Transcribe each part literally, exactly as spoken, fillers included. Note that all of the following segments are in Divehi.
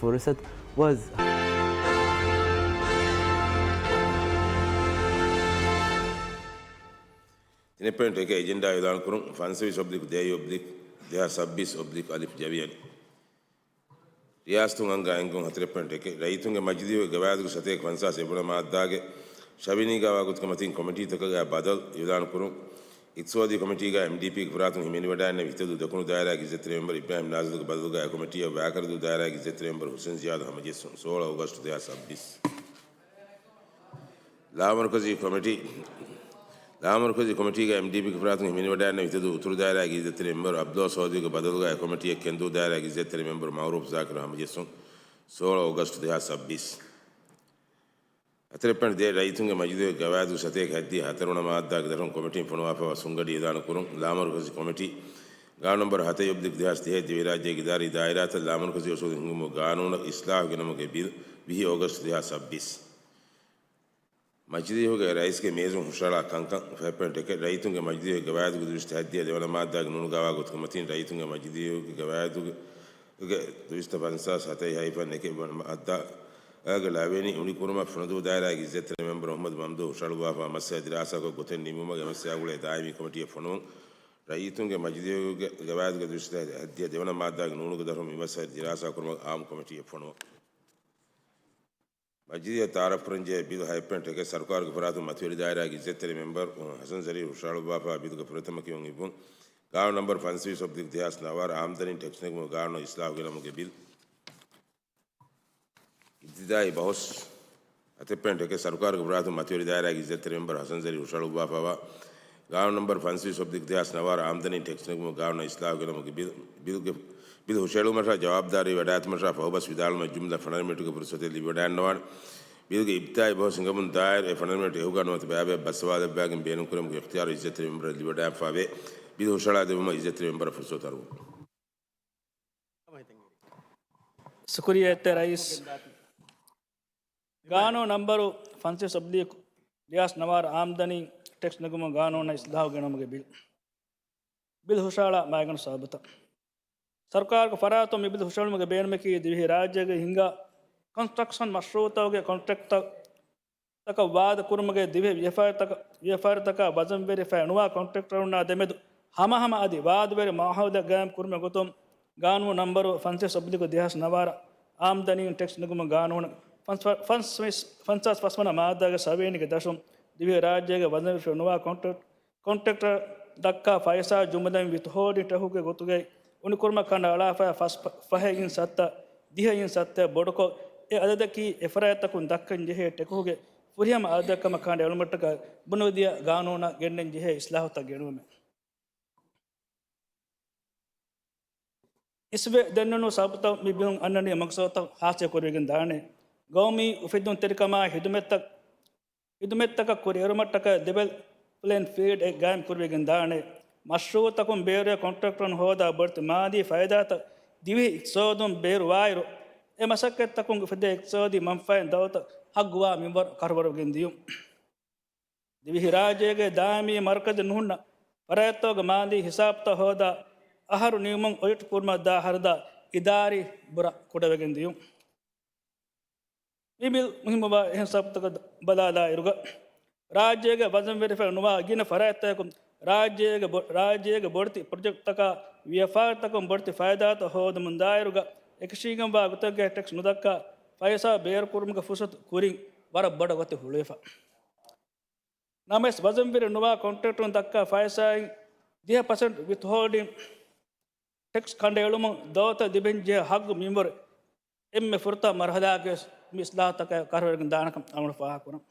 ފުރުސަތު ވަޒް. ތިނެއް ޕޮއިންޓް އެކެއް އެޖެންޑާ އިޢުލާން ކުރުން. ފަންސަވީސް އޮބްލިކް ދޭއް އޮބްލިކް ދެހާސް ސައްބީސް އޮބްލިކް އަލިފް ޖަވިޔަނި. ރިޔާސަތުން އަންގާ އެންގުން ހަތަރެއް ޕޮއިންޓް އެކެއް. ރައްޔިތުންގެ މަޖިލީހުގެ ގަވާއިދުގެ ސަތޭކަ ފަންސާސް އެއްވަނަ މާއްދާގެ ޝަވިނީގާވާ ގޮތުގެ މަތީން ކޮމިޓީތަކުގެ ބަދަލު އިޢުލާން ކުރުން. އިޤްތިޞާދީ ކޮމިޓީގައި އެމްޑީޕީގެ ފުރާތުން ހިމެނިވަޑައިގެންނެވި ހިތަދޫ ދެކުނު ދާއިރާގެ އިއްޒަތްތެރި މެމްބަރު އިބްރާހިމް ނާޒިލްގެ ބަދަލުގައި ކޮމިޓީއަށް ވާކަރަދޫ ދާއިރާގެ އިއްޒަތްތެރި މެމްބަރު ހުސެން ޒިޔާދު ހަމަޖެއްސުން. ސޯޅަ އޮގަސްޓު ދެހާސް ސައްބީސް. ލާމަރުކަޒީ ކޮމިޓީ، ލާމަރުކަޒީ ކޮމިޓީގައި އެމްޑީޕީގެ ފުރާތުން ހިމެނިވަޑައިގެންނެވި ހިތަދޫ އުތުރު ދާއިރާގެ އިއްޒަތްތެރި މެމްބަރު ޢަބްދުﷲ ސޯދީގެ ބަދަލުގައި ކޮމިޓީއަށް ކެންދޫ ދާއިރާގެ އިއްޒަތްތެރި މެމްބަރު މަޢުރޫފް ޒާކިރު ހަމަޖެއްސުން. ސޯޅަ އޮގަސްޓު ދެހާސް ސައްބީސް. ހަތަރެއް ޕޮއިންޓް ދޭއް ރައްޔިތުންގެ މަޖިލީހުގެ ގަވާއިދުގެ ސަތޭކަ ހަތްދިހަ ހަތަރުވަނަ މާއްދާގެ ދަށުން ކޮމިޓީން ފޮނުވާފައިވާ ސުންގަޑި އިޢުލާނު ކުރުން. ލާމަރުކަޒީ ކޮމިޓީ، ގާނޫނު ނަންބަރު ހަތައް އޮބްލިކް ދެހާސް ދިހައެއް ދިވެހިރާއްޖޭގެ އިދާރީ ދާއިރާތައް ލާމަރުކަޒީ އުސޫލު ހިންގުމުގެ ގާނޫނަށް އިޞްލާޙު ގެނައުމުގެ ބިލް، ވިހި އޮގަސްޓް ދެހާސް ސައްބީސް. މަޖިލީހުގެ ރައީސްގެ މޭޒުން ހުށަހަޅާ ކަންކަން. ފަހެއް ޕޮއިންޓް އެކެއް ރައްޔިތުންގެ މަޖިލީހުގެ ގަވާއިދުގެ ދުރުއިސްތައް ހަތްދިހަ ދެވަނަ މާއްދާގެ ނޫނުގާވާ ގޮތުގެ މަތީން ރައްޔިތުންގެ މަޖިލީހުގެ ގަވާއިދުގެ ގެ ދުވިސައްތަ ފަންސާސް ހަތައި ހައިފަން އެކެއް ވަނަ މާއްދާގެ ޅަވެނި އުނިކުރުމަށް ފުނަދޫ ދާއިރާގެ އިއްޒަތްތެރި މެމްބަރު އަޙްމަދު މަމްދޫޙް ހުށަހަޅުއްވާފައިވާ މައްސަލަ ދިރާސާކޮށް ގޮތެއް ނިންމުމަށް އެ މައްސަލައާ ގުޅޭ ދާއިމީ ކޮމިޓީއެއް ފޮނުވުން. ރައްޔިތުންގެ މަޖިލީހުގެ ގަވާއިދުގެ ދުވިސައްތަ ހަތްދިހަ ދެވަނަ މާއްދާގެ ނޫނުގެ ދަށުން މި މައްސަލަ ދިރާސާ ކުރުމަށް އާއްމު ކޮމިޓީއެއް ފޮނުވުން. މަޖިލީހަށް ތަޢާރަފްކުރަންޖެހޭ ބިލް. ހަތް ޕޮއިންޓް އެކެއް ސަރުކާރުގެ ފަރާތުން މަތިވެރި ދާއިރާގެ އިއްޒަތްތެރި މެމްބަރު ޙަސަން ޒަރީން ހުށަހަޅުއްވާފައިވާ ބިލުގެ ފުރަތަމަ ކިޔުން އިއްވުން. ގާނޫނު ނަންބަރު ފަންސަވީސް އޮބްލިކް ދެހާސް ނަވާރަ އާމްދަނީން ޓެކްސް ނެގުމުގެ ގާނޫނަށް އިޞްލާޙު ގެނައުމުގެ ބިލް. އިބްތިދާއީ ބަހުސް. ހަތެއް ޕޮއިންޓް އެކެއް ސަރުކާރުގެ ފުރާތުން މަތިވެރި ދާއިރާގެ އިއްޒަތްތެރި މެމްބަރު ޙަސަން ޒަރީން ހުށަހަޅުއްވާފައިވާ ގާނޫނު ނަންބަރު ފަންސަވީސް އޮބްލިކް ދެހާސް ނަވާރަ އާމްދަނީން ޓެކްސް ނެގުމުގެ ގާނޫނަށް އިޞްލާޙު ގެނައުމުގެ ބިލް، ބިލްގެ، ބިލް ހުށަހެޅުމަށާ ޖަވާބުދާރީ ވެޑާއްތުމަށާ ފަހުބަސް ވިދާޅުވުމަށް ޖުމްލަ ފަނަރަ މިނިޓުގެ ފުރުސަތެއް ލިބިވަޑައިގަންނަވާނެ. ބިލްގެ އިބްތިދާއީ ބަހުސް ހިނގަމުން ދާއިރު އެ ފަނަރަ މިނިޓު އެހުގަން ނުވަތަ ބައިބައި ބައްސަވާލައްވާގެން ބޭނުންކުރެމުގެ އިޚްތިޔާރު އިއްޒަތްތެރި މެމްބަރަށް ލިބިވަޑައިގެންފައިވޭ. ބިލް ހުށަހަޅާދެއްވުމަށް އިއްޒަތްތެރި މެމްބަރަށް ފުރުސަތު އަރުވަން. ޝުކުރިއްޔާ އެއްޗެއް ރައީސް. ގާނޫނު ނަންބަރު ފަންސަވީސް އޮބްލީކު ރިޔާސް ނަވާރަ އާމްދަނީ ޓެކްސް ނެގުމުގެ ގާނޫނަށް އިސްލާހު ގެނައުމުގެ ބިލް. ބިލް ހުށަހަޅާ މައިގަނޑު ސަބަބުތައް. ސަރުކާރުގެ ފަރާތުން މި ބިލް ހުށަހެޅުމުގެ ބޭނުމަކީ ދިވެހި ރާއްޖޭގައި ހިނގާ ކޮންސްޓްރަކްޝަން މަޝްރޫއުތަކުގެ ކޮންޓްރެކްޓަރ ތަކަށް ވާދަ ކުރުމުގެ ދިވެހި ވިޔަފާރިތަކަށް، ވިޔަފާރިތަކާ ވަޒަންވެރިވެފައި ނުވާ ކޮންޓްރެކްޓަރުންނާ ދެމެދު ހަމަހަމަ އަދި ވާދަވެރި މާހައުލެއް ގާއިމް ކުރުމުގެ ގޮތުން ގާނޫނު ނަންބަރު ފަންސަވީސް އޮބްލިކު ދެހާސް ނަވާރަ އާމްދަނީން ޓެކްސް ނެގުމުގެ ގާނޫނަށް ފަންސް، ފަންސް، ފަންސާސް ފަސްވަނަ މާއްދާގެ ސަވިޔަނިގެ ދަށުން ދިވެހި ރާއްޖޭގެ ވަޒަންވެރިވެފައި ނުވާ ކޮންޓްރެކްޓަރު ކޮންޓްރެކްޓަރަށް ދައްކާ ފައިސާ ޖުމުލައިން ވިތުހޯލްޑިން ޓެކުގެ ގޮތުގައި އުނިކުރުމަށް ކަނޑައަޅާފައި ފަސް، ފަހެއް އިން ސައްތަ، ދިހަ އިން ސައްތައަށް ބޮޑުކޮށް، އެ އަދަދަކީ އެ ފަރާތްތަކުން ދައްކަން ޖެހޭ ޓެކުގެ ފުރިހަމަ އަދަދެއްކަމަށް ކަނޑައެޅުމަށްޓަކާ ބުނެދިޔަ ގާނޫނަށް ގެންނަން ޖެހޭ އިސްލާހުތައް ގެނުމެވެ. އިސްވެ ދެންނެވުނު ސަބަބުތައް މި ބިލުން އަންނަނީ މަގްސަދުތައް ހާސިލް ކުރެވިގެން ދާނެ. ގައުމީ އުފެއްދުންތެރިކަމާ ހިދުމަތްތައް، ހިދުމަތްތަކަށް ކުރިއެރުމަށްޓަކައި ލެވެލް ޕްލޭއިން ފީލްޑް އެއް ގާއިމް ކުރެވިގެން ދާނެ. މަޝްރޫއުތަކުން ބޭރުވެ ކޮންޓްރެކްޓަރުން ހޯދާ ބޮޑެތި މާލީ ފައިދާތައް ދިވެހި އިޤްތިޞާދުން ބޭރުވާއިރު، އެ މަސައްކަތްތަކުން އުފެދޭ އިޤްތިޞާދީ މަންފާއިން ދައުލަތަށް ހައްގުވާ މިންވަރު ކަށަވަރުވެގެން ދިޔުން. ދިވެހިރާއްޖޭގެ ދާއިމީ މަރުކަޒެއް ނުހުންނަ ފަރާތްތަކުގެ މާލީ ހިސާބުތައް ހޯދާ، އަހަރު ނިމުމުން އޮޑިޓް ކުރުމަށް ދާ ހަރަދާ އިދާރީ ބުރަ ކުޑަވެގެން ދިޔުން. މި ބިލް މުހިއްމުވާ އެހެން ސަބަބުތަކަށް ބަލާލާއިރުގަ، ރާއްޖޭގެ ވަޒަންވެރިފައި ނުވާ ގިނަ ފަރާތްތަކުން ރާއްޖޭގެ ބޮ، ރާއްޖޭގެ ބޮޑެތި ޕްރޮޖެކްޓްތަކާ ވިޔަފާރިތަކުން ބޮޑެތި ފައިދާތައް ހޯދަމުންދާއިރުގަ، އެކަށީގެންވާ ގޮތެއްގައި ޓެކްސް ނުދައްކާ ފައިސާ ބޭރުކުރުމުގެ ފުރުސަތު ކުރިން ވަރަށް ބޮޑަށް ގޮތެއް ހުޅުވެފަ. ނަމަވެސް، ވަޒަންވެރި ނުވާ ކޮންޓްރެކްޓުން ދައްކާ ފައިސާއިން ދިހަ ޕަސެންޓް ވިތުހޯލްޑިން ޓެކްސް ކަނޑައެޅުމުން ދައުލަތަށް ލިބެންޖެހޭ ހައްގު މިންވަރު އެންމެ ފުރަތަމަ މަރުހަލާގެ މި އިސްލާހުތަކާ ކަށަވަރުވެގެން ދާނެކަން އަޅުގަނޑު ފާހަގަކުރަން.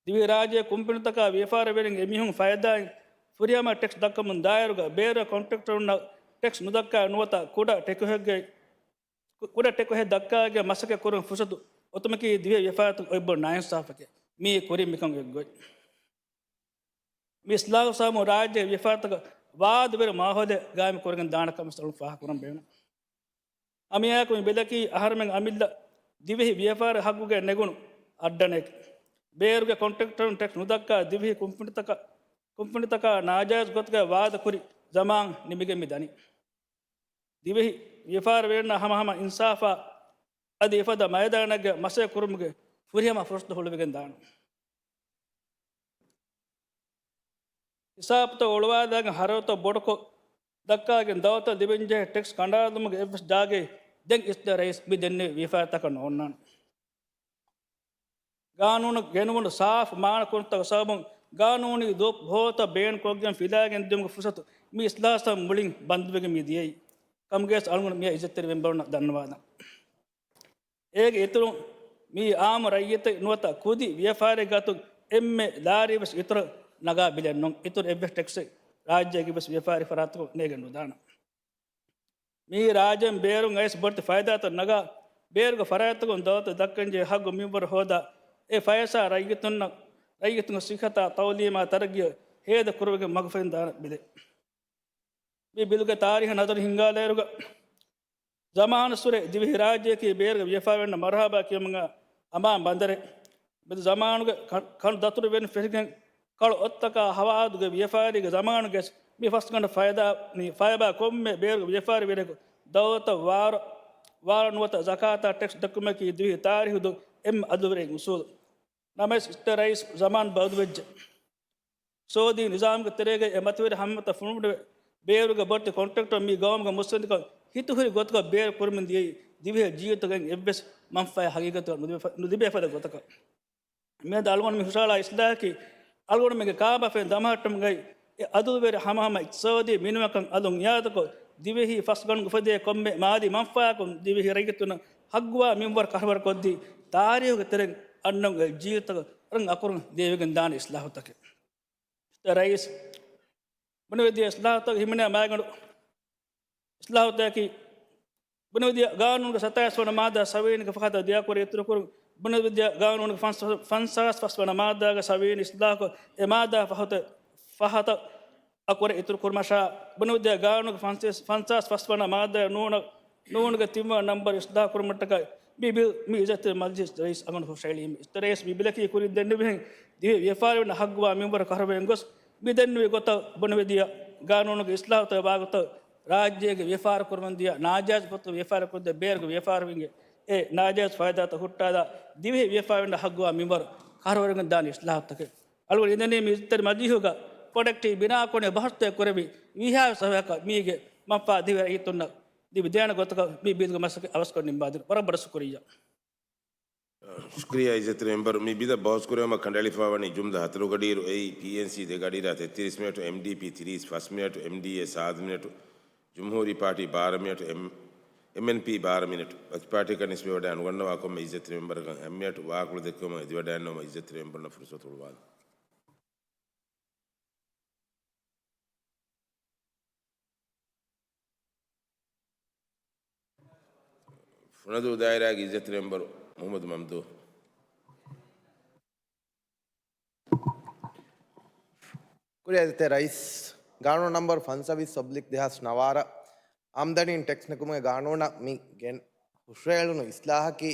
ދިވެހިރާއްޖޭ ކުންފުނިތަކާ ވިޔަފާރިވެރިން އެމީހުން ފައިދާއިން ފުރިހަމަ ޓެކްސް ދައްކަމުން ދާއިރުގަ، ބޭރު ކޮންޓްރެކްޓަރުންނަށް ޓެކްސް ނުދައްކާ ނުވަތަ ކުޑަ ޓެކުހެއްގައި ކު، ކުޑަ ޓެކުހެއް ދައްކާގެ މަސައްކަތް ކުރުން ފުރުސަތު އޮތުމަކީ ދިވެހި ވިޔަފާރިތަކަށް އޮތް ބޮޑު ނާއިންސާފަކެއް. މިއީ ކުރިން މިކަން އެއްގޮތް. މި އިސްލާހު ސަބަބުން ރާއްޖޭގެ ވިޔަފާރިތަކަށް ވާދަވެރި މާހައުލެއް ގާއިމް ކުރެގެން ދާނެ ކަމަށް އަޅުގަނޑު ފާހަގަކުރަން ބޭނުން. އަމިއާއެކު މި ބިލަކީ އަހަރުމެން އަމިއްލަ ދިވެހި ވިޔަފާރި ހައްގުގައި ނެގުނު އައްޑަނެއް. ބޭރުގެ ކޮންޓްރެކްޓަރުން ޓެކްސް ނުދައްކާ ދިވެހި ކުންފުނިތަކަށް، ކުންފުނިތަކާ ނާޖާއިޒް ގޮތުގައި ވާދަކުރި ޒަމާން ނިމިގެން މި ދަނީ. ދިވެހި ވިޔަފާރިވެރިންނާ ހަމަހަމަ އިންސާފާ އަދި އެފަދަ މައިދާނެއްގަ މަސައްކަތް ކުރުމުގެ ފުރިހަމަ ފުރުސަތު ހުޅުވިގެން ދާނެ. ހިސާބުތައް އޮޅުވާލާގެން ހަރަދުތައް ބޮޑުކޮށް ދައްކާގެން ދައުލަތަށް ލިބެންޖެހޭ ޓެކްސް ކަނޑައަޅުމުގެ އެއްވެސް ޖާގައެއް ދެން އިސްތަށި ރައީސް މި ދެންނެވި ވިޔަފާރިތަކަށް ނޯންނާނެ. ގާނޫނު ގެނުމުން ސާފު މާނަ ކުރުންތަކުގެ ސަބަބުން ގާނޫނީ ދުވަހު ބޯތައް ބޭނުންކޮށްގެން ފިލާގެން ދިޔުމުގެ ފުރުސަތު މި އިސްލާހުތައް މުޅިން ބަންދުވެގެން މި ދިޔައީ. ކަމުގައި އަޅުގަނޑު މިއަށް އިއްޒަތްތެރި މެމްބަރުންނަށް ދަންނަވާލަން. އޭގެ އިތުރުން މިއީ އާއްމު ރައްޔިތެއް ނުވަތަ ކުދި ވިޔަފާރި ގާތު އެންމެ ލާރިވެސް އިތުރަށް ނަގާ ބިލެއް ނޫން. އިތުރު އެއްވެސް ޓެކްސެއް ރާއްޖޭގެ ވެސް ވިޔަފާރި ފަރާތަކުން ނޭގެން ނުދާނެ. މިއީ ރާއްޖޭން ބޭރުން އައިސް ބޮޑެތި ފައިދާތައް ނަގާ، ބޭރުގެ ފަރާތްތަކުން ދައުލަތަށް ދައްކަންޖެހޭ ހައްގު މިންވަރު ހޯދާ، އެ ފައިސާ ރައްޔިތުންނަށް، ރައްޔިތުންގެ ސިއްހަތާ ތައުލީމާ ތަރައްގީއަށް ހޭދަ ކުރުމުގެ މަގުފަހިން ދާނެ ބިލެއް. މި ބިލުގެ ތާރީހު ނަޒަރު ހިންގާލާއިރުގަ، ޒަމާނުއްސުރެ ދިވެހިރާއްޖެއަކީ ބޭރުގެ ވިޔަފާރިވެރިންނަށް މަރުހަބާ ކިޔުމުގެ އަމާން ބަނދަރެއް. މިއަދު ޒަމާނުގެ ކަ-، ކަނޑު ދަތުރުވެރިން ފެށިގެން ކަޅު އޮއްތަކާ ހަވާދުގެ ވިޔަފާރީގެ ޒަމާނުގެ މި ފަސްގަނޑު ފައިދާ، މި ފައިބާ ކޮންމެ ބޭރުގެ ވިޔަފާރިވެރިޔަކު ދައުލަތަށް ވާރަ، ވާރަ ނުވަތަ ޒަކާތާ ޓެކްސް ދެއްކުމަކީ ދިވެހި ތާރީހު ދުށް އެންމެ އަދުލުވެރި އުސޫލު. ނަމަވެސް އިސްތަށި ރައީސް ޒަމާން ބަދަލުވެއްޖެ. ސައޫދީ ނިޒާމުގެ ތެރޭގައި އެ މަތިވެރި ހަމަތައް ފުނޑުނެވެ، ބޭރުގެ ބޮޑެތި ކޮންޓްރެކްޓަރުން މި ގައުމުގެ މުއްސަނދިކަން ހިތުހުރި ގޮތަކަށް ބޭރު ކުރަމުން ދިޔައީ، ދިވެހި ޖީވިތަކަށް އެއްވެސް މަންފާއެއް ހަގީގަތުގަ ނުލިބޭ-، ނުލިބޭ ފަދަ ގޮތަކަށް. މިއަދު އަޅުގަނޑު މި ހުށަހަޅާ އިސްލާހަކީ، އަޅުގަނޑުމެންގެ ކާބާފައިން ދަމަހައްޓުމުގައި އެ އަދުލުވެރި ހަމަހަމަ އިޤްތިޞާދީ މިނިވަންކަން އަލުން އިޢާދަކޮށް، ދިވެހި ފަސްގަނޑު އުފެދޭ ކޮންމެ މާލީ މަންފާއަކުން ދިވެހި ރައްޔިތުންނަށް ހައްގުވާ މިންވަރު ކަށަވަރުކޮށްދީ، ތާރީހުގެ ތެރެއިން އަންނަން އޮތް ޖީވިތަކަށް ރަނގަޅު އަކުރުން ދޭވިގެން ދާނެ އިސްލާހުތަކެއް. ރައީސް، ބުނެވިދިޔަ އިސްލާހުތަކުގެ ހިމެނޭ މައިގަނޑު އިސްލާހުތަކަކީ، ބުނެވިދިޔަ ގާނޫނުގެ ސަތާއިސް ވަނަ މާއްދާ ސަވީންގެ ފަހަތަށް ދިޔަކުރި އިތުރުކުރުން، ބުނެވިދިޔަ ގާނޫނުގެ ފަންސާސް، ފަންސާސް ފަސް ވަނަ މާއްދާގެ ސަވީން އިސްލާހުކޮށް، އެ މާއްދާ ފަހަތަށް، ފަހަތަށް އަކުރެއް އިތުރު ކުރުމަށާ، ބުނެވިދިޔަ ގާނޫނުގެ ފަންސާސް، ފަންސާސް ފަސް ވަނަ މާއްދާ ނޫނަށް، ނޫނުގެ ތިންވަނަ ނަންބަރު އިސްލާހު ކުރުމަށްޓަކައި މި ބިލް މި އިއްޒަތްތެރި މަޖިލީހުގެ ރައީސް އަޅުގަނޑު ހުށަހެޅީމެވެ. އިސްތަށި ރައީސް މި ބިލަކީ ކުރިން ދެންނެވިހެން ދިވެހި ވިޔަފާރިވެރިންނަށް ހައްގުވާ މިންވަރު ކަށަވަރުވެގެން ގޮސް، މި ދެންނެވި ގޮތަށް ބުނެވިދިޔަ ގާނޫނުގެ އިސްލާހުތައް ވާގޮތަށް ރާއްޖޭގެ ވިޔަފާރި ކުރަމުންދިޔަ ނާޖާއިޒު ފޮތުގެ ވިޔަފާރި ކުރަންދިޔަ ބޭރުގެ ވިޔަފާރިވެރިންގެ އެ ނާޖާއިޒު ފައިދާތައް ހުއްޓާލާ، ދިވެހި ވިޔަފާރިވެރިންނަށް ހައްގުވާ މިންވަރު ކަށަވަރުވެގެން ދާނެ އިސްލާހުތަކެއް. އަޅުގަނޑު އިންދެނީ މި އިސްތަށި މަޖިލީހުގަ ޕްރޮޑަކްޓިވް ބިނާކޮށް ބަހަސްތައް ކުރެވި ވީހާވެސް އަވަހަކަށް މީގެ މަންފާ ދިވެހި ރައްޔިތުންނަށް ލިބިދޭނެ ގޮތަކަށް މި ބިލްގެ މަސައްކަތް އަވަސްކޮށް ނިންމާދިން. ވަރަށް ބޮޑަށް ޝުކުރިއްޔާ. ޝުކުރިއްޔާ އިއްޒަތްތެރި މެމްބަރު، މި ބިލަށް ބަހުސް ކުރެވުމަށް ކަނޑައެޅިފައިވަނީ ޖުމްލަ ހަތަރު ގަޑިއިރު، އެއީ، ޕީއެންސީ ދެ ގަޑިއިރާ ތެއްތިރީސް މިނެޓު، އެމްޑީޕީ ތިރީސް ފަސް މިނެޓު، އެމްޑީއޭ ސާދަ މިނެޓު، ޖުމްހޫރީ ޕާޓީ ބާރަ މިނެޓު، އެމް-، އެމްއެންޕީ ބާރަ މިނެޓު. ޕްރޮތިޕާޓީއަކަށް ނިސްބަތްވެވަޑައި ނުގަންނަވާ ކޮންމެ އިއްޒަތްތެރި މެމްބަރަކަށް އެއް މިނެޓު ވާކުޅަދެއްކުމަށް އެދިވަޑައިގަންނަވަމުން އިއްޒަތްތެރި މެމްބަރުންނަށް ފުރުސަތު ހުޅުވާލަން. ފުނަދޫ ދާއިރާގެ އިއްޒަތްތެރި މެމްބަރު މުހައްމަދު މަމްދޫ. ކުރިއަށް އިއްޒަތްތެރި ރައީސް، ގާނޫނު ނަންބަރު ފަންސަވީސް އޮބްލިކް ދެހާސް ނަވާރަ އާމްދަނީން ޓެކްސް ނެގުމުގެ ގާނޫނަށް މި ގެން ހުށަހެޅުނު އިސްލާހަކީ،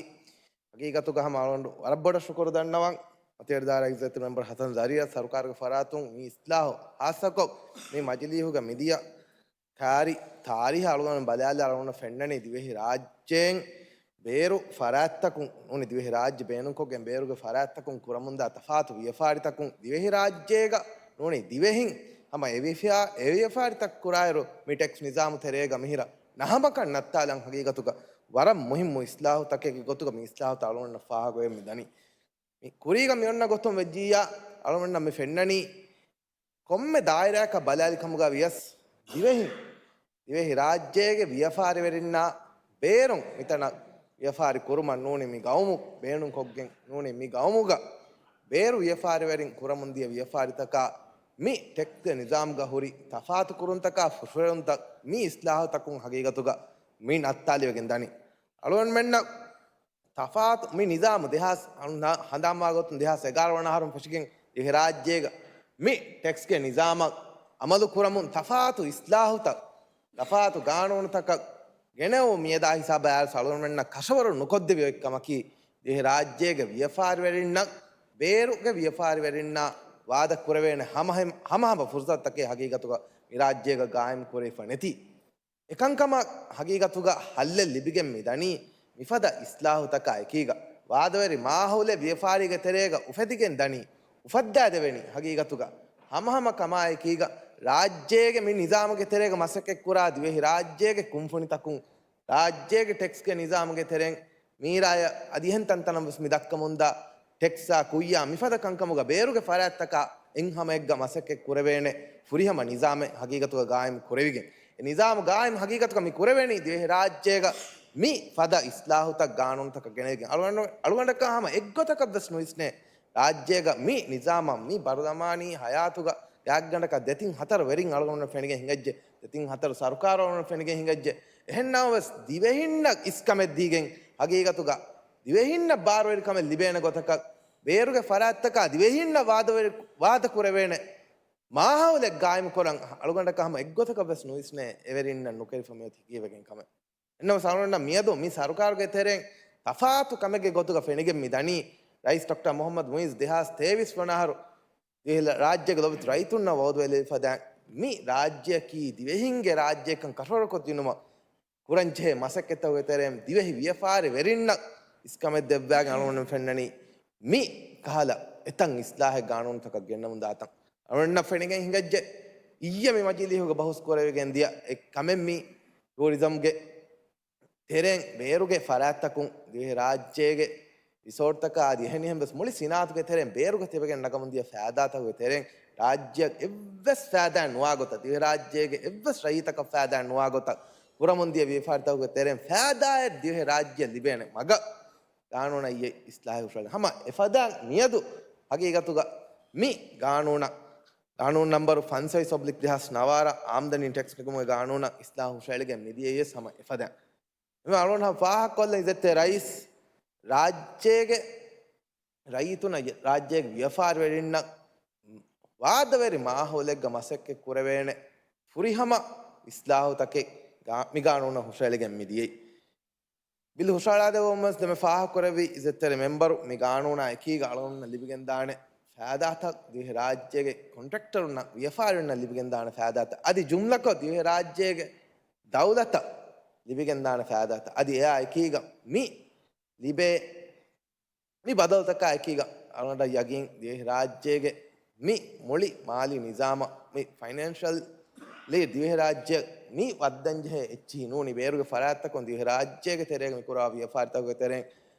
ހަގީގަތުގަ ހަމަ އަޅުގަނޑު ވަރަށް ބޮޑަށް ޝުކުރު ދަންނަވަން. މަތިވެރި ދާއިރާގެ އިއްޒަތްތެރި މެމްބަރު ހަސަން ޒަރީރަށް ސަރުކާރުގެ ފަރާތުން މި އިސްލާހު ހާއްސަކޮށް މި މަޖިލީހުގަ މިދިޔަ ކާރި ތާރީހަށް އަޅުގަނޑު ބަލާލާ އަޅުގަނޑަށް ފެންނަނީ ދިވެހި ރާއްޖޭން ބޭރު ފަރާތްތަކުން ނޫނީ ދިވެހި ރާއްޖެ ބޭނުންކޮށްގެން ބޭރުގެ ފަރާތްތަކުން ކުރަމުންދާ ތަފާތު ވިޔަފާރިތަކުން ދިވެހި ރާއްޖޭގަ ނޫނީ ދިވެހިން ހަމަ އެ ވިޔަފާ-، އެ ވިޔަފާރިތައް ކުރާއިރު މި ޓެކްސް ނިޒާމު ތެރޭގަ މިހިރަ ނަހަމަކަށް ނައްތާލަން ހަގީގަތުގަ ވަރަށް މުހިއްމު އިސްލާހުތަކެއްގެ ގޮތުގަ މި އިސްލާހުތައް އަޅުގަނޑަށް ފާހަގަވެ މި ދަނީ. މި ކުރީގަ މި އޮންނަ ގޮތުން ވެއްޖިއްޔާ އަޅުގަނޑަށް މި ފެންނަނީ ކޮންމެ ދާއިރާއަކަށް ބަލާލި ކަމުގަ ވިޔަސް ދިވެހި، ދިވެހި ރާއްޖޭގެ ވިޔަފާރިވެރިންނާ ބޭރުން މިތަނަށް ވިޔަފާރި ކުރުމަށް ނޫނީ މި ގައުމު ބޭނުންކޮށްގެން ނޫނީ މި ގައުމުގަ ބޭރު ވިޔަފާރިވެރިން ކުރަމުންދިޔަ ވިޔަފާރިތަކާ މި ޓެކްސްގެ ނިޒާމްގަ ހުރި ތަފާތު ކުރުންތަކާ ފުށުއެޅުންތައް މި އިސްލާހުތަކުން ހަގީގަތުގަ މި ނައްތާލިވެގެން ދަނީ. އަޅުގަނޑުމެންނަށް ތަފާތު މި ނިޒާމު ދެހާސް ހަނދާންވާ ގޮތުން ދެހާސް އެގާރަ ވަނަ އަހަރުން ފެށިގެން ދިވެހިރާއްޖޭގަ މި ޓެކްސްގެ ނިޒާމަށް އަމަލު ކުރަމުން ތަފާތު އިސްލާހުތައް، ތަފާތު ގާނޫނުތަކަށް ގެނެވުން މިއަދާ ހިސާބަށް އައިސް އަޅުގަނޑުމެންނަށް ކަށަވަރު ނުކޮށްދެވި އޮތް ކަމަކީ، ދިވެހިރާއްޖޭގެ ވިޔަފާރިވެރިންނަށް ބޭރުގެ ވިޔަފާރިވެރިންނާ ވާދަ ކުރެވޭނެ ހަމަ-، ހަމަހަމަ ފުރުސަތުތަކެއް ހަގީގަތުގަ މި ރާއްޖޭގަ ގާއިމް ކުރެވިފަ ނެތީ. އެކަންކަމަށް ހަގީގަތުގަ ހައްލެއް ލިބިގެން މި ދަނީ، މިފަދަ އިސްލާހުތަކާ އެކީގަ، ވާދަވެރި މާހައުލެއް ވިޔަފާރީގެ ތެރޭގަ އުފެދިގެން ދަނީ، އުފައްދާދެވެނީ. ހަގީގަތުގަ ހަމަހަމަ ކަމާއެކީގަ، ރާއްޖޭގެ މި ނިޒާމުގެ ތެރޭގަ މަސައްކަތްކުރާ ދިވެހި ރާއްޖޭގެ ކުންފުނިތަކުން، ރާއްޖޭގެ ޓެކްސްގެ ނިޒާމުގެ ތެރެއިން މީރާޔަށް އަދި އެހެން ތަންތަނަށް ވެސް މި ދައްކަމުންދާ ޓެކްސްއާ ކުއްޔާ މިފަދަ ކަންކަމުގަ ބޭރުގެ ފަރާތްތަކާ އެއްހަމައެއްގަ މަސައްކަތް ކުރެވޭނެ ފުރިހަމަ ނިޒާމެއް ހަގީގަތުގަ ގާއިމް ކުރެވިގެން، އެ ނިޒާމު ގާއިމް ހަގީގަތުގަ މި ކުރެވެނީ ދިވެހިރާއްޖޭގަ މި ފަދަ އިސްލާހުތައް ގާނޫނުތަކަށް ގެނެވިގެން. އަޅުގަނޑު، އަޅުގަނޑަކާ ހަމަ އެއްގޮތަކަށް ވެސް ނުވިސްނޭ، ރާއްޖޭގަ މި ނިޒާމަށް މި ބަރުލަމާނީ ހަޔާތުގަ ގާތްގަނޑަކަށް ދެތިން ހަތަރު ވެރިން އަޅުގަނޑު ފެނިގެން ހިނގައްޖެ، ދެތިން ހަތަރު ސަރުކާރު އަޅުގަނޑު ފެނިގެން ހިނގައްޖެ. އެހެންނަމަވެސް ދިވެހިންނަށް އިސްކަމެއް ދީގެން ހަގީގަތުގަ ދިވެހިންނަށް ބާރުވެރިކަމެއް ލިބޭނެ ގޮތަކަށް، ބޭރުގެ ފަރާތްތަކާ ދިވެހިންނަށް ވާދަވެރި، ވާދަ ކުރެވޭނެ މާހައުލެއް ގާއިމުކުރަން އަޅުގަނޑަކަށް ހަމަ އެއްގޮތަކަށް ވެސް ނުވިސްނޭ، އެވެރިންނަށް ނުކެރިފަ މިއޮތީ ކީއްވެގެން ކަމެއް. އެންނަމަ ސަމަނަ މިއަދު މި ސަރުކާރުގެ ތެރެއިން ތަފާތު ކަމެއްގެ ގޮތުގަ ފެނިގެން މި ދަނީ، ރައީސް ޑޮކްޓަރ މުހައްމަދު މުއިއްޒު ދެހާސް ތޭވީސް ވަނަ އަހަރު ދިވެހި ރާއްޖޭގެ ލޮބުވެތި ރައްޔިތުންނަށް ވައުދުވެލެވިފަދައިން، މި ރާއްޖެއަކީ ދިވެހިންގެ ރާއްޖެއަކަށް ކަށަވަރުކޮށްދިނުމަށް ކުރަންޖެހޭ މަސައްކަތްތަކުގެ ތެރެއިން ދިވެހި ވިޔަފާރިވެރިންނަށް އިސްކަމެއް ދެއްވާގެން އަޅުގަނޑު ފެންނަނީ މި ކަހަލަ އެތަން އިސްލާހެއް ގާނޫނުތަކަށް ގެންނަމުން ދާތަން. އަޅުގަނޑަށް ފެނިގެން ހިނގައްޖެ، އިއްޔެ މި މަޖިލީހުގަ ބަހުސް ކުރެވިގެން ދިޔަ އެއް ކަމެއް މި ޓޫރިޒަމްގެ ތެރެއިން ބޭރުގެ ފަރާތްތަކުން ދިވެހިރާއްޖޭގެ ރިސޯޓްތަކާ އަދި އެހެނިހެން ވެސް މުޅި ސިނާއަތުގެ ތެރެއިން ބޭރުގަ ތިބެގެން ނަގަމުން ދިޔަ ފައިދާތަކުގެ ތެރެއިން ރާއްޖެއަށް އެއްވެސް ފައިދާއެއް ނުވާ ގޮތަށް، ދިވެހިރާއްޖޭގެ އެއްވެސް ރައްޔިތަކަށް ފައިދާއެއް ނުވާ ގޮތަށް ކުރަމުން ދިޔަ ވިޔަފާރިތަކުގެ ތެރެއިން ފައިދާއެއް ދިވެހިރާއްޖެއަށް ލިބޭނެ މަގަށް ގާނޫނަށް އިއްޔެ އިސްލާހެއް ހުށައެޅި. ހަމަ އެފަދައިން މިއަދު ހަގީގަތުގަ މި ގާނޫނަށް، ގާނޫނު ނަންބަރު ފަންސަވީސް އޮބްލިކް ދެހާސް ނަވާރަ އާމްދަނީ ޓެކްސް ނެގުމުގެ ގާނޫނަށް އިސްލާހު ހުށައެޅިގެން މިދިޔައީވެސް ހަމަ އެފަދައިން. އެމެ އަޅުގަނޑު ހަމަ ފާހަގަކޮށްލަން އިއްޒަތްތެރި ރައީސް، ރާއްޖޭގެ ރައްޔިތުންނަށް، ރާއްޖޭގެ ވިޔަފާރިވެރިންނަށް ވާދަވެރި މާހައުލެއްގަ މަސައްކަތް ކުރެވޭނެ ފުރިހަމަ އިސްލާހުތަކެއް ގާ-، މި ގާނޫނަށް ހުށައެޅިގެން މިދިޔައީ. ބިލް ހުށައަޅާދެއްވަމުން ވެސް ދެމެ ފާހަގަކުރެއްވި އިއްޒަތްތެރި މެމްބަރު މި ގާނޫނާ އެކީގަ އަޅުގަނޑުންނަށް ލިބިގެންދާނެ ފައިދާތައް، ދިވެހިރާއްޖޭގެ ކޮންޓްރެކްޓަރުންނަށް، ވިޔަފާރިވެރިންނަށް ލިބިގެންދާނެ ފައިދާތައް، އަދި ޖުމްލަކޮށް ދިވެހިރާއްޖޭގެ ދައުލަތަށް ލިބިގެންދާނެ ފައިދާތައް، އަދި އެއާ އެކީގަ މި ލިބޭ މި ބަދަލުތަކާ އެކީގަ އަޅުގަނޑަށް ޔަގީން ދިވެހިރާއްޖޭގެ މި މުޅި މާލީ ނިޒާމަށް މި ފައިނޭންޝަލް ލީ ދިވެހިރާއްޖެ މި ވައްދަންޖެހޭ އެއްޗިހި ނޫނީ ބޭރުގެ ފަރާތްތަކުން ދިވެހިރާއްޖޭގެ ތެރޭގަ މި ކުރާ ވިޔަފާރިތަކުގެ ތެރެއިން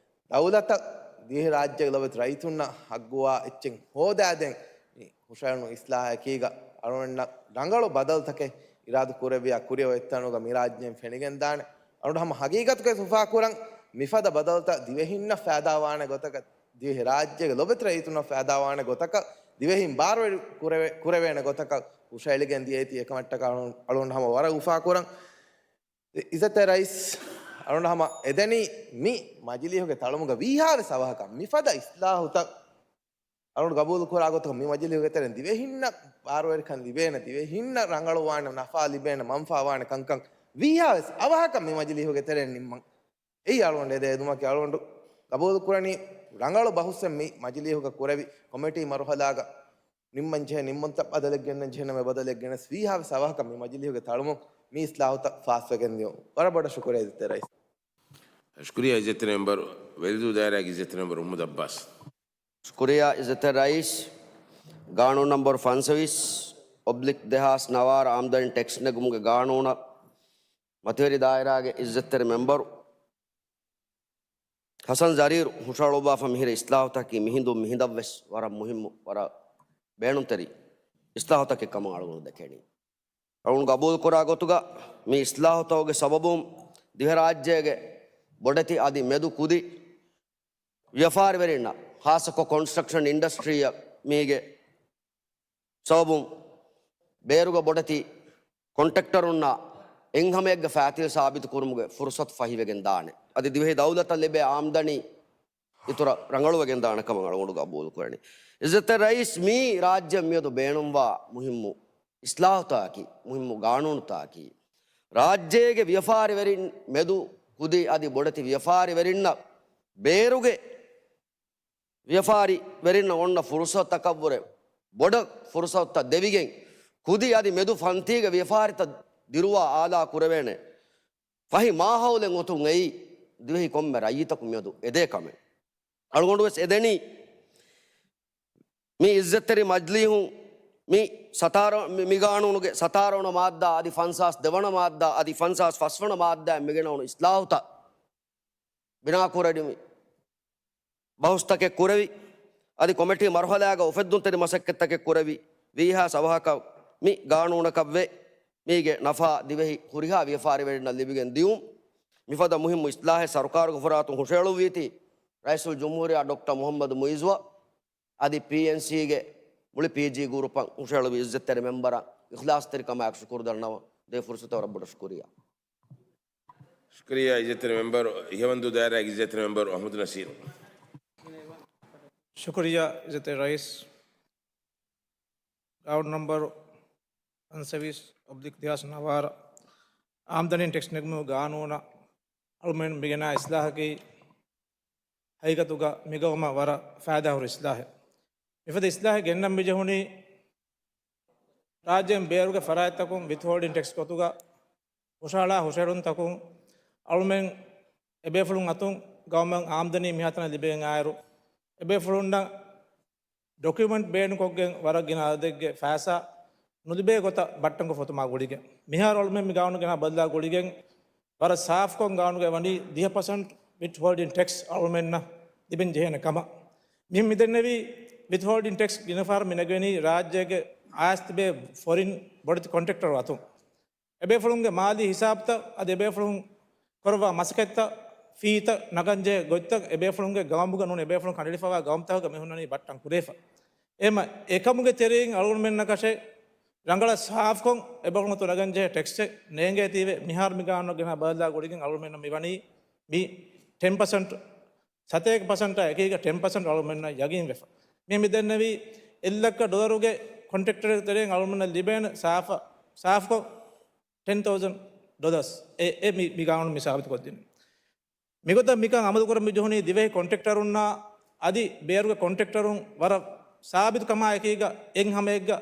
ދައުލަތަށް ދިވެހިރާއްޖޭގެ ލޮބުވެތި ރައްޔިތުންނަށް ހައްގުވާ އެއްޗެއް ހޯދާދޭން މި ހުށައެޅުނު އިސްލާހަކީގަ އަޅުގަނޑަށް ރަނގަޅު ބަދަލުތަކެއް އިރާދަ ކުރެއްވިޔާ ކުރިއަށް އޮތްތަނުގަ މި ރާއްޖޭން ފެނިގެންދާނެ. އަޅުގަނޑު ހަމަ ހަގީގަތުގައި އުފާކުރަން މިފަދަ ބަދަލުތައް ދިވެހިންނަށް ފައިދާވާނެ ގޮތަކަށް، ދިވެހިރާއްޖޭގެ ލޮބުވެތި ރައްޔިތުންނަށް ފައިދާވާނެ ގޮތަކަށް، ދިވެހިން ބާރުވެރި ކުރެވޭ-، ކުރެވޭނެ ގޮތަކަށް ހުށައެޅިގެން ދިޔައީތީ އެކަމަށްޓަކާ އަޅުގަނޑު ހަމަ ވަރަށް އުފާކުރަން. އިއްޒަތްތެރި ރައީސް އަޅުގަނޑު ހަމަ އެދެނީ މި މަޖިލީހުގެ ތަޅުމުގަ ވީހާވެސް އަވަހަކަށް މިފަދަ އިސްލާހުތައް އަޅުގަނޑު ގަބޫލުކުރާ ގޮތަކަށް މި މަޖިލީހުގެ ތެރެއިން ދިވެހިންނަށް ބާރުވެރިކަން ލިބޭނެ، ދިވެހިންނަށް ރަނގަޅުވާނެ، ނަފާ ލިބޭނެ، މަންފާވާނެ ކަންކަން ވީހާވެސް އަވަހަކަށް މި މަޖިލީހުގެ ތެރެއިން ނިންމަން. އެއީ އަޅުގަނޑު އެދޭ އެދުމަކީ އަޅުގަނޑު ގަބޫލުކުރަނީ ރަނގަޅު ބަހުސްއެއް މި މަޖިލީހުގަ ކުރެވި ކޮމިޓީ މަރުހަލާގަ ނިންމަންޖެހޭ ނިންމުންތައް ބަދަލެއް ގެންނަން ޖެހޭނަމޭ ބަދަލެއް ގެނެސް ވީހާވެސް އަވަހަކަށް މި މަޖިލީހުގެ ތަޅުމުން މި އިސްލާހުތައް ފާސްވެގެން ދިޔުން. ވަރަށް ބޮޑަށް ޝުކުރިއްޔާ އިއްޒަތްތެރި ރައީސް. ޝުކުރިއްޔާ އިއްޒަތްތެރި މެމްބަރު، ވެލިދޫ ދާއިރާގެ އިއްޒަތްތެރި މެމްބަރު މުހައްމަދު އައްބާސް. ޝުކުރިއްޔާ އިއްޒަތްތެރި ރައީސް. ގާނޫނު ނަންބަރު ފަންސަވީސް އޮބްލިކް ދެހާސް ނަވާރަ އާމްދަނީ ޓެކްސް ނެގުމުގެ ގާނޫނަށް މަތިވެރި ދާއިރާގެ އިއްޒަތްތެރި މެމްބަރު ހަސަން ޒަރީރު ހުށަހަޅުއްވާފަ މިހިރަ އިސްލާހުތަކީ މިހިނދުން މިހިނދަށްވެސް ވަރަށް މުހިއްމު، ވަރަށް ބޭނުންތެރި އިސްލާހުތަކެއް ކަމަށް އަޅުގަނޑު ދެކެނީ. އަޅުގަނޑު ގަބޫލުކުރާ ގޮތުގަ މި އިސްލާހުތަކުގެ ސަބަބުން ދިވެހިރާއްޖޭގެ ބޮޑެތި އަދި މެދު ކުދި ވިޔަފާރިވެރިންނަށް، ޚާއްޞަކޮށް ކޮންސްޓްރަކްޝަން އިންޑަސްޓްރީއަށް މީގެ ސަބަބުން ބޭރުގަ ބޮޑެތި ކޮންޓްރެކްޓަރުންނާ އެއްހަމައެއްގެ ފައިތިލް ސާބިތުކުރުމުގެ ފުރުސަތު ފަހިވެގެން ދާނެ. އަދި ދިވެހި ދައުލަތަށް ލިބޭ އާމްދަނީ އިތުރަށް ރަނގަޅުވެގެން ދާނެ ކަމަށް އަޅުގަނޑު ގަބޫލުކުރަނީ. އިއްޒަތްތެރި ރައީސް، މީ ރާއްޖެއަށް މިއަދު ބޭނުންވާ މުހިއްމު އިސްލާހުތަކަކީ، މުހިއްމު ގާނޫނުތަކަކީ، ރާއްޖޭގެ ވިޔަފާރިވެރިން މެދު ކުދި އަދި ބޮޑެތި ވިޔަފާރިވެރިންނަށް ބޭރުގެ ވިޔަފާރިވެރިންނަށް އޮންނަ ފުރުސަތަކަށްވުރެ ބޮޑަށް ފުރުސަތުތައް ދެވިގެން، ކުދި އަދި މެދު ފަންތީގެ ވިޔަފާރިތައް ދިރުވާ އާލާ ކުރެވޭނެ ފަހި މާހައުލެއް އޮތުން އެއީ ދިވެހި ކޮންމެ ރައްޔިތަކު މިއަދު އެދޭ ކަމެއް. އަޅުގަނޑު ވެސް އެދެނީ މި އިއްޒަތްތެރި މަޖިލީހުން މި ސަތާރަ-، މި، މި ގާނޫނުގެ ސަތާރަ ވަނަ މާއްދާ އަދި ފަންސާސް ދެ ވަނަ މާއްދާ އަދި ފަންސާސް ފަސް ވަނަ މާއްދާއިން މިގެނައުނު އިސްލާހުތައް ބިނާކުރެވި، ބަހުސްތަކެއް ކުރެވި، އަދި ކޮމިޓީ މަރުހަލާގަ އުފެއްދުންތެރި މަސައްކަތްތަކެއް ކުރެވި، ވީހާސް އަވަހަކަށް މި ގާނޫނަކަށްވެ މީގެ ނަފާ ދިވެހި ހުރިހާ ވިޔަފާރިވެރިންނަށް ލިބިގެން ދިޔުން. މިފަދަ މުހިއްމު އިސްލާހެއް ސަރުކާރުގެ ފުރާތުން ހުށައެޅުއްވީތީ، ރައީސުލްޖުމްހޫރިއްޔާ ޑޮކްޓަރ މުހައްމަދު މުއިއްޒުއަށް އަދި ޕީއެންސީގެ މުޅި ޕީޖީ ގުރުޕަށް ހުށައެޅުވި އިއްޒަތްތެރި މެމްބަރަށް އިޚްލާޞްތެރިކަމާއެކު ޝުކުރު ދަންނަވަން. ދޭ ފުރުޞަތަށް ވަރަށް ބޮޑަށް ޝުކުރިއްޔާ. ޝުކުރިއްޔާ އިއްޒަތްތެރި މެމްބަރު، އިހަވަންދޫ ދާއިރާގެ އިއްޒަތްތެރި މެމްބަރު އަޙްމަދު ނަސީރު. ޝުކުރިއްޔާ އިއްޒަތްތެރި ރައީސް. ގާނޫނު ނަމްބަރު ފަންސަވީސް އޮބްލިކް ދެހާސް ނަވާރަ އާމްދަނީ ޓެކްސް ނެގުމުގެ ގާނޫނަށް އަޅުމެން މިގެނާ އިސްލާހަކީ ހަގީގަތުގަ މިގައުމަށް ވަރަށް ފައިދާހުރި އިސްލާހެއް. މިފަދަ އިސްލާހެއް ގެންނަން މިޖެހުނީ ރާއްޖޭން ބޭރުގެ ފަރާތްތަކުން ވިތްހޯލްޑިން ޓެކްސް ގޮތުގަ ހުށަހަޅާ ހުށަހެޅުންތަކުން އަޅުމެން އެބޭފުޅުން އަތުން ގައުމަށް އާމްދަނީ މިހާތަނަށް ލިބިގެން އާއިރު، އެބޭފުޅުންނަށް ޑޮކިއުމެންޓް ބޭނުންކޮށްގެން ވަރަށް ގިނަ އަދަދެއްގެ ފައިސާ ނުލިބޭ ގޮތަށް ބައްޓަންކޮށް ފޮތުމާ ގުޅިގެން. މިހާރު އަޅުމެން މި ގާނޫނު ގެނާ ބަދަލާ ގުޅިގެން ވަރަށް ސާފްކޮށް ގާނޫނުގައި ވަނީ ދިހަ ޕަސެންޓް ވިތްހޯލްޑިން ޓެކްސް އަޅުމެންނަށް ލިބެން ޖެހޭނެ ކަމަށް. މި، މިދެންނެވީ ވިތްހޯލްޑިން ޓެކްސް ގިނަ ފަހަރު މި ނެގެނީ ރާއްޖޭގެ އައިސް ތިބޭ ފޮރިން ބޮޑެތި ކޮންޓްރެކްޓަރު އަތުން. އެބޭފުޅުންގެ މާލީ ހިސާބުތައް އަދި އެބޭފުޅުން ކުރައްވާ މަސައްކަތްތައް ފީތައް ނަގަންޖެހޭ ގޮތްތައް އެބޭފުޅުންގެ ގައުމުގަ ނޫނީ އެބޭފުޅުން ކަނޑައެޅިފައިވާ ގައުމުތަކުގަ މި ހުންނަނީ ބައްޓަން ކުރެވިފަ. އެހެން އެކަމުގެ ތެރެއިން އަޅުގަނޑުމެންނަކަށެއް ރަނގަޅަށް ސާފްކޮށް އެބަހުޅުމަތު ނަގަންޖެހޭ ޓެކްސްއެއް ނޭނގޭތީވެ، މިހާރު މި ގާނޫނަށް ގެނާ ބަދަލާ ގުޅިގެން އަޅުގަނޑުމެންނަށް މިވަނީ މި ޓެން ޕަސެންޓް، ސަތޭކަ ޕަސެންޓާ އެކީގަ ޓެން ޕަސެންޓް އަޅުގަނޑުމެންނަށް ޔަގީންވެފަ. މި މިދެންނެވީ އެއްލައްކަ ޑޮލަރުގެ ކޮންޓްރެކްޓަރެއްގެ ތެރެއިން އަޅުގަނޑުމެންނަށް ލިބޭނެ ސާފަ-، ސާފްކޮށް ޓެން ތައުޒަންޑް ޑޮލަރސް. އެ، އެ މި، މި ގާނޫނު މި ސާބިތުކޮށްދިނީ. މިގޮތަށް މިކަން އަމަލު ކުރަން މި ޖެހުނީ ދިވެހި ކޮންޓްރެކްޓަރުންނާ އަދި ބޭރުގެ ކޮންޓްރެކްޓަރުން ވަރަށް ސާބިތު ކަމާ އެކީގަ އެއް ހަމައެއްގަ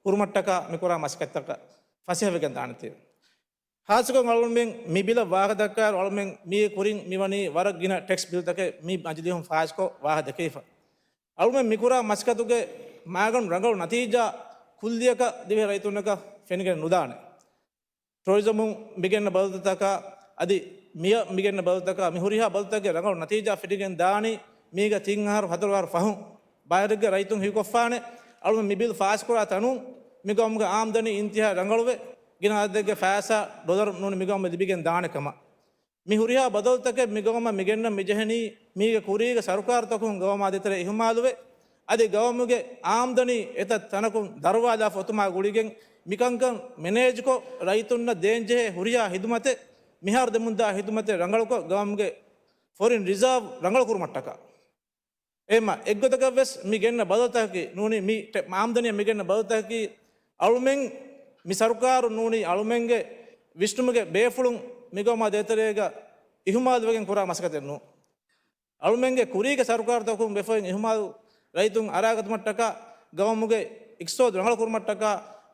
ހުރުމަށްޓަކާ މި ކުރާ މަސައްކަތްތަކަށް ފަސޭހަވެގެން ދާނެތީ. ހާއްސަކޮށް އަޅުމެން މި ބިލަށް ވާހަކަ ދައްކާއިރު އަޅުމެން މީގެ ކުރިން މިވަނީ ވަރަށް ގިނަ ޓެކްސް ބިލްތަކެއް މި މަޖިލީހުން ފާސްކޮށް ވާހަކަ ދެކެވިފަ. އަޅުމެން މިކުރާ މަސައްކަތުގެ މާގަނޑު ރަނގަޅު ނަތީޖާ ކުއްލިއަކަށް ދިވެހި ރައްޔިތުންނަކަށް ފެނިގެން ނުދާނެ. ޓުރިޒަމުން މިގެންނަ ބަދަލުތަކާ އަދި މިއަށް މިގެންނަ ބަދަލުތަކާ މި ހުރިހާ ބަދަލުތަކެއް ރަނގަޅު ނަތީޖާ ފެނިގެން ދާނީ މީގަ ތިން އަހަރު ހަތަރު އަހަރު ފަހުން. ބައެއްގެ ރައްޔިތުން ހީކޮށްފާނެ އަޅުގަނޑު މި ބިލް ފާސްކުރާ ތަނުން މި ގައުމުގެ އާމްދަނީ އިންތިހާ ރަނގަޅުވެ، ގިނަ އަދަދެއްގެ ފައިސާ ޑޮލަރު ނޫނީ މި ގައުމަށް ލިބިގެން ދާނެ ކަމަށް. މި ހުރިހާ ބަދަލުތަކެއް މި ގައުމަށް މިގެންނަން މިޖެހެނީ، މީގެ ކުރީގެ ސަރުކާރުތަކުން ގައުމާ ދޭތެރޭ އިހުމާލުވެ، އަދި ގައުމުގެ އާމްދަނީ އެތައް ތަނަކުން ދަރުވާލާފަ އޮތުމާ ގުޅިގެން، މިކަންކަން މެނޭޖްކޮށް، ރައްޔިތުންނަށް ދޭންޖެހޭ ހުރިހާ ހިދުމަތެއް، މިހާރު ދެމުންދާ ހިދުމަތެއް ރަނގަޅުކޮށް، ގައުމުގެ ފޮރިން ރިޒާވް ރަނގަޅުކުރުމަށްޓަކާ. އެހެންމަ އެއްގޮތަކަށް ވެސް މި ގެންނަ ބަދަލުތަކަކީ ނޫނީ މި ޓެ-، އާމްދަނީއަށް މި ގެންނަ ބަދަލުތަކަކީ އަޅުމެން މި ސަރުކާރު ނޫނީ އަޅުމެންގެ ވިސްނުމުގެ ބޭފުޅުން މި ގައުމާ ދޭތެރޭގަ އިހުމާލުވެގެން ކުރާ މަސައްކަތެއް ނޫން. އަޅުމެންގެ ކުރީގެ ސަރުކާރުތަކުން ވެފައި އިހުމާލު ރައްޔިތުން އަރާގަތުމަށްޓަކާ ގައުމުގެ އިޤްތިޞާދު ރަނގަޅުކުރުމަށްޓަކާ،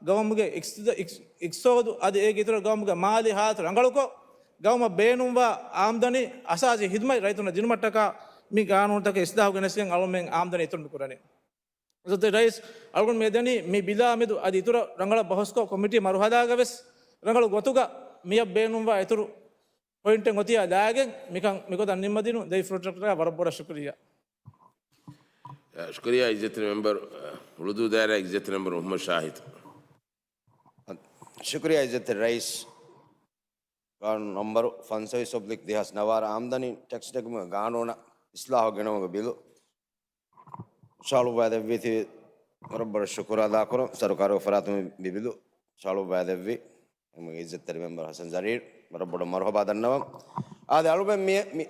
ގައުމުގެ އިޤްތި-، އިޤް-، އިޤްތިޞާދު އަދި އޭގެ އިތުރަށް ގައުމުގެ މާލީ ހާލަތު ރަނގަޅުކޮށް، ގައުމަށް ބޭނުންވާ އާމްދަނީ އަސާސީ ހިދުމަތް ރައްޔިތުންނަށް ދިނުމަށްޓަކާ މި ގާނޫނުތަކަށް އިސްލާހު ގެނެސްގެން އަޅުމެން އާމްދަނީ އިތުރު މިކުރަނީ. އިއްޒަތްތެރި ރައީސް، އަޅުގަނޑު މި ދެނީ މި ބިލާ މެދު އަދި އިތުރަށް ރަނގަޅަށް ބަހުސްކޮށް، ކޮމިޓީ މަރުހަލާގަ ވެސް ރަނގަޅު ގޮތުގަ މިއަށް ބޭނުންވާ އިތުރު ޕޮއިންޓެއް އޮތިއްޔާ ލާގެން މިކަން މިގޮތަށް ނިންމަދިނުން. ދެވި ފުރަތަކަށް ވަރަށް ބޮޑަށް ޝުކުރިއްޔާ. ޝުކުރިއްޔާ އިއްޒަތްތެރި މެމްބަރު، ހުޅުދޫ ދާއިރާގެ އިއްޒަތްތެރި މެމްބަރު މުޙައްމަދު ޝާހިދު. ޝުކުރިއްޔާ އިއްޒަތްތެރި ރައީސް. ގާނޫނު ނަމްބަރު ފަންސަވީސް އޮބްލިކް ދެހާސް ނަވާރަ އާމްދަނީ ޓެކްސް ނެގުމުގެ ގާނޫނަށް އިސްލާހު ގެނައުމުގެ ބިލު އިންޝާﷲ ވައިދެއްވީތީ ވަރަށް ބޮޑަށް ޝުކުރު އަދާކުރަން. ސަރުކާރުގެ ފަރާތުން މި ބިލު އިންޝާﷲ ވައިދެއްވި އެމީހުންގެ އިއްޒަތްތެރި މެމްބަރު ޙަސަން ޒަރީން ވަރަށް ބޮޑަށް މަރުޙަބާ ދަންނަވަން. އާދެ، އަޅުމެން މި، މި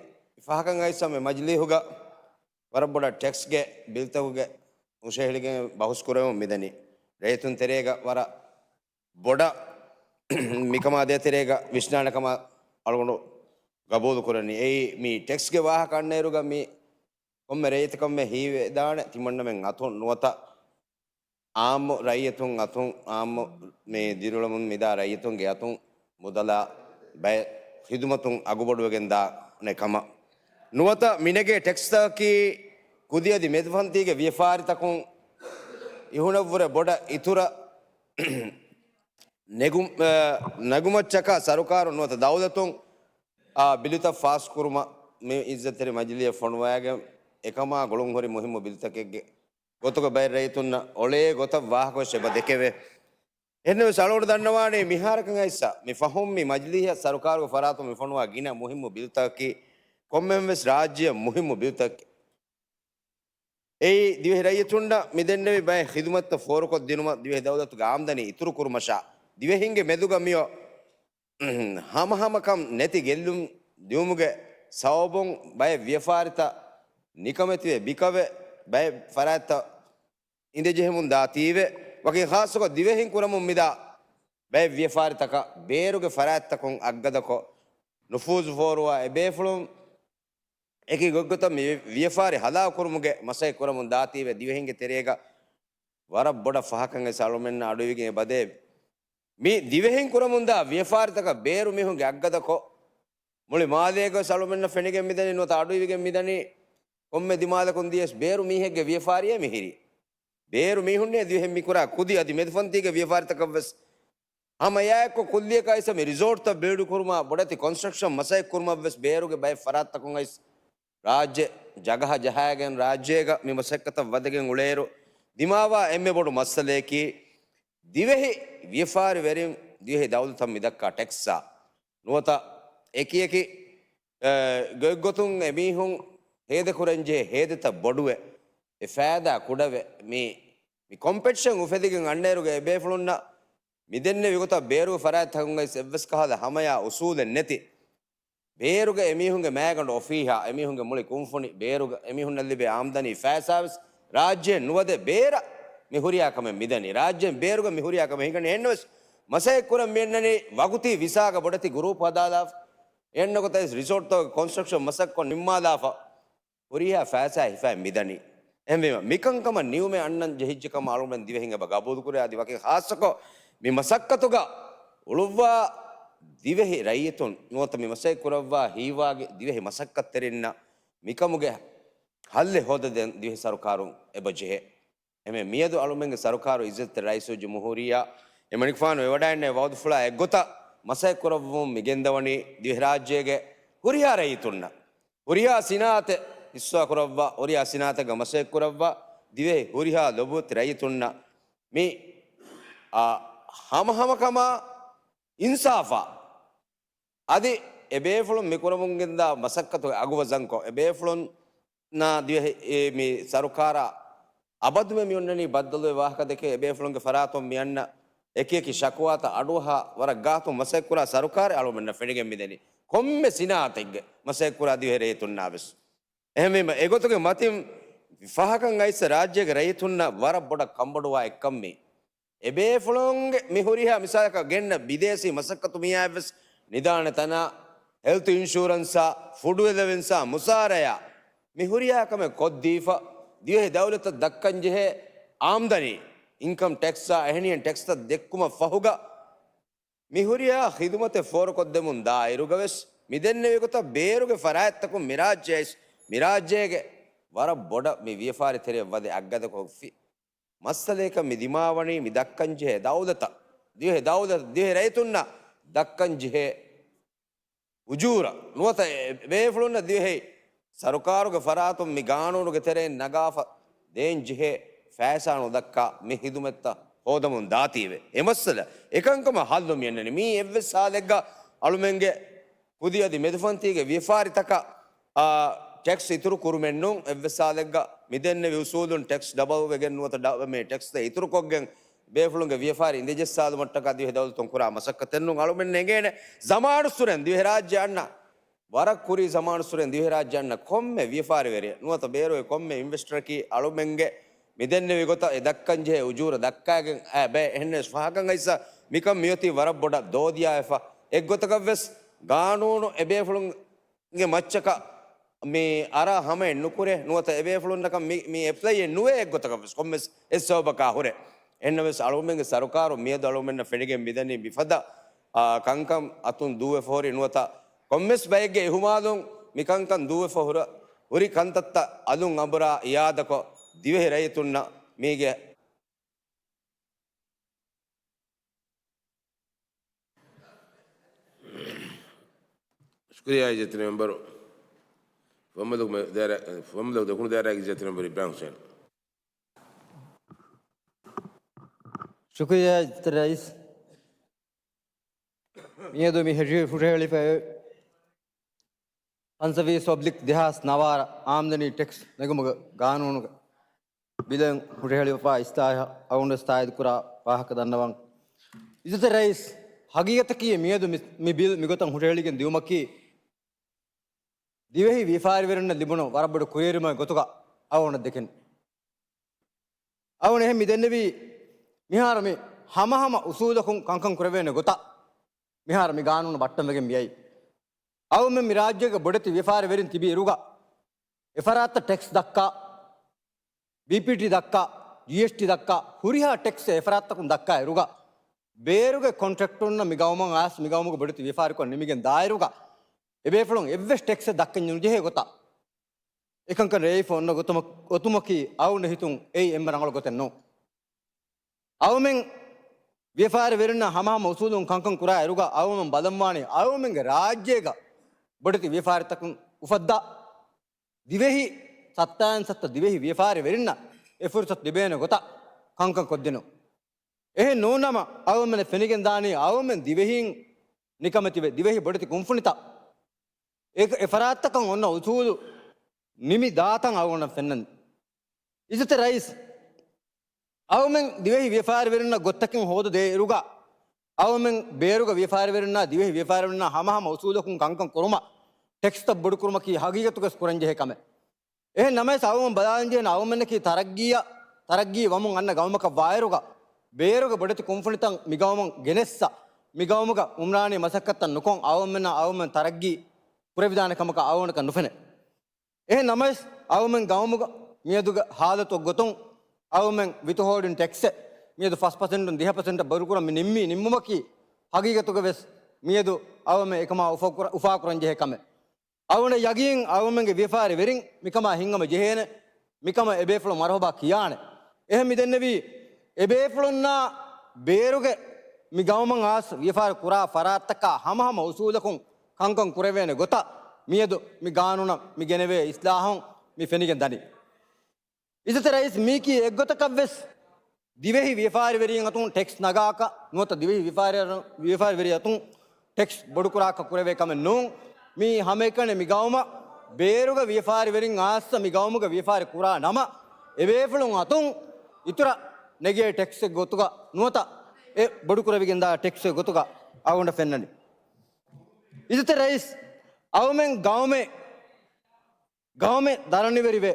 ފަހަކަށް އައިސް މި މަޖިލީހުގަ ވަރަށް ބޮޑަށް ޓެކްސްގެ ބިލްތަކުގެ ހުށަހެޅިގެން ބަހުސް ކުރެވުން މިދަނީ. ރައްޔިތުން ތެރޭގަ ވަރަށް ބޮޑަށް މިކަމާ ދޭތެރޭގަ ވިސްނާނެ ކަމަށް އަޅުގަނޑު ގަބޫލު ކުރަނީ. އެއީ މި ޓެކްސްގެ ވާހަކަ އަންނައިރުގަ މި ކޮންމެ ރައްޔިތަކަށް ހީވެދާނެ ތިމަންނަމެން އަތުން ނުވަތަ އާއްމު ރައްޔިތުން އަތުން، އާއްމު މި ދިރިއުޅެމުން މިދާ ރައްޔިތުންގެ އަތުން މުދަލާ ބައެއް ޚިދުމަތުން އަގުބޮޑުވެގެން ދާނެ ކަމަށް. ނުވަތަ މިނެގޭ ޓެކްސްތަކަކީ ކުދިއަދި މެދުފަންތީގެ ވިޔަފާރިތަކުން އިހުނަށްވުރެ ބޮޑަށް އިތުރަށް ނެގު-، އަ، ނެގުމައްޗަކާ ސަރުކާރުން ނުވަތަ ދައުލަތުން، އާ، ބިލުތައް ފާސްކުރުމަށް މި އިއްޒަތްތެރި މަޖިލީހަށް ފޮނުވައިގެން އެކަމާ ގުޅުންހުރި މުހިއްމު ބިލުތަކެއްގެ ގޮތުގަ ބައެއް ރައްޔިތުންނަށް އޮޅޭ ގޮތަށް ވާހަކަވެސް އެބަ ދެކެވޭ. އެހެންނަމަވެސް އަޅުގަނޑު ދަންނަވާނީ މިހާރަކަށް އައިސް މި ފަހުން މި މަޖިލީހަށް ސަރުކާރުގެ ފަރާތުން މި ފޮނުވާ ގިނަ މުހިއްމު ބިލުތަކަކީ ކޮންމެހެންވެސް ރާއްޖެއަށް މުހިއްމު ބިލުތަކެއް. އެއީ ދިވެހި ރައްޔިތުންނަށް މިދެންނެވި ބައެއް ޚިދުމަތްތައް ފޯރުކޮށްދިނުމަށް ދިވެހި ދައުލަތުގެ އާމްދަނީ އިތުރުކުރުމަށާ، ދިވެހިންގެ މެދުގަ މިއޮ ހަމަހަމަކަން ނެތި ގެއްލުން ދިއުމުގެ ސަބަބުން ބައެއް ވިޔަފާރިތައް ނިކަމެތިވެ ބިކަވެ، ބައެއް ފަރާތްތައް އިނދެޖެހެމުން ދާތީވެ، ވަކި ޚާއްޞަކޮށް ދިވެހިން ކުރަމުން މިދާ ބައެއް ވިޔަފާރިތަކަށް ބޭރުގެ ފަރާތްތަކުން އަށްގަދަކޮށް ނުފޫޒު ފޯރުވާ އެބޭފުޅުން އެކި ގޮތްގޮތަށް މި ވިޔަފާރި ހަލާކު ކުރުމުގެ މަސައްކަތް ކުރަމުން ދާތީވެ، ދިވެހިންގެ ތެރޭގަ ވަރަށް ބޮޑަށް ފަހަކަށް އައިސް އަޅުމެންނަށް އަޑުއިވިގެން އެބަދޭ. މި ދިވެހިން ކުރަމުންދާ ވިޔަފާރިތަކަށް ބޭރު މީހުންގެ އަށްގަދަކޮށް، މުޅި މާލޭގަވެސް އަޅުމެންނަށް ފެނިގެން މިދަނީ ނުވަތަ އަޑުއިވިގެން މިދަނީ ކޮންމެ ދިމާލަކުން ދިޔަސް ބޭރު މީހެއްގެ ވިޔަފާރިއޭ މިހިރީ. ބޭރު މީހުންނޭ ދިވެހިން މިކުރާ ކުދި އަދި މެދުފަންތީގެ ވިޔަފާރިތަކަށްވެސް ހަމަ އެއާއެއްކޮށް ކުއްލިއަކަށް އައިސް މި ރިސޯޓްތައް ބިލްޑް ކުރުމާ ބޮޑެތި ކޮންސްޓްރަކްޝަން މަސައްކަތް ކުރުމަށްވެސް ބޭރުގެ ބައެއް ފަރާތްތަކުން އައިސް ރާއްޖެ ޖަގަހަ ޖަހައިގެން ރާއްޖޭގަ މި މަސައްކަތަށް ވަދެގެން އުޅޭއިރު، ދިމާވާ އެންމެ ބޮޑު މައްސަލަޔަކީ، ދިވެހި ވިޔަފާރިވެރިން ދިވެހި ދައުލަތަށް މިދައްކާ ޓެކްސްއާ ނުވަތަ އެކިއެކި، އެ، ގޮތްގޮތުން އެމީހުން ހޭދަކުރަންޖެހޭ ހޭދަތައް ބޮޑުވެ، އެ ފައިދާ ކުޑަވެ، މި، މި ކޮމްޕެޓިޝަން އުފެދިގެން އަންނައިރުގަ އެބޭފުޅުންނަށް މިދެންނެވި ގޮތަށް ބޭރުގެ ފަރާތްތަކުން އައިސް އެއްވެސް ކަހަލަ ހަމަޔާ އުސޫލެއް ނެތި. ބޭރުގަ އެމީހުންގެ މައިގަނޑު އޮފީހާ، އެމީހުންގެ މުޅި ކުންފުނި، ބޭރުގަ އެމީހުންނަށް ލިބޭ އާމްދަނީ ފައިސާވެސް ރާއްޖެއެއް ނުވަދެ ބޭރަށް މި ހުރިހާ ކަމެއް މިދަނީ. ރާއްޖޭން ބޭރުގަ މި ހުރިހާ ކަމެއް ހިނގަނީ. އެހެންނަމަވެސް މަސައްކަތް ކުރަން މިއަންނަނީ ވަގުތީ ވިސާގަ ބޮޑެތި ގުރޫޕް ހަދާލާފަ. އެހެންނަ ގޮތަށް ރިސޯޓްތަކުގެ ކޮންސްޓްރަކްޝަން މަސައްކަތް ނިންމާލާފަ. ހުރިހާ ފައިސާ ހިފައި މިދަނީ. އެހެންވީމަ، މިކަންކަމަށް ނިއުމެއް އަންނަން ޖެހިއްޖެ ކަމަށް އަޅުގަނޑުމެން ދިވެހިން އެބަ ގަބޫލުކުރޭ. އަދި ވަކި ޚާއްޞަކޮށް މި މަސައްކަތުގަ އުޅުއްވާ ދިވެހި ރައްޔިތުން ނުވަތަ މި މަސައްކަތް ކުރައްވާ ހީވާގި ދިވެހި މަސައްކަތްތެރިންނަށް މިކަމުގެ ހައްލެއް ހޯދަދޭން ދިވެހި ސަރުކާރުން އެބަ ޖެހޭ. އެމެ މިއަދު އަޅުމެންގެ ސަރުކާރު އިއްޒަތްތެރި ރައީސުލްޖުމްހޫރިއްޔާ އެމަނިކުފާނު ވެވަޑައިންނެވި ވައުދުފުޅާ އެއްގޮތަށް މަސައްކަތް ކުރައްވަމުން މިގެންދަވަނީ ދިވެހިރާއްޖޭގެ ހުރިހާ ރައްޔިތުންނަށް، ހުރިހާ ސިނާއަތެއް ހިއްސާ ކުރައްވާ، ހުރިހާ ސިނާއަތެއްގަ މަސައްކަތް ކުރައްވާ، ދިވެހި ހުރިހާ ލޮބުވެތި ރައްޔިތުންނަށް މި، އާ، ހަމަހަމަކަމާ އިންސާފާ އަދި އެބޭފުޅުން މިކުރަމުންގެންދާ މަސައްކަތުގެ އަގު ވަޒަންކޮށް، އެބޭފުޅުންނާ ދިވެހި، އެ، މި ސަރުކާރާ އަބަދުމެ މިއޮންނަނީ ބައްދަލުވެ ވާހަކަ ދެކެ، އެބޭފުޅުންގެ ފަރާތުން މިއަންނަ އެކިއެކި ޝަކުވާތައް އަޑުއަހާ ވަރަށް ގާތުން މަސައްކަތްކުރާ ސަރުކާރެއް އަޅުމެންނަށް ފެނިގެން މިދެނީ. ކޮންމެ ސިނާއަތެއްގެ މަސައްކަތްކުރާ ދިވެހި ރައްޔިތުންނާވެސް. އެހެންވީމަ، އެގޮތުގެ މަތިން ފަހަކަށް އައިސް ރާއްޖޭގެ ރައްޔިތުންނަށް ވަރަށް ބޮޑަށް ކަންބޮޑުވާ އެއްކަން މީ. އެބޭފުޅުންގެ މި ހުރިހާ މިސާލަކަށް ގެންނަ ބިދޭސީ މަސައްކަތު މީހާއެއްވެސް ނިދާނެ ތަނާ، ހެލްތު އިންޝުއަރެންސާ، ފުޑު އެލަވެންސާ، މުސާރަޔާ، މި ހުރިހާ ކަމެއް ކޮށްދީފަ، ދިވެހި ދައުލަތަށް ދައްކަންޖެހޭ އާމްދަނީ، އިންކަމް ޓެކްސްއާ އެހެނިހެން ޓެކްސްތައް ދެއްކުމަށް ފަހުގަ، މި ހުރިހާ ޚިދުމަތެއް ފޯރުކޮށްދެމުން ދާއިރުގަވެސް، މިދެންނެވި ގޮތަށް ބޭރުގެ ފަރާތްތަކުން މި ރާއްޖެ އައިސް، މި ރާއްޖޭގެ ވަރަށް ބޮޑަށް މި ވިޔަފާރި ތެރެއަށް ވަދެ އަށްގަދަކޮށްފި މައްސަލައަކަށް މި ދިމާވަނީ މި ދައްކަންޖެހޭ ދައުލަތަށް، ދިވެހި ދައުލަތަށް، ދިވެހި ރައްޔިތުންނަށް ދައްކަންޖެހޭ އުޖޫރަ ނުވަތަ އެ ބޭފުޅުންނަށް ދިވެހި ސަރުކާރުގެ ފަރާތުން މި ގާނޫނުގެ ތެރެއިން ނަގާފަ ދޭން ޖެހޭ ފައިސާ ނުދައްކާ މި ހިދުމަތްތައް ހޯދަމުން ދާތީވެ. އެ މައްސަލަ އެކަންކަމަށް ހައްލު މިއަންނަނީ. މީ އެއްވެސް ހާލެއްގަ އަޅުމެންގެ ކުދި އަދި މެދުފަންތީގެ ވިޔަފާރިތަކަށް، އާ، ޓެކްސް އިތުރު ކުރުމެއް ނޫން. އެއްވެސް ހާލެއްގަ މިދެންނެވި އުސޫލުން ޓެކްސް ޑަބަލް ވެގެން ނުވަތަ ޑަ-، މި ޓެކްސްތައް އިތުރުކޮށްގެން ބޭފުޅުންގެ ވިޔަފާރި އިނދެޖައްސާލުމަށްޓަކާ ދިވެހި ދައުލަތުން ކުރާ މަސައްކަތެއް ނޫން. އަޅުމެން އެނގޭނެ ޒަމާނުއްސުރެން ދިވެހިރާއްޖެ އަންނަ، ވަރަށް ކުރީ ޒަމާނުއްސުރެން ދިވެހިރާއްޖެ އަންނަ ކޮންމެ ވިޔަފާރިވެރިއެއް ނުވަތަ ބޭރުވެ ކޮންމެ އިންވެސްޓަރަކީ އަޅުމެންގެ މިދެންނެވި ގޮތަށް އެ ދައްކަން ޖެހޭ އުޖޫރަ ދައްކާގެން އައި ބައެއް. އެހެންނެވެސް ފަހަކަށް އައިސް މިކަން މިއޮތީ ވަރަށް ބޮޑަށް ދޯދިޔާވެފަ. އެއްގޮތަކަށްވެސް ގާނޫނު އެބޭފުޅުން ގެ މައްޗަކަށް މި އަރާ ހަމައެއް ނުކުރޭ، ނުވަތަ އެބޭފުޅުންނަކަށް މި، މި އެޕްލައިއެއް ނުވޭ އެއްގޮތަކަށްވެސް ކޮންމެސް އެއް ސަބަބަކާ ހުރެ. އެހެންނަމަވެސް އަޅުގަނޑުމެންގެ ސަރުކާރުން މިއަދު އަޅުގަނޑުމެންނަށް ފެނިގެން މިދަނީ މިފަދަ އާ، ކަންކަން އަތުން ދޫވެފަ ހުރި ނުވަތަ ކޮންމެސް ބައެއްގެ އިހުމާލުން މިކަންކަން ދޫވެފަ ހުރ-، ހުރި ކަންތައްތައް އަލުން އަނބުރާ އިއާދަކޮށް، ދިވެހި ރައްޔިތުންނަށް މީގެ ޝުކުރިއްޔާ އިއްޒަތްތެރި މެމްބަރު. ފުވައްމުލަކު މެ-، ދާއިރާ-، ފުވައްމުލަކު ދޮކުނު ދާއިރާގެ އިއްޒަތްތެރި މެމްބަރު އިބްރާހިމް ހުސެން. ޝުކުރިއްޔާ އިއްޒަތްތެރި ރައީސް. މިއަދު މި ހެ-، ހުށަހެޅިފައި ފަންސަވީސް އޮބްލިކް ދެހާސް ނަވާރަ އާމްދަނީ ޓެކްސް ނެގުމުގެ ގާނޫނުގެ ބިލެއް ހުށަހެޅިފަ އިސްލާހަށް އަޅުގަނޑު ތާއީދު ކުރާ ވާހަކަ ދަންނަވަން. އިއްޒަތްތެރި ރައީސް، ހަގީގަތަކީ މިއަދު މި، މި ބިލް މިގޮތަށް ހުށަހެޅިގެން ދިއުމަކީ ދިވެހި ވިޔަފާރިވެރިންނަށް ލިބުނު ވަރަށް ބޮޑު ކުރިއެރުމެއް ގޮތުގަ އަޅުގަނޑަށް ދެކެން. އަޅުގަނޑު އެހެން މި ދެންނެވީ، މިހާރު މި ހަމަހަމަ އުސޫލަކުން ކަންކަން ކުރެވޭނެ ގޮތަށް މިހާރު މި ގާނޫނު ބައްޓަން ވެގެން މިއައީ. އަޅުމެން މި ރާއްޖޭގެ ބޮޑެތި ވިޔަފާރިވެރިން ތިބި އިރުގަ، އެފަރާތަށް ޓެކްސް ދައްކާ، ބީޕީޓީ ދައްކާ، ޖީއެސްޓީ ދައްކާ، ހުރިހާ ޓެކްސް އެފަރާތަކުން ދައްކާ އިރުގަ، ބޭރުގެ ކޮންޓްރެކްޓަރުންނަށް މި ގައުމަށް އައިސް މި ގައުމުގެ ބޮޑެތި ވިޔަފާރިކޮށް ނިމިގެން ދާއިރުގަ، އެބޭފުޅުން އެއްވެސް ޓެކްސެއް ދައްކަން ނުޖެހޭ ގޮތަށް އެކަންކަން ރޭވިފަ އޮންނަ ގޮތުމަ-، ގޮތުމަކީ އަޅުގަނޑު ހިތުން އެއީ އެންމެ ރަނގަޅު ގޮތެއް ނޫން. އަޅުމެން ވިޔަފާރިވެރިންނަށް ހަމަހަމަ އުސޫލުން ކަންކަން ކުރާ އިރުގަ އަޅުމެން ބަލަންވާނީ އަޅުމެންގެ ރާއްޖޭގަ ބޮޑެތި ވިޔަފާރިތަކުން އުފައްދާ ދިވެހި ސައްތައިން ސައްތަ ދިވެހި ވިޔަފާރިވެރިންނަށް އެ ފުރުސަތު ލިބޭނެ ގޮތަށް ކަންކަން ކޮށްދިނުން. އެހެން ނޫންނަމަ އަޅުމެން ފެނިގެން ދާނީ އަޅުމެން ދިވެހީން ނިކަމެތިވެ ދިވެހި ބޮޑެތި ކުންފުނިތައް އެ، އެ ފަރާތްތަކަށް އޮންނަ އުސޫލު ނިމި ދާތަން އަޅުގަނޑަށް ފެންނަން. އިއްޒަތްތެރި ރައީސް، އަޅުމެން ދިވެހި ވިޔަފާރިވެރިންނަށް ގޮތްތަކެއް ހޯދަ ދޭ އިރުގަ، އަޅުމެން ބޭރުގެ ވިޔަފާރިވެރިންނާ ދިވެހި ވިޔަފާރިވެރިންނާ ހަމަހަމަ އުސޫލަކުން ކަންކަން ކުރުމަށް ޓެކްސްތައް ބޮޑުކުރުމަކީ ހަގީގަތުގަސް ކުރަންޖެހޭ ކަމެއް. އެހެން ނަމަވެސް އަޅުމެން ބަލާލަންޖެހޭނެ އަޅުމެންނަކީ ތަރައްގީއަށް، ތަރައްގީ ވަމުން އަންނަ ގައުމަކަށް ވާއިރުގަ، ބޭރުގެ ބޮޑެތި ކުންފުނިތައް މިގައުމަށް ގެނެއްސަ، މިގައުމުގަ އުމްރާނީ މަސައްކަތްތައް ނުކޮށް އަޅުމެންނަށް އަޅުމެން ތަރައްގީ ކުރެވިދާނެ ކަމަކަށް އަޅުގަނޑަކަށް ނުފެނޭ. އެހެން ނަމަވެސް، އަޅުމެން ގައުމުގަ މިއަދުގެ ހާލަތު ގޮތުން، އަޅުމެން ވިތުހޯލްޑިން ޓެކްސެއް މިއަދު ފަސް ޕަސެންޓުން ދިހަ ޕަސެންޓަށް ބޮޑުކުރަން މި ނިންމީ ނިންމުމަކީ، ހަގީގަތުގަ ވެސް މިއަދު އަޅުމެން އެކަމާ އުފާކުރަ-، އުފާކުރަންޖެހޭ ކަމެއް. އަޅުގަނޑަށް ޔަގީން އަޅުމެންގެ ވިޔަފާރި ވެރިން މިކަމާ ހިންގަމަ ޖެހޭނެ، މިކަމަށް އެބޭފުޅުން މަރުހަބާ ކިޔާނެ. އެހެން މި ދެންނެވީ، އެބޭފުޅުންނާ ބޭރުގެ މި ގައުމަށް އައިސް ވިޔަފާރި ކުރާ ފަރާތްތަކާ ހަމަހަމަ އުސޫލަކުން ކަންކަން ކުރެވޭނެ ގޮތަށް މިއަދު މި ގާނޫނަށް މި ގެނެވޭ އިސްލާހުން މި ފެނިގެން ދަނީ. އިއްޒަތްތެރި ރައީސް، މީކީ އެއްގޮތަކަށްވެސް ދިވެހި ވިޔަފާރިވެރިން އަތުން ޓެކްސް ނަގާކަށް ނުވަތަ ދިވެހި ވިޔަފާރި-، ވިޔަފާރިވެރި އަތުން ޓެކްސް ބޮޑުކުރާކަށް ކުރެވޭ ކަމެއް ނޫން. މީ ހަމައެކަނި މި ގައުމަށް ބޭރުގެ ވިޔަފާރިވެރިން އާއްސަ މި ގައުމުގެ ވިޔަފާރި ކުރާ ނަމަ، އެބޭފުޅުން އަތުން އިތުރަށް ނެގޭ ޓެކްސްއެއް ގޮތުގަ ނުވަތަ އެ ބޮޑުކުރެވިގެންދާ ޓެކްސްއެއް ގޮތުގަ އަޅުގަނޑަށް ފެންނަނީ. އިއްޒަތްތެރި ރައީސް، އަޅުމެން ގައުމެއް ގައުމެއް ދަރަނިވެރިވެ،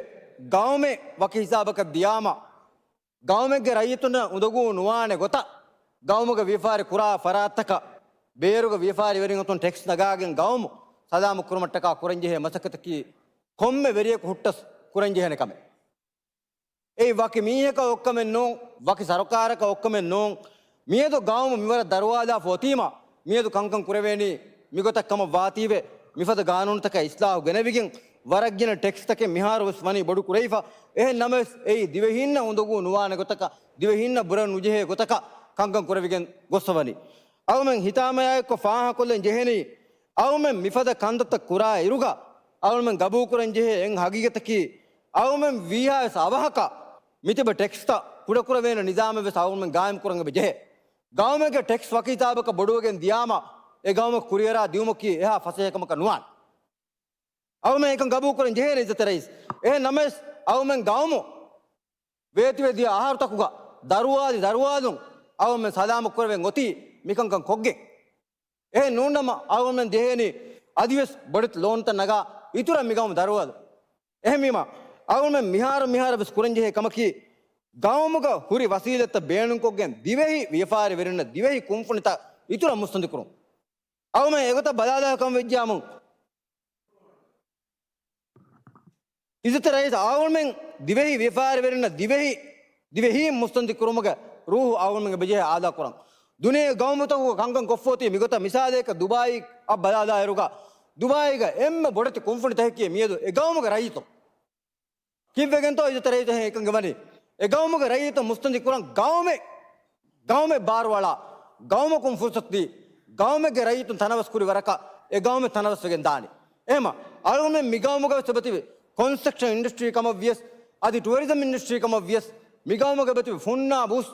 ގައުމެއް ވަކި ހިސާބަކަށް ދިޔާމަ، ގައުމެއްގެ ރައްޔިތުންނަށް އުނދަގޫ ނުވާނެ ގޮތަށް، ގައުމުގެ ވިޔަފާރި ކުރާ ފަރާތްތަކަށް ބޭރުގެ ވިޔަފާރިވެރިން އަތުން ޓެކްސް ނަގާގެން ގައުމު ސަލާމަތް ކުރުމަށްޓަކާ ކުރަންޖެހޭ މަސައްކަތަކީ ކޮންމެ ވެރިޔަކު ހުއްޓަސް ކުރަންޖެހޭނެ ކަމެއް. އެއީ ވަކި މީހަކަށް އޮއްކަމެއް ނޫން، ވަކި ސަރުކާރަކަށް އޮއްކަމެއް ނޫން. މިއަދު ގައުމު މިވަރަށް ދަރުވާލާފަ އޮތީމަ، މިއަދު ކަންކަން ކުރެވޭނީ މިގޮތަށް ކަމަށް ވާތީވެ، މިފަދަ ގާނޫނުތަކަށް އިސްލާހު ގެނެވިގެން، ވަރަށް ގިނަ ޓެކްސްތަކެއް މިހާރު ވެސް ވަނީ ބޮޑު ކުރެވިފަ. އެހެން ނަމަވެސް، އެއީ ދިވެހީންނަށް އުނދަގޫ ނުވާނެ ގޮތަކަށް، ދިވެހީންނަށް ބުރަ ނުޖެހޭ ގޮތަކަށް ކަންކަން ކުރެވިގެން ގޮއްސަވަނީ. އަޅުމެން ހިތާމަޔާއެއްކޮށް ފާހަގަކޮށްލަން ޖެހެނީ، އަޅުމެން މިފަދަ ކަންތައްތައް ކުރާ އިރުގަ، އަޅުމެން ގަބޫލުކުރަން ޖެހޭ އެއް ހަގީގަތަކީ، އަޅުމެން ވީހާވެސް އަވަހަކަށް މިތިބަ ޓެކްސްތައް ކުޑަކުރެވޭނެ ނިޒާމެއް ވެސް އަޅުމެން ގާއިމް ކުރަން އެބަ ޖެހޭ. ގައުމެއްގެ ޓެކްސް ވަކި ހިސާބަކަށް ބޮޑުވެގެން ދިޔާމަ، އެ ގައުމަށް ކުރިއަރާ ދިއުމަކީ އެހާ ފަސޭހަކަމަކަށް ނުވާނެ. އަޅުމެން އެކަން ގަބޫލުކުރަން ޖެހޭނެ އިއްޒަތްތެރި ރައީސް. އެހެން ނަމަވެސް، އަޅުމެން ގައުމު ވޭތުވެދިޔަ އަހަރުތަކުގަ ދަރުވާލި ދަރުވާލުން އަޅުމެން ސަލާމަތް ކުރެވެން އޮތީ މިކަންކަން ކޮށްގެން. އެހެން ނޫންނަމަ އަޅުމެން ޖެހޭނީ އަދިވެސް ބޮޑެތި ލޯނުތައް ނަގާ އިތުރަށް މިގައުމު ދަރުވާލު. އެހެންވީމަ، އަޅުމެން މިހާރު މިހާރު ވެސް ކުރަންޖެހޭ ކަމަކީ، ގައުމުގަ ހުރި ވަސީލަތްތައް ބޭނުންކޮށްގެން ދިވެހި ވިޔަފާރިވެރިންނަށް ދިވެހި ކުންފުނިތައް އިތުރަށް މުއްސަނދި ކުރުން. އަޅުމެން އެގޮތަށް ބަލާލާ ކަމަށް ވެއްޖާމު، އިއްޒަތްތެރި ރައީސް އަޅުމެން ދިވެހި ވިޔަފާރިވެރިންނަށް ދިވެހި، ދިވެހީން މުއްސަނދި ކުރުމުގެ ރޫހު އަޅުމެން އެބަޖެހޭ އާދާ ކުރަން. ދުނިޔޭގެ ގައުމުތަކުގަ ކަންކަން ކޮށްފޯތީ މިގޮތަށް. މިސާލަކަށް ދުބާއީއަށް ބަލާލާއިރުގަ، ދުބާއީގަ އެންމެ ބޮޑެތި ކުންފުނިތަކަކީ މިއަދު އެ ގައުމުގެ ރައްޔިތުން. ކީއްވެގެންތޯ އިއްޒަތްތެރި ރައީސް އެކަން ވަނީ؟ އެ ގައުމުގެ ރައްޔިތުން މުސްތަނދި ކުރަން ގައުމެއް، ގައުމެއް ބާރުއަޅާ، ގައުމަކުން ފުރުސަތު ދީ، ގައުމެއްގެ ރައްޔިތުން ތަނަވަސް ކުރި ވަރަކަށް އެ ގައުމެއް ތަނަވަސް ވެގެން ދާނީ. އެހެމަ އަޅުގަނޑުމެން މި ގައުމުގަ ވެސް އެބަތިބި ކޮންސްޓްރަކްޝަން އިންޑަސްޓްރީ ކަމަށް ވިޔަސް، އަދި ޓުއަރިޒަމް އިންޑަސްޓްރީ ކަމަށް ވިޔަސް، މި ގައުމުގަ އެބަތިބި ފުންނާ ބުސް،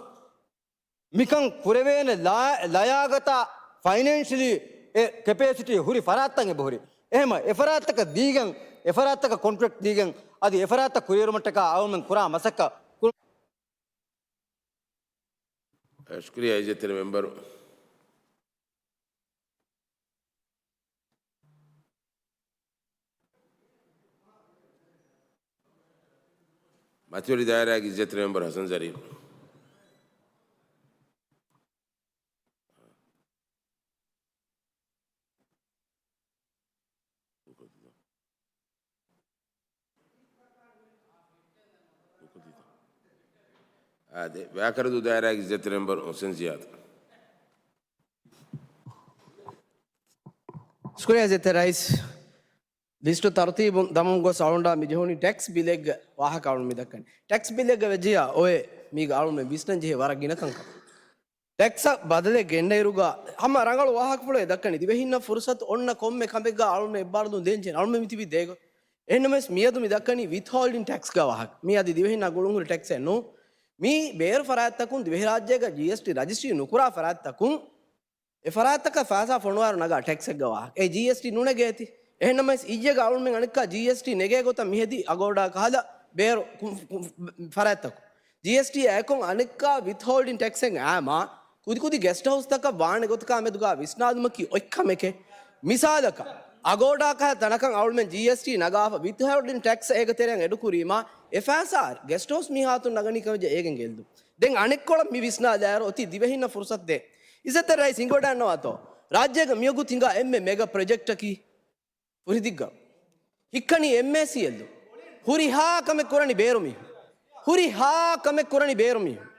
މިކަން ކުރެވޭނެ ލާ-، ލަޔާގަތާ ފައިނޭންޝަލީ އެ ކެޕޭސިޓީ ހުރި ފަރާތްތައް އެބަހުރި. އެހެމަ އެ ފަރާތްތަކަށް ދީގެން، އެ ފަރާތްތަކަށް ކޮންޓްރެކްޓް ދީގެން، އަދި އެ ފަރާތްތައް ކުރިއެރުމަށްޓަކާ އަޅުމެން ކުރާ މަސައްކަތް ކުރު. ޝުކުރިއްޔާ އިއްޒަތްތެރި މެމްބަރު. މަތިވެރި ދާއިރާގެ އިއްޒަތްތެރި މެމްބަރު ހަސަން ޒަރީފް. އާދެ، ވާކަރަދޫ ދާއިރާގެ އިއްޒަތްތެރި މެމްބަރު ހުސެން ޒިޔާދު. ޝުކުރިއްޔާ އިއްޒަތްތެރި ރައީސް. ލިސްޓު ތަރުތީބުން ދަމުން ގޮސް އަޅުގަނޑާ މި ޖެހުނީ ޓެކްސް ބިލެއްގެ ވާހަކަ އަޅުން މި ދައްކަނީ. ޓެކްސް ބިލެއްގަ ވެއްޖިއްޔާ އޮވޭ މީގަ އަޅުން މި ވިސްނަން ޖެހޭ ވަރަށް ގިނަ ކަންކަން. ޓެކްސްއަށް ބަދަލެއް ގެންނައިރުގަ ހަމަ ރަނގަޅު ވާހަކަފުޅެއް ދައްކަނީ. ދިވެހިންނަށް ފުރުސަތު އޮންނަ ކޮންމެ ކަމެއްގަ އަޅުން އެއްބާރުލުން ދޭން ޖެހޭ. އަޅުން މި ތިބީ ދޭގޮތް. އެހެންނަމަވެސް މިއަދު މި ދައްކަނީ ވިތްހޯލްޑިން ޓެކްސްގެ ވާހަކަ. މި އަދި ދިވެހިންނާ ގުޅުންހުރި ޓެކްސެއް ނޫން. މީ ބޭރު ފަރާތްތަކުން ދިވެހިރާއްޖޭގަ ޖީއެސްޓީ ރަޖިސްޓްރީ ނުކުރާ ފަރާތްތަކުން އެ ފަރާތްތަކަށް ފައިސާ ފޮނުވާއިރު ނަގާ ޓެކްސެއްގެ ވާހަކަ. އެ ޖީއެސްޓީ ނުނެގޭތި. އެހެންނަމަވެސް އިއްޔެގަ އަޅުމެން އަނެއްކާ ޖީއެސްޓީ ނެގޭ ގޮތަށް މިހެދީ އަގޯޑާ ކަހަލަ ބޭރު ކުން-، ކުން-، ފަރާތްތަކުން. ޖީއެސްޓީއާ އެކުން އަނެއްކާ ވިތްހޯލްޑިން ޓެކްސެއް އާމާ ކުދިކުދި ގެސްޓް ހައުސްތަކަށް ވާނެ ގޮތަކާ މެދުގާ ވިސްނާލުމަކީ އޮތް ކަމެކޭ. މިސާލަކަށް، އަގޯޑާ ކަހަލަ ތަނަކަށް އަޅުމެން ޖީއެސްޓީ ނަގާފަ ވިތްހޯލްޑިން ޓެކްސް އޭގެ ތެރެއިން އެޑުކުރީމާ، އެ ފައިސާ ގެސްޓް ހައުސް މީހާތުން ނަގަނީ ކަމަށް އޭގެން ގެއްލުން. ދެން އަނެއްކޮޅަށް މި ވިސްނާލާއިރު އޮތީ ދިވެހިންނަށް ފުރުސަތު ދޭ. އިއްޒަތްތެރި ރައީސް އިނގޮޑަންނަވާތޯ؟ ރާއްޖޭގަ މިވަގުތު ހިނގާ އެންމެ މެގަ ޕްރޮޖެކްޓަކީ ފުރިދިއްގަ ހިއްކަނީ އެމްއޭސީއެލް. ހުރިހާ ކަމެއް ކުރަނީ ބޭރު މީހުން. ހުރިހާ ކަމެއް ކުރަނީ ބޭރު މީހުން.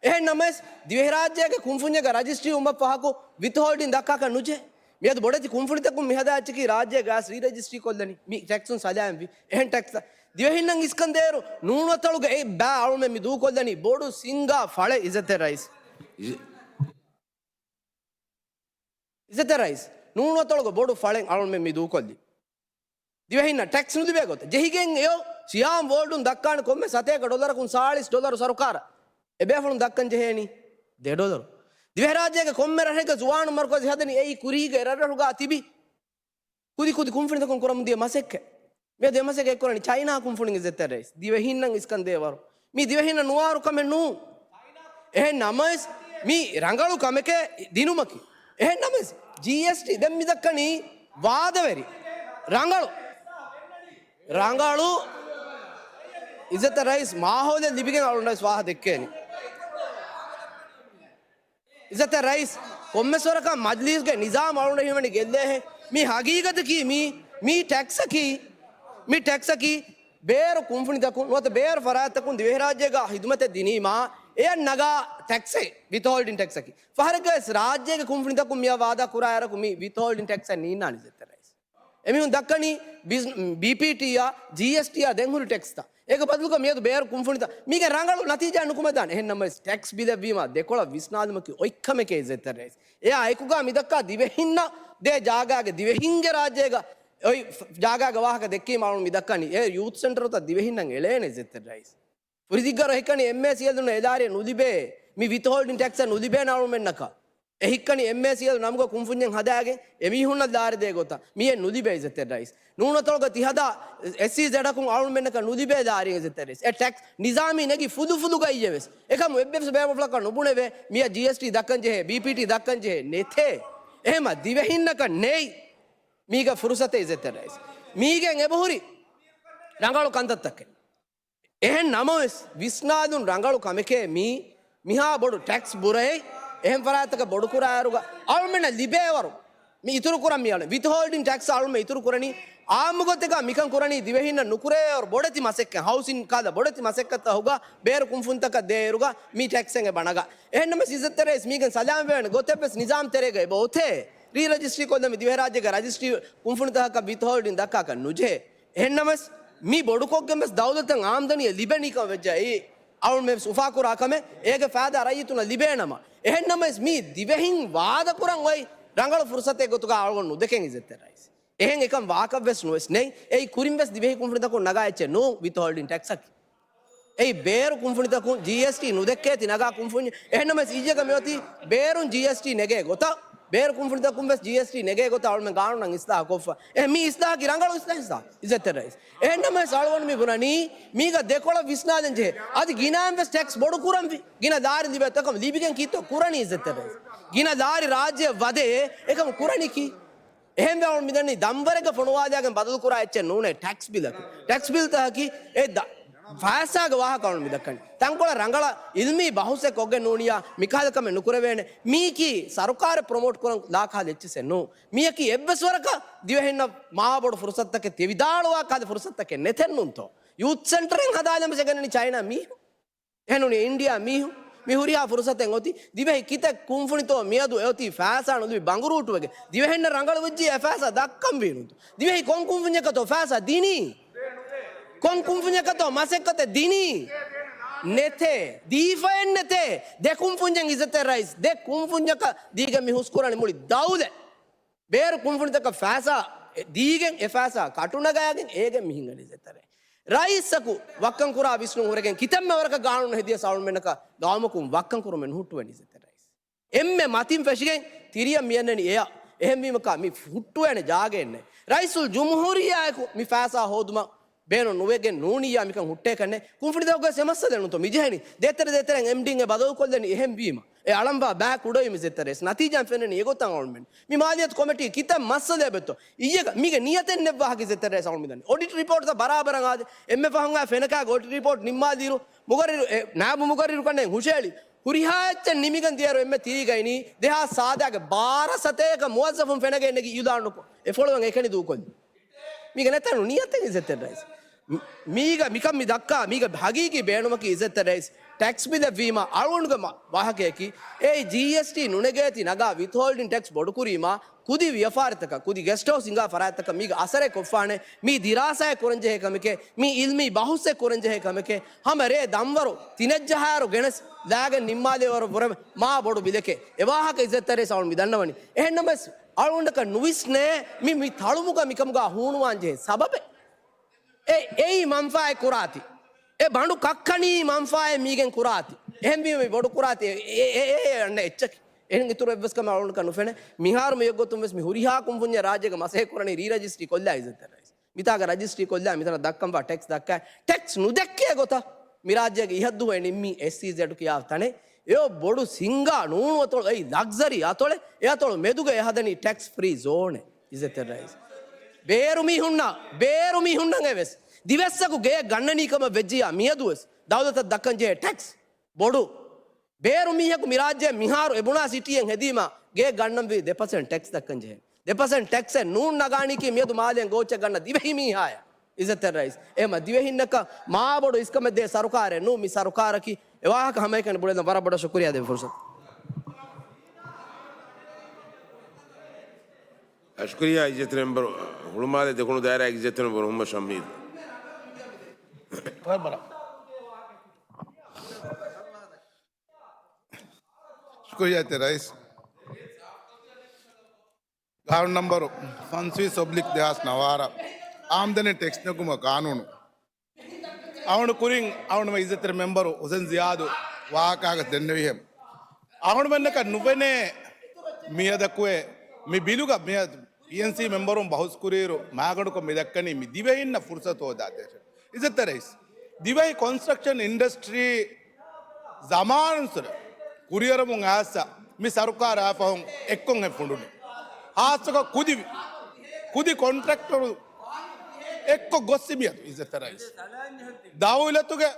އެހެން ނަމަވެސް، ދިވެހިރާއްޖޭގެ ކުންފުންޏެއްގަ ރަޖިސްޓްރީ ވުމަށް ފަހަކު ވިތްހޯލްޑިން ދައްކާކަށް ނުޖެހޭ. މިއަދު ބޮޑެތި ކުންފުނިތަކުން މިހަދާ އެއްޗަކީ ރާއްޖޭ ގާސް ރީ ރަޖިސްޓްރީ ކޮށްލަނީ. މި ޓެކްސުން ސަލާމަތްވި. އެހެން ޓެކްސް ދިވެހިންނަށް އިސްކަންދޭއިރު ނޫނު ވަތަޅުގައި ބައި އަޅުމެން މި ދޫކޮށްލަނީ ބޮޑު ސިންގާ ފަޅެއް އިއްޒަތްތެރި ރައީސް. އިއްޒަ- އިއްޒަތްތެރި ރައީސް، ނޫނު ވަތަޅުގަ ބޮޑު ފަޅެއް އަޅުމެން މި ދޫކޮށްލީ. ދިވެހިންނަށް ޓެކްސް ނުލިބޭ ގޮތަށް. ޖެހިގެން އެޔޮ ސިޔާމް ވޯލްޑުން ދައްކާނެ ކޮންމެ ސަތޭކަ ޑޮލަރަކުން ސާޅީސް ޑޮލަރު ސަރުކާރަށް އެބޭފުޅުން ދައްކަން ޖެހޭނީ ދެ ޑޮލަރު. ދިވެހިރާއްޖޭގެ ކޮންމެ ރަށެއްގަ ޒުވާނު މަރުކަޒު ހަދަނީ އެއީ ކުރީގެ ރަށްރަށުގަ ތިބި ކުދި ކުދި ކުންފުނިތަކުން ކުރަމުން ދިޔަ މަސައްކަތް. މިއަދު އެ މަސައްކަތް ކުރަނީ ޗައިނާ ކުންފުނިން އިއްޒަތްތެރި ރައީސް. ދިވެހިންނަށް އިސްކަން ދޭވަރު. މީ ދިވެހިންނަށް ނުވާރު ކަމެއް ނޫން. އެހެން ނަމަވެސް، މީ ރަނގަޅު ކަމެކޭ ދިނުމަކީ. އެހެން ނަމަވެސް، ޖީއެސްޓީ ދެން މި ދައްކަނީ ވާދަވެރި. ރަނގަޅު. ރަނގަޅު. އިއްޒަތްތެރި ރައީސް މާހައުލެއް ލިބިގެން އަޅުން ރައީސް ވާހަ ދެއްކޭނީ. އިއްޒަތްތެރި ރައީސް، ކޮންމެސް ވަރަކަށް މަޖްލީސްގެ ނިޒާމް އަޅުގަނޑަށް ހީވަނީ ގެއްލޭހެން. މީ ހަގީގަތަކީ މީ، މީ ޓެކްސަކީ، މީ ޓެކްސަކީ ބޭރު ކުންފުނިތަކުން ނުވަތަ ބޭރު ފަރާތްތަކުން ދިވެހިރާއްޖޭގަ ހިދުމަތެއް ދިނީމާ، އެޔަށް ނަގާ ޓެކްސެއް، ވިތްހޯލްޑިން ޓެކްސަކީ. ފަހަރެއްގަވެސް ރާއްޖޭގެ ކުންފުނިތަކުން މިއަށް ވާދާ ކުރާއިރަކު މި ވިތްހޯލްޑިން ޓެކްސެއް ނީންނާނެ އިއްޒަތްތެރި ރައީސް. އެމީހުން ދައްކަނީ ބިޒް-، ބީޕީޓީއާ، ޖީއެސްޓީއާ ދެން ހުރި ޓެކްސްތައް. އޭގެ ބަދަލުގަ މިއަދު ބޭރު ކުންފުނިތައް. މީގެ ރަނގަޅު ނަތީޖާ ނުކުމެދާނެ. އެހެން ނަމަވެސް، ޓެކްސް ބިލެއްވީމާ ދެކޮޅަށް ވިސްނާލުމަކީ އޮތް ކަމެކޭ އިއްޒަތްތެރި ރައީސް. އެއާ އެކުގަ މިދައްކާ ދިވެހިންނަށް ދޭ ޖާގާގެ ދިވެހިންގެ ރާއްޖޭގަ އޮތް ފް-، ޖާގާގެ ވާހަކަ ދެއްކީމާ އަޅުން މި ދައްކަނީ. އެ ޔޫތު ސެންޓަރުތައް ދިވެހިންނަށް އެޅޭނެ އިއްޒަތްތެރި ރައީސް. ފުރިދިއްގަރު ހިއްކަނީ އެމްއޭސީއެލުން އެ ލާރިއެއް ނުލިބޭ. މި ވިތްހޯލްޑިން ޓެކްސްއެއް ނުލިބޭނެ އަޅުމެންނަކަށް. އެ ހިއްކަނީ އެމްއޭސީއެލް ނަމުގަ ކުންފުންޏެއް ހަދާގެން އެމީހުންނަށް ލާރި ދޭ ގޮތަށް. މިއެއް ނުލިބޭ އިއްޒަތްތެރި ރައީސް. ނޫނު ވަތަޅުގަ ތި ހަދާ އެސްއީޒެޑަކުން އަޅުމެންނަކަށް ނުލިބޭ ލާރި އިއްޒަތްތެރި ރައީސް. އެ ޓެކްސް ނިޒާމީ ނެގި ފުލުފުލުގައްޔެވެސް. އެކަމު އެއްވެސް ބޭފުޅަކަށް ނުބުނެވޭ މިއަށް ޖީއެސްޓީ ދައްކަން ޖެހޭ، ބީޕީޓީ ދައްކަން ޖެހޭ. ނެތޭ. އެހެމަ ދިވެހިންނަކަށް ނެތް. މީގަ ފުރުސަތެއް އިއްޒަތްތެރި ރައީސް. މީގެން އެބަހުރި ރަނގަޅު ކަންތައްތަކެއް. އެހެން ނަމަވެސް، ވިސްނާލުން ރަނގަޅު ކަމެކޭ މީ، މިހާ ބޮޑު ޓެކްސް ބުރައެއް، އެހެން ފަރާތަކަށް ބޮޑުކުރާއިރުގަ އަޅުމެންނަށް ލިބޭވަރު، މި އިތުރުކުރަން މިއަޅު، ވިތްހޯލްޑިން ޓެކްސް އަޅުމެން އިތުރުކުރަނީ، އާއްމު ގޮތެއްގަ މިކަން ކުރަނީ ދިވެހިންނަށް ނުކުރޭ އޮރު ބޮޑެތި މަސައްކަތް، ހައުސިން ކާލަ ބޮޑެތި މަސައްކަތްތައް ހުގަ ބޭރު ކުންފުނިތަކަށް ދޭއިރުގަ މި ޓެކްސް އެނގެ ބަނަގަ. އެހެންނަމަސް އިއްޒަތްތެރި ރައީސް މީގެން ސަލާމަތްވެވޭނެ ގޮތެއްވެސް ނިޒާމް ތެރޭގައި އެބަ އޮތޭ. ރީ ރަޖިސްޓްރީ ކޮށްލަން މި ދިވެހިރާއްޖޭގެ ރަޖިސްޓްރީ ކުންފުނިތަކަކަށް ވިތްހޯލްޑިން ދައްކާކަށް ނުޖެހޭ. އެހެންނަމަސް މި ބޮޑުކޮށްގެން ވެސް ދައުލަތަށް އާމްދަނީއެއް ލިބެނީ ކަމަށް ވެއްޖެ. އެއީ އަޅުން މި އުފާކުރާ ކަމެއް އޭގެ ފައިދާ ރައްޔިތުންނަށް ލިބޭނަމަ. އެހެންނަމަސް މީ ދިވެހިން ވާދަކުރަން އޮތް ރަނގަޅު ފުރުސަތެއް ގޮތުގަ އަޅުގަނޑު ނުދެކެން އިއްޒަތްތެރި ރައީސް. އެހެން އެކަން ވާކަށްވެސް ނުވެސް ނެތް. އެއީ ކުރިންވެސް ދިވެހި ކުންފުނިތަކުން ނަގާ އެއްޗެއް ނޫން ވިތްހޯލްޑިން ޓެކްސްއަކީ. އެއީ ބޭރު ކުންފުނިތަކުން ޖީއެސްޓީ ނުދެއްކޭތި ނަގާ ކުންފުނި. އެހެންނަމަސް އިއްޔެގަ މިއޮތީ ބޭރުން ޖީއެސްޓީ ނެގޭ ގޮތަށް، ބޭރު ކުންފުނިތަކުން ވެސް ޖީއެސްޓީ ނެގޭ ގޮތަށް އަޅުމެން ގާނޫނަށް އިސްލާހު ކޮށްފަ. އެހެން މި އިސްލާހަކީ ރަނގަޅު އިސްލާހެއް އިއްޒަތްތެރި ރައީސް. އެހެންނަމަސް އަޅުގަނޑު މި ބުނަނީ މީގަ ދެކޮޅަށް ވިސްނާލަން ޖެހޭ. އަދި ގިނައިން ވެސް ޓެކްސް ބޮޑު ކުރަންވީ. ގިނަ ލާރި ލިބޭ ތަކަމަ ލިބިގެން ކީއްތޯ ކުރަނީ އިއްޒަތްތެރި ރައީސް. ގިނަ ލާރި ރާއްޖެއަށް ވަދެ އެކަމަ ކުރަނީ ކީއް؟ އެހެންވެ އަޅުން މިދަނީ ދަންވަރެއްގަ ފޮނުވާލިއާގެން ބަދަލުކުރާ އެއްޗެއް ނޫނޭ ޓެކްސް ބިލަކީ. ޓެކްސް ބިލްތަކަކީ އެ ދަ-، ފައިސާގެ ވާހަކަ އަޅުން މިދައްކަނީ. ތަންކޮޅެއް ރަނގަޅަށް އިލްމީ ބަހުސެއް ކޮށްގެން ނޫނިއްޔާ މިކަހަލަ ކަމެއް ނުކުރެވޭނެ. މީކީ ސަރުކާރެއް ޕްރޮމޯޓް ކުރަން ލާ ކަހަލަ އެއްޗިސެއް ނޫން. މިޔަކީ އެއްވެސް ވަރަކަށް ދިވެހިންނަށް މާ ބޮޑު ފުރުސަތުތަކެއް ތި ވިދާޅުވާ ކަހަލަ ފުރުސަތުތަކެއް ނެތެއްނޫންތޯ؟ ޔޫތް ސެންޓަރެއް ހަދާލަމަސެ ގެންނަނީ ޗައިނާ މީހުން. އެހެންނޫނީ އިންޑިއާ މީހުން. މި ހުރިހާ ފުރުސަތެއް އޮތީ ދިވެހި ކިތައް ކުންފުނިތޯ މިއަދު އެއޮތީ ފައިސާ ނުލިބި ބަނގުރޫޓުވެގެން. ދިވެހިންނަށް ރަނގަޅު ވެއްޖެ އެ ފައިސާ ދައްކަންވީނުންތޯ؟ ދިވެހި ކޮން ކުންފުންޏަކަށްތޯ ފައިސާ ދިނީ؟ ކޮން ކުންފުންޏަކަށްތޯ މަސައްކަތެއް ދިނީ؟ ނެތޭ. ދީފައެއް ނެތޭ. ދެ ކުންފުންޏެއް އިއްޒަތްތެރި ރައީސް. ދެ ކުންފުންޏަކަށް ދީގެން މި ހުސްކުރަނީ މުޅި ދައުލަތް. ބޭރު ކުންފުނިތަކަށް ފައިސާ ދީގެން އެ ފައިސާ ކަޓުނަގަޔާގެން އޭގެން މި ހިނގަނީ އިއްޒަތްތެރި ރައީސް. ރައީސަކު ވައްކަން ކުރާ ވިސްނުން ހުރެގެން ކިތަންމެ ވަރަކަށް ގާނޫނު ހެދިޔަސް އަޅުމެންނަކަށް ގައުމަކުން ވައްކަން ކުރުމެއް ނުހުއްޓުވޭނީ އިއްޒަތްތެރި ރައީސް. އެންމެ މަތިން ފެށިގެން ތިރިއަށް މިއަންނަނީ އެއަށް. އެހެންވީމަކާ މި ހުއްޓުވޭނެ ޖާގައެއް ނެތް. ރައީސުލް ޖުމްހޫރިއްޔާއެކު މި ފައިސާ ހޯދުމަށް ބޭނުން ނުވެގެން ނޫނިއްޔާ މިކަން ހުއްޓޭކަށްނެ. ކުންފުނިތަކުގަސް އެ މައްސަލައެއް ނުތޯ މި ޖެހެނީ. ދޭތެރެ ދޭތެރެން އެމްޑީއެއް ބަދަލުކޮށްލަނީ އެހެން ވީމަ. އެ އަޅަންވާ ބައި ކުޑަވީމަ އިއްޒަތްތެރި ރައީސް. ނަތީޖާ ފެންނަނީ އެގޮތަށް އަޅުމެން. މި މާލިޔަތު ކޮމިޓީ ކިތައް މައްސަލައެއް ބެތޯ. އިއްޔެގަ މީގެ ނިޔަތެއް ނެތް ވާހަކަ އިއްޒަތްތެރި ރައީސް އަޅުމެން ދަނީ. އޮޑިޓް ރިޕޯޓްތައް ބަރާބަރަށް އާދެ. އެންމެ ފަހުން އާ ފެނަކާގެ އޮޑިޓް ރިޕޯޓް ނިންމާލިއިރު މުގައްރިރު، އެ، ނާއިބު މުގައްރިރު ކަންނޭނގެ ހުށައެޅި. ހުރިހާ އެއްޗެއް ނިމިގެން ދިޔައިރު އެންމެ ތިރީގައިނީ ދެހާސް ސާދައިގެ ބާރަ ސަތޭކަ މުވައްޒަފުން ފެނަގެން ނެގި އިއުލާނުކޮށް، އެ ފޮޅުވަން އެކަނި ދޫކޮށްލި. މީގެ ނެތަނު ނިޔަތެއް އިއްޒަތްތެރި ރައީސް. މި-، މީގަ މިކަން މި ދައްކާ، މީގެ ހަގީގީ ބޭނުމަކީ އިއްޒަތްތެރި ރައީސް ޓެކްސް ބިލެއް ވީމަ އަޅުގަނޑުގެ މަ-، ވާހަކަޔަކީ، އެއީ ޖީއެސްޓީ ނުނެގޭތީ ނަގާ ވިތްހޯލްޑިން ޓެކްސް ބޮޑުކުރީމަ، ކުދި ވިޔަފާރިތަކަށް، ކުދި ގެސްޓް ހައުސް ހިނގާ ފަރާތްތަކަށް މީގެ އަސަރެއް ކޮށްފާނެ، މީ ދިރާސާއެއް ކުރަންޖެހޭ ކަމެކޭ، މީ އިލްމީ ބަހުސްއެއް ކުރަންޖެހޭ ކަމެކޭ، ހަމަ ރޭ ދަންވަރު ތިނެއްޖަހާއިރު ގެނެސް ލާގެން ނިންމާލެވޭވަރު ވުރެ މާ ބޮޑު ބިލެކޭ. އެ ވާހަކަ އިއްޒަތްތެރި ރައީސް އަޅުން މި ދަންނަވަނީ. އެހެންނަމަވެސް އަޅުގަނޑަކަށް ނުވިސްނޭ މި، މި ތަޅުމުގަ މިކަމުގަ ހޫނުވާންޖެހޭ ސަބަބެއް. އެ، އެއީ މަންފާއެއް ކުރާތި. އެ ބަނޑު ކައްކަނީ މަންފާއެއް މީގެން ކުރާތި. އެހެންވީމަ މި ބޮޑު ކުރާތި. އެ، އެ، އެ، އެ، އެ އަންނަ އެއްޗަކީ. އެހެން އިތުރު އެއްވެސް ކަމެއް އަޅުގަނޑަކަށް ނުފެނޭ. މިހާރު މި އޮތްގޮތުން ވެސް މި ހުރިހާ ކުންފުންޏެއް ރާއްޖޭގަ މަސައްކަތް ކުރަނީ ރީ ރަޖިސްޓްރީ ކޮށްލާ އިއްޒަތްތެރި ރައީސް. މިތާގަ ރަޖިސްޓްރީ ކޮށްލާ، މިތަނަށް ދައްކަންވާ ޓެކްސް ދައްކާ، ޓެކްސް ނުދެއްކޭ ގޮތަށް މި ރާއްޖޭގެ އިހަށްދުވަހު ނިންމީ އެސްއީޒެޑް ކިޔާ ތަނެއް. އެއޮ ބޮޑު ސިންގާ ނޫނު އަތޮޅު، އެއީ ލަގްޒަރީ އަތޮޅެއް. އެ އަތޮޅު މެދުގަ އެ ހަދަނީ ޓެކްސް ފްރީ ޒޯނެއް. އިއްޒަތްތެރި ރައީސް. ބޭރު މީހުންނަށް، ބޭރު މީހުންނަށް އެވެސް ދިވެއްސަކު ގެއެއް ގަންނަނީ ކަމަށް ވެއްޖިއްޔާ މިއަދުވެސް ދައުލަތަށް ދައްކަން ޖެހޭ ޓެކްސް ބޮޑު. ބޭރު މީހަކު މި ރާއްޖެއަށް މިހާރު އެ ބުނާ ސިޓީއެއް ހެދީމަ ގެއެއް ގަންނަންވީ ދެ ޕަސެންޓް ޓެކްސް ދައްކަން ޖެހޭ. ދެ ޕަސެންޓް ޓެކްސެއް ނޫން ނަގާނީކީ މިއަދު މާލޭން ގޯއްޗެއް ގަންނަ ދިވެހި މީހާޔަށް. އިއްޒަތްތެރި ރައީސް. އެހެމަ ދިވެހިންނަކަށް މާ ބޮޑު އިސްކަމެއް ދޭ ސަރުކާރެއް ނޫން މި ސަރުކާރަކީ. އެ ވާހަކަ ހަމައެކަނި ބުނެލަން ވަރަށް ބޮޑަށް ޝުކުރިއްޔާ ދެން ފުރުސަތު. ޝުކުރިއްޔާ އިއްޒަތްތެރި މެމްބަރު ހުޅުމާލެ ދެކުނު ދާއިރާގެ އިއްޒަތްތެރި މެމްބަރު ހުއްމަ ޝަމީލް. ޝުކުރިއްޔާ އިއްޒަތްތެރި ރައީސް. ގާނޫނު ނަމްބަރު ފަންސަވީސް އޮބްލިކް ދެހާސް ނަވާރަ އާމްދަނީ ޓެކްސް ނެގުމަށް ގާނޫނު. އަޅުގަނޑު ކުރިން އަޅުގަނޑު އިއްޒަތްތެރި މެމްބަރު ހުސެން ޒިޔާދު ވާހަކައަކަށް ދެންނެވިހެން. އަޅުގަނޑުމެންނަކަށް ނުފެނޭ މިއަދަކުވެ މި ބިލުގަ މިއަދު ޕީއެންސީ މެމްބަރުން ބަހުސްކުރިއިރު މާގަނޑުކޮށް މި ދައްކަނީ މި ދިވެހިންނަށް ފުރުސަތު ހޯދާދޭށޭ. އިއްޒަތްތެރި ރައީސް، ދިވެހި ކޮންސްޓްރަކްޝަން އިންޑަސްޓްރީ ޒަމާނުން ސުރެ ކުރިއަރަމުން އައިސް މި ސަރުކާރާ ފަހުން އެއްކޮށް އެ ފުނޑުނު. ހާއްސަކޮށް ކުދި، ކުދި ކޮންޓްރެކްޓަރު އެއްކޮށް ގޮއްސި މިއަދު އިއްޒަތްތެރި ރައީސް. ދައުލަތުގެ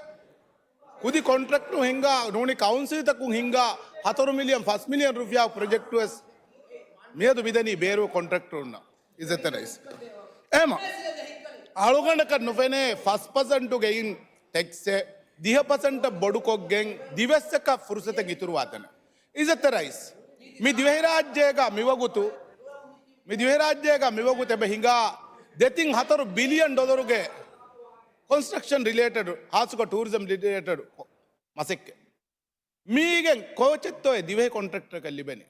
ކުދި ކޮންޓްރެކްޓަރު ހިންގާ ނޫނީ ކައުންސިލްތަކުން ހިންގާ ހަތަރު މިލިއަން ފަސް މިލިއަން ރުފިޔާ ޕްރޮޖެކްޓުވެސް މިއަދު މިދަނީ ބޭރު ކޮންޓްރެކްޓަރުންނަށް. އިއްޒަތްތެރި ރައީސް. އެމަ އަޅުގަނޑަކަށް ނުފެނޭ ފަސް ޕަސެންޓުގެ އިން ޓެކްސެއް ދިހަ ޕަސެންޓަށް ބޮޑުކޮށްގެން ދިވެއްސަކަށް ފުރުސަތެއް އިތުރުވާތަނެއް. އިއްޒަތްތެރި ރައީސް، މި ދިވެހިރާއްޖޭގަ މިވަގުތު، މި ދިވެހިރާއްޖޭގަ މިވަގުތު އެބަ ހިނގާ ދެތިން ހަތަރު ބިލިއަން ޑޮލަރުގެ ކޮންސްޓްރަކްޝަން ރިލޭޓެޑް، ހާއްސަކޮށް ޓޫރިޒަމް ރިލޭޓެޑް މަސައްކަތް. މީގެން ކޯޗެއްތޯއޭ ދިވެހި ކޮންޓްރެކްޓަރަކަށް ލިބެނީ؟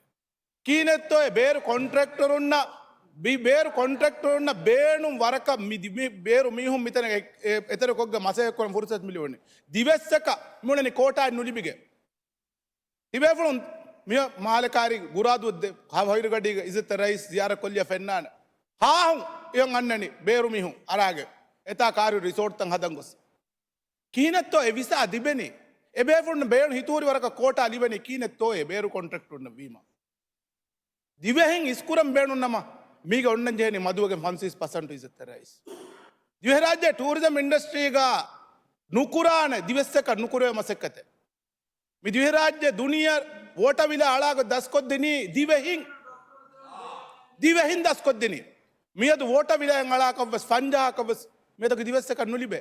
ކިހިނެއްތޯއޭ ބޭރު ކޮންޓްރެކްޓަރުންނަށް، ބި-، ބޭރު ކޮންޓްރެކްޓަރުންނަށް ބޭނުން ވަރަކަށް މި ދި-، މި ބޭރު މީހުން މިތަނަށް އެ-، އެ-، އެތެރެކޮށްގެން މަސައްކަތްކުރަން ފުރުސަތު މި ލިބުނީ؟ ދިވެއްސަކަށް މި އުޅެނީ ކޯޓާއެއް ނުލިބިގެން. ތިބޭފުޅުން މި މާލެ ކާރި ގުރާދޫ ދެ-، ހަ-، ހޮއިރުގަޑީގަ އިއްޒަތްތެރި ރައީސް ޒިޔާރަތް ކޮށްލިޔާ ފެންނާނެ. ހާހުން އެޔޮން އަންނަނީ ބޭރު މީހުން އަރާގެން އެތާ ކާރި ރިސޯޓްތައް ހަދަން ގޮސް. ކިހިނެއްތޯ އެ ވިސާ ލިބެނީ؟ އެބޭފުޅުން ބޭނު ހިތުހުރި ވަރަކަށް ކޯޓާ ލިބެނީ ކިހިނެއްތޯއޭ ބޭރު ކޮންޓްރެކްޓުންނަށް ވީމަ؟ ދިވެހިން އިސްކުރަން ބޭނުން ނަމަ، މީގަ އޮންނަން ޖެހެނީ މަދުވެގެން ފަންސީސް ޕަސެންޓު އިއްޒަތްތެރި ރައީސް. ދިވެހިރާއްޖެ ޓޫރިޒަމް އިންޑަސްޓްރީގަ ނުކުރާނެ ދިވެއްސަކަށް ނުކުރެވޭ މަސައްކަތެއް. މި ދިވެހިރާއްޖެ ދުނިޔެ ވޯޓަށް ވިލާ އަޅާގޮތް ދަސްކޮށްދިނީ ދިވެހިން. ދިވެހިން ދަސްކޮށްދިނީ. މިއަދު ވޯޓަށް ވިލާއެއް އަޅާކަށްވެސް ފަންޖާހަކަށްވެސް މިއަދަކު ދިވެއްސަކަށް ނުލިބޭ.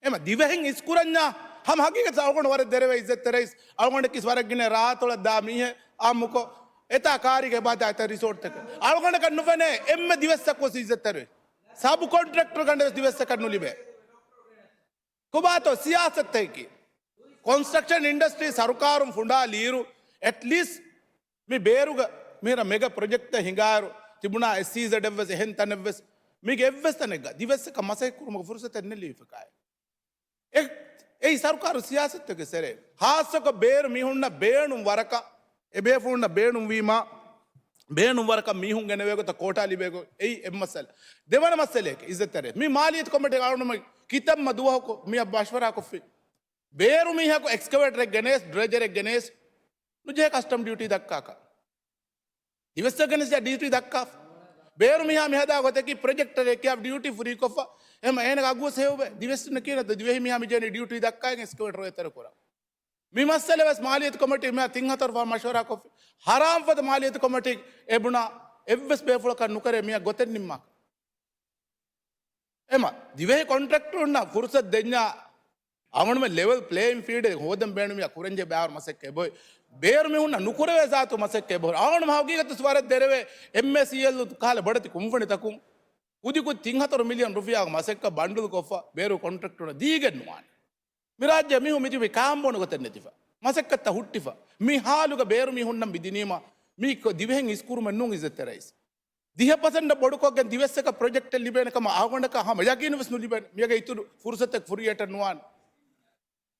އެމަ ދިވެހިން އިސްކުރަންޏާ ހަމަ ހަގީގަތަށް އަޅުގަނޑު ވަރަށް ދެރަވޭ އިއްޒަތްތެރި ރައީސް. އަޅުގަނޑަކީސް ވަރަށް ގިނަ ރާއަތޮޅަށް ދާ މީހެއް އާއްމުކޮށް، އެތާ ކާރީގަ އެބަ ހަދާ އެތައް ރިސޯޓްތަކެއް. އަޅުގަނޑަކަށް ނުފެނޭ އެންމެ ދިވެއްސަކުވެސް އިއްޒަތްތެރި. ސަބް ކޮންޓްރެކްޓަރު ގަނޑެއް ވެސް ދިވެއްސަކަށް ނުލިބޭ. ކޮބާތޯ ސިޔާސަތަކީ؟ ކޮންސްޓްރަކްޝަން އިންޑަސްޓްރީ ސަރުކާރުން ފުނޑާލިއިރު، އެޓްލީސްޓް މި ބޭރުގަ މިހިރަ މެގަ ޕްރޮޖެކްޓްތައް ހިނގާއިރު، ތިބުނާ އެސްއީޒެޑް އެއްވެސް އެހެން ތަނެއްވެސް މީގެ އެއްވެސް ތަނެއްގަ ދިވެއްސަކަށް މަސައްކަތް ކުރުމުގެ ފުރުސަތެއް ނެއްލިވިފަކާއެއް. އެ، އެއީ ސަރުކާރު ސިޔާސަތުގެ ސެރޭ. ހާއްސަކޮށް ބޭރު މީހުންނަށް ބޭނުން ވަރަކަށް، އެބޭފުޅުންނަށް ބޭނުން ވީމާ، ބޭނުން ވަރަކަށް މީހުން ގެނެވޭ ގޮތަށް ކޯޓާ ލިބޭ ގޮތް، އެއީ އެއް މައްސަލަ. ދެވަނަ މައްސަލައެއް އިއްޒަތްތެރި. މި މާލިޔަތު ކޮމިޓީ އަޅުގަނޑުމެން ކިތަންމެ ދުވަހަކު މިއަށް މަޝްވަރާކޮށްފި. ބޭރު މީހަކު އެކްސްކަވޭޓަރެއް ގެނޭސް، ޑްރެޖަރެއް ގެނޭސް، ނުޖެހޭ ކަސްޓަމް ޑިއުޓީ ދައްކާކަށް. ދިވެއްސަކަށް ގެނެސް ޑިއުޓީ ދައްކާފަ. ބޭރު މީހާ މިހަދާ ގޮތަކީ ޕްރޮޖެކްޓަރެއް ކިޔާ ޑިއުޓީ ފްރީ ކޮށްފަ. އެހެން އޭނަގެ އަގުވެސް ހެޔޮވޭ. ދިވެއްސިންނަށް ކިޔަނީ ދިވެހި މީހާ މިޖެހެނީ ޑިއުޓީ ދައްކާގެން އެކްސްކަވޭޓަރު އެތެރެ ކުރަން. މި މައްސަލަ ވެސް މާލިޔަތު ކޮމިޓީ މިއާ ތިން ހަތަރު ފަހަށް މަޝްވަރާ ކޮށްފި. ހަރާންފަދަ މާލިޔަތު ކޮމިޓީ އެ ބުނާ އެއްވެސް ބޭފުޅަކަށް ނުކެރޭ މިއަށް ގޮތެއް ނިންމާކަށް. އެމަ ދިވެހި ކޮންޓްރެކްޓަރުންނަށް ފުރުސަތު ދެންޏާ އަޅުގަނޑުމެން ލެވެލް ޕްލޭއިން ފީލްޑެއް ހޯދަން ބޭނުމިއްޔާ ކުރަންޖެހޭ ބައިވަރު މަސައްކަތް އެބައޮތް. ބޭރު މީހުންނަށް ނުކުރެވޭ ޒާތު މަސައްކަތް އެބަހުރި. އަޅުގަނޑު ހަގީގަތު ވަރަށް ދެރަވޭ އެމްއޭސީއެލް ކަހަލަ ބޮޑެތި ކުންފުނިތަކުން ކުދިކުދި ތިން ހަތަރު މިލިއަން ރުފިޔާގެ މަސައްކަތް ބަންޑުލް ކޮށްފަ ބޭރު ކޮންޓްރެކްޓަރުންނަށް ދީގެން ނުވާނެ. މި ރާއްޖެ މީހުން މިތިބީ ކާންބޯނު ގޮތެއް ނެތިފަ. މަސައްކަތްތައް ހުއްޓިފަ. މި ހާލުގަ ބޭރު މީހުންނަށް މި ދިނީމަ މީ ކޮ-، ދިވެހިން އިސްކުރުމެއް ނޫން އިއްޒަތްތެރި ރައީސް. ދިހަ ޕަސެންޓަށް ބޮޑުކޮށްގެން ދިވެއްސަކަށް ޕްރޮޖެކްޓެއް ލިބޭނެ ކަމަށް އަޅުގަނޑަކަށް ހަމަ ޔަގީނު ވެސް ނުލިބޭނެ. މިއަގަ އިތުރު ފުރުސަތެއް ކްރިއޭޓެއް ނުވާނެ.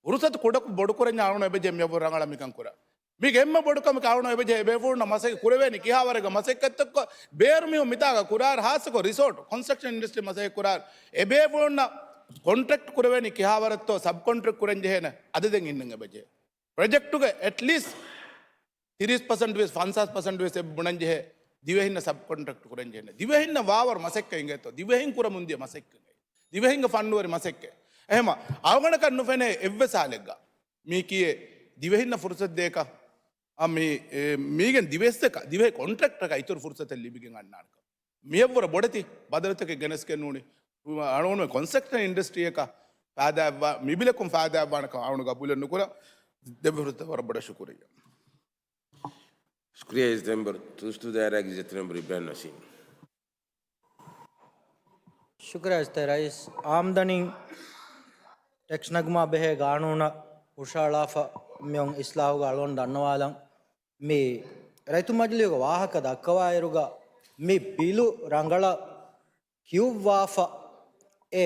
ފުރުސަތު ކުޑަކޮށް ބޮޑުކުރަންޏާ އަޅުގަނޑު އެބަޖެހޭ މިއަށްވުރެ ރަނގަޅަށް މިކަން ކުރާ. މީގެ އެންމެ ބޮޑު ކަމަކަށް އަޅުގަނޑު އެބަޖެހޭ އެބޭފުޅުންނަށް މަސައްކަތް ކުރެވޭނީ ކިހާވަރެއްގަ މަސައްކަތްތައްކޮށް ބޭރު މީހުން މިތާގަ ކުރާއިރު ހާއްސަކޮށް ރިސޯޓް ކޮންސްޓްރަކްޝަން އިންޑަސްޓްރީ މަސައްކަތް ކުރާއިރު އެބޭފުޅުންނަށް ކޮންޓްރެކްޓް ކުރެވޭނީ ކިހާވަރެއްތޯ ސަބް ކޮންޓްރެކްޓް ކުރަން ޖެހޭނެ އަދަދެއް އިންނަން އެބަޖެހޭ. ޕްރޮޖެކްޓުގެ އެޓްލީސްޓް ތިރީސް ޕަސެންޓް ވެސް ފަންސާސް ޕަސެންޓް ވެސް އެ ބުނަން ޖެހޭ ދިވެހިންނަށް ސަބް ކޮންޓްރެކްޓް ކުރަން ޖެހޭނެ. ދިވެހިންނަށް ވާވަރު މަސައްކަތް އިނގޭތޯ. ދިވެހިން ކުރަމުން ދިޔަ މަސައްކަތް. ދިވެހިންގެ ފަންނުވެރި މަސައްކަތް. އެހެމަ އަޅުގަނޑަކަށް ނުފެނޭ އެއްވެސް ހާލެއްގަ މީކީއެއް ދިވެހިންނަށް ފުރުސަތު ދޭކަށް. އަ، މި، އެ، މީގެން ދިވެއްސަކަށް ދިވެހި ކޮންޓްރެކްޓަކަށް އިތުރު ފުރުސަތެއް ލިބިގެން އަންނާނެކަން. މިއަށްވުރެ ބޮޑެތި ބަދަލުތަކެއް ގެނެސްގެން ނޫނީ. އަޅުގަނޑުމެން ކޮންސްޓްރަކްޝަން އިންޑަސްޓްރީއަކަށް ފައިދާއެއްވާ، މިބިލަކުން ފައިދާއެއްވާނެކަން އަޅުގަނޑު ގަބޫލެއް ނުކުރަން. ދެއްވެފަރުތަ ވަރަށް ބޮޑަށް ޝުކުރިއްޔާ. ޝުކުރިއްޔާ އިއްޒަތް މެމްބަރު، ތުސްތު ދާއިރާގެ އިއްޒަތް މެމްބަރު އިބްރާހިމް ނަސީމް. ޝުކުރިއްޔާ އިއްޒަތް ރައީސް. އާމްދަނީ ޓެކްސް ނަގުމާ ބެހޭ ގާނޫނަށް ހުށަހަޅާފަ މިއޮން އިސްލާހުގަ އަޅުގަނޑު ދަންނަވާލަން. މި ރައްޔިތު މަޖިލީހުގެ ވާހަކަ ދައްކަވާއިރުގަ މި ބިލު ރަނގަޅަށް ކިޔުއްވާފަ އެ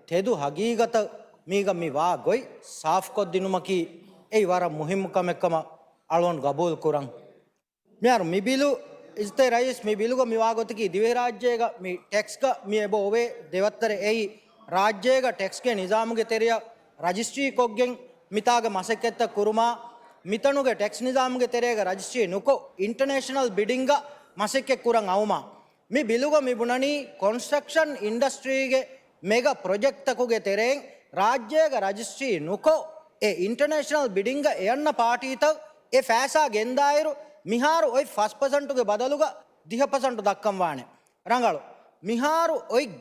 ތެދު ހަގީގަތަށް މީގަ މި ވާ ގޮތް ސާފުކޮށްދިނުމަކީ އެއީ ވަރަށް މުހިއްމު ކަމެއް ކަމަށް އަޅުގަނޑު ގަބޫލު ކުރަން. މިހާރު މި ބިލު، އިއްޒަތް ރައީސް، މި ބިލުގަ މި ވާ ގޮތަކީ ދިވެހިރާއްޖޭގަ މި ޓެކްސްގަ މި އެބަ އޮވޭ ދެވައްތަރެއް. އެއީ ރާއްޖޭގަ ޓެކްސްގެ ނިޒާމުގެ ތެރެއަށް ރަޖިސްޓްރީ ކޮށްގެން މިތާގެ މަސައްކަތްތައް ކުރުމާ، މިތަނުގެ ޓެކްސް ނިޒާމުގެ ތެރޭގަ ރަޖިސްޓްރީ ނުކޮށް، އިންޓަރނޭޝަނަލް ބިޑިންގަ މަސައްކަތް ކުރަން އައުމާ. މި ބިލުގަ މި ބުނަނީ ކޮންސްޓްރަކްޝަން އިންޑަސްޓްރީގެ މެގަ ޕްރޮޖެކްޓްތަކުގެ ތެރެއިން ރާއްޖޭގަ ރަޖިސްޓްރީ ނުކޮށް، އެ އިންޓަރނޭޝަނަލް ބިޑިންގަ އެ އަންނަ ޕާޓީތައް އެ ފައިސާ ގެންދާއިރު، މިހާރު އޮތް ފަސް ޕަސެންޓުގެ ބަދަލުގަ ދިހަ ޕަސެންޓު ދައްކަން ވާނެ. ރަނގަޅު. މިހާރު އޮތް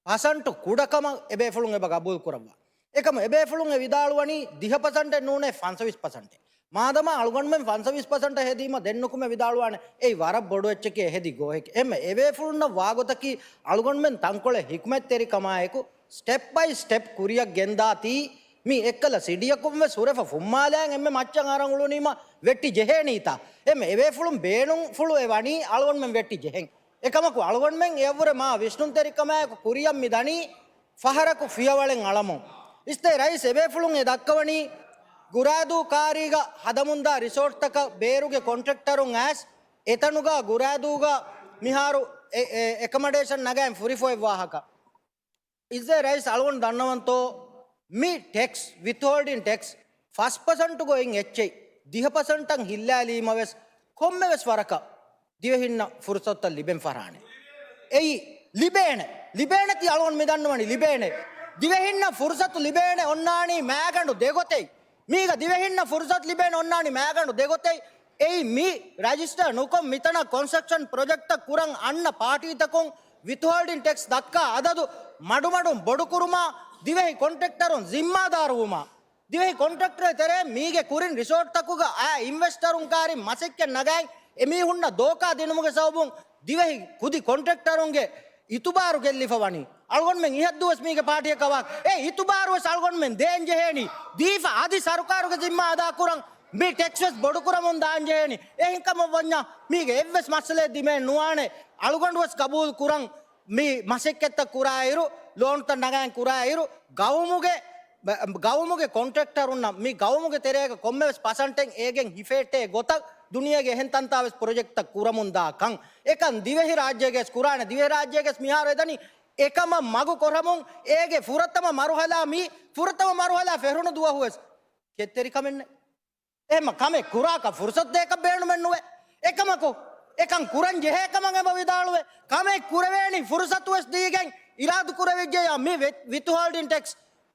ޕަސަންޓު ކުޑަކަމަށް އެބޭފުޅުން އެބަ ގަބޫލު ކުރައްވާ. އެކަމަ އެބޭފުޅުން އެ ވިދާޅުވަނީ ދިހަ ޕަސަންޓެއް ނޫނޭ، ފަންސަވީސް ޕަސަންޓެއް. މާދަމާ އަޅުގަނޑުމެން ފަންސަވީސް ޕަސަންޓަށް ހެދީމަ ދެން ނުކުމެ ވިދާޅުވާނެ. އެއީ ވަރަށް ބޮޑު އެއްޗަކީ އެ ހެދި ގޯހެކޭ. އެހެންމެ އެބޭފުޅުންނަށް ވާގޮތަކީ އަޅުގަނޑުމެން ތަންކޮޅެއް ހިކުމަތްތެރިކަމާއެކު ސްޓެޕް ބައި ސްޓެޕް ކުރިއަށް ގެންދާތީ، މި އެއްކަލަ ސިޑިއަކުން ވެސް ހުރެފަ ފުއްމާލައިން އެންމެ މައްޗަށް އަރަން އުޅުނީމަ ވެއްޓި ޖެހޭނީތާ. އެންމެ އެބޭފުޅުން ބޭނުންފުޅު އެ ވަނީ އަޅުގަނޑުމެން ވެއްޓި ޖެހެން. އެކަމަކު އަޅުގަނޑުމެން އެއަށްވުރެ މާ ވިސްނުންތެރިކަމާއެކު ކުރިއަށް މި ދަނީ ފަހަރަކު ފިޔަވަޅެއް އަޅަމުން. އިސްތޭ ރައީސް އެބޭފުޅުން އެ ދައްކަވަނީ ގުރާދޫ ކާރީގަ ހަދަމުންދާ ރިސޯޓްތަކަށް ބޭރުގެ ކޮންޓްރެކްޓަރުން އައިސް އެތަނުގަ ގުރާދޫގަ މިހާރު އެ، އެ، އެކަމަޑޭޝަން ނަގައިން ފުރިފޮއެއް ވާހަކަ. އިސްތޭ ރައީސް އަޅުގަނޑު ދަންނަވަންތޯ، މި ޓެކްސް، ވިތްހޯލްޑިން ޓެކްސް ފަސް ޕަސަންޓުގަ އޮތް އެއްޗެއް ދިހަ ޕަސަންޓަށް ހިއްލާލީމަވެސް ކޮންމެވެސް ވަރަކަށް ދިވެހިންނަށް ފުރުސަތުތައް ލިބެން ފަށާނެ. އެއީ ލިބޭނެ. ލިބޭނެތީ އަޅުގަނޑު މި ދަންނަވަނީ ލިބޭނެ. ދިވެހިންނަށް ފުރުސަތު ލިބޭނެ އޮންނާނީ މައިގަނޑު ދެގޮތެއް. މީގަ ދިވެހިންނަށް ފުރުސަތު ލިބޭނެ އޮންނާނީ މައިގަނޑު ދެގޮތެއް. އެއީ މި ރަޖިސްޓަރ ނުކޮށް މިތަނަށް ކޮންސްޓްރަކްޝަން ޕްރޮޖެކްޓްތައް ކުރަން އަންނަ ޕާޓީތަކުން ވިތްހޯލްޑިން ޓެކްސް ދައްކާ އަދަދު މަޑުމަޑުން ބޮޑުކުރުމާ، ދިވެހި ކޮންޓްރެކްޓަރުން ޒިންމާދާރުވުމާ، ދިވެހި ކޮންޓްރެކްޓަރުގެ ތެރޭ މީގެ ކުރިން ރިސޯޓްތަކުގަ އައި އިންވެސްޓަރުން ކާރި މަސައްކަތް ނަގައިން އެމީހުންނަށް ދޯކާ ދިނުމުގެ ސަބަބުން ދިވެހި ކުދި ކޮންޓްރެކްޓަރުންގެ އިތުބާރު ގެއްލިފަ ވަނީ. އަޅުގަނޑުމެން އިހަށްދުވަސް މީގެ ޕާޓީއަކަށް ވާ އެ އިތުބާރުވެސް އަޅުގަނޑުމެން ދޭން ޖެހޭނީ. ދީފަ އަދި ސަރުކާރުގެ ޒިންމާ އަދާކުރަން މި ޓެކްސް ވެސް ބޮޑުކުރަމުން ދާން ޖެހޭނީ. އެހެންކަމަށް ވަންޏާ މީގެ އެއްވެސް މައްސަލައެއް ދިމައެއް ނުވާނެ. އަޅުގަނޑުވެސް ގަބޫލު ކުރަން މި މަސައްކަތްތައް ކުރާއިރު، ލޯނުތައް ނަގައިން ކުރާއިރު، ގައުމުގެ، ގައުމުގެ ކޮންޓްރެކްޓަރުންނަށް މި ގައުމުގެ ތެރޭގަ ކޮންމެވެސް ޕަސަންޓެއް އޭގެން ހިފޭއްޓޭ ގޮތަށް ދުނިޔޭގެ އެހެން ތަންތާވެސް ޕްރޮޖެކްޓްތައް ކުރަމުންދާ ކަން. އެކަން ދިވެހިރާއްޖޭގެސް ކުރާނެ. ދިވެހިރާއްޖޭގެސް މިހާރު އެދަނީ އެކަމަށް މަގު ކޮށްމުން. އޭގެ ފުރަތަމަ މަރުހަލާ މީ، ފުރަތަމަ މަރުހަލާ ފެށުނު ދުވަހުވެސް ކެތްތެރިކަމެއްނެއް. އެހެންމަ ކަމެއް ކުރާކަށް ފުރުސަތު ދޭކަށް ބޭނުމެއް ނުވޭ. އެކަމަކު، އެކަން ކުރަން ޖެހޭ ކަމަށް އެބަ ވިދާޅުވޭ. ކަމެއް ކުރެވޭނީ ފުރުސަތުވެސް ދީގެން އިރާދު ކުރެވިއްޖެޔާ މި ވި-، ވިތުހޯލްޑިން ޓެކްސް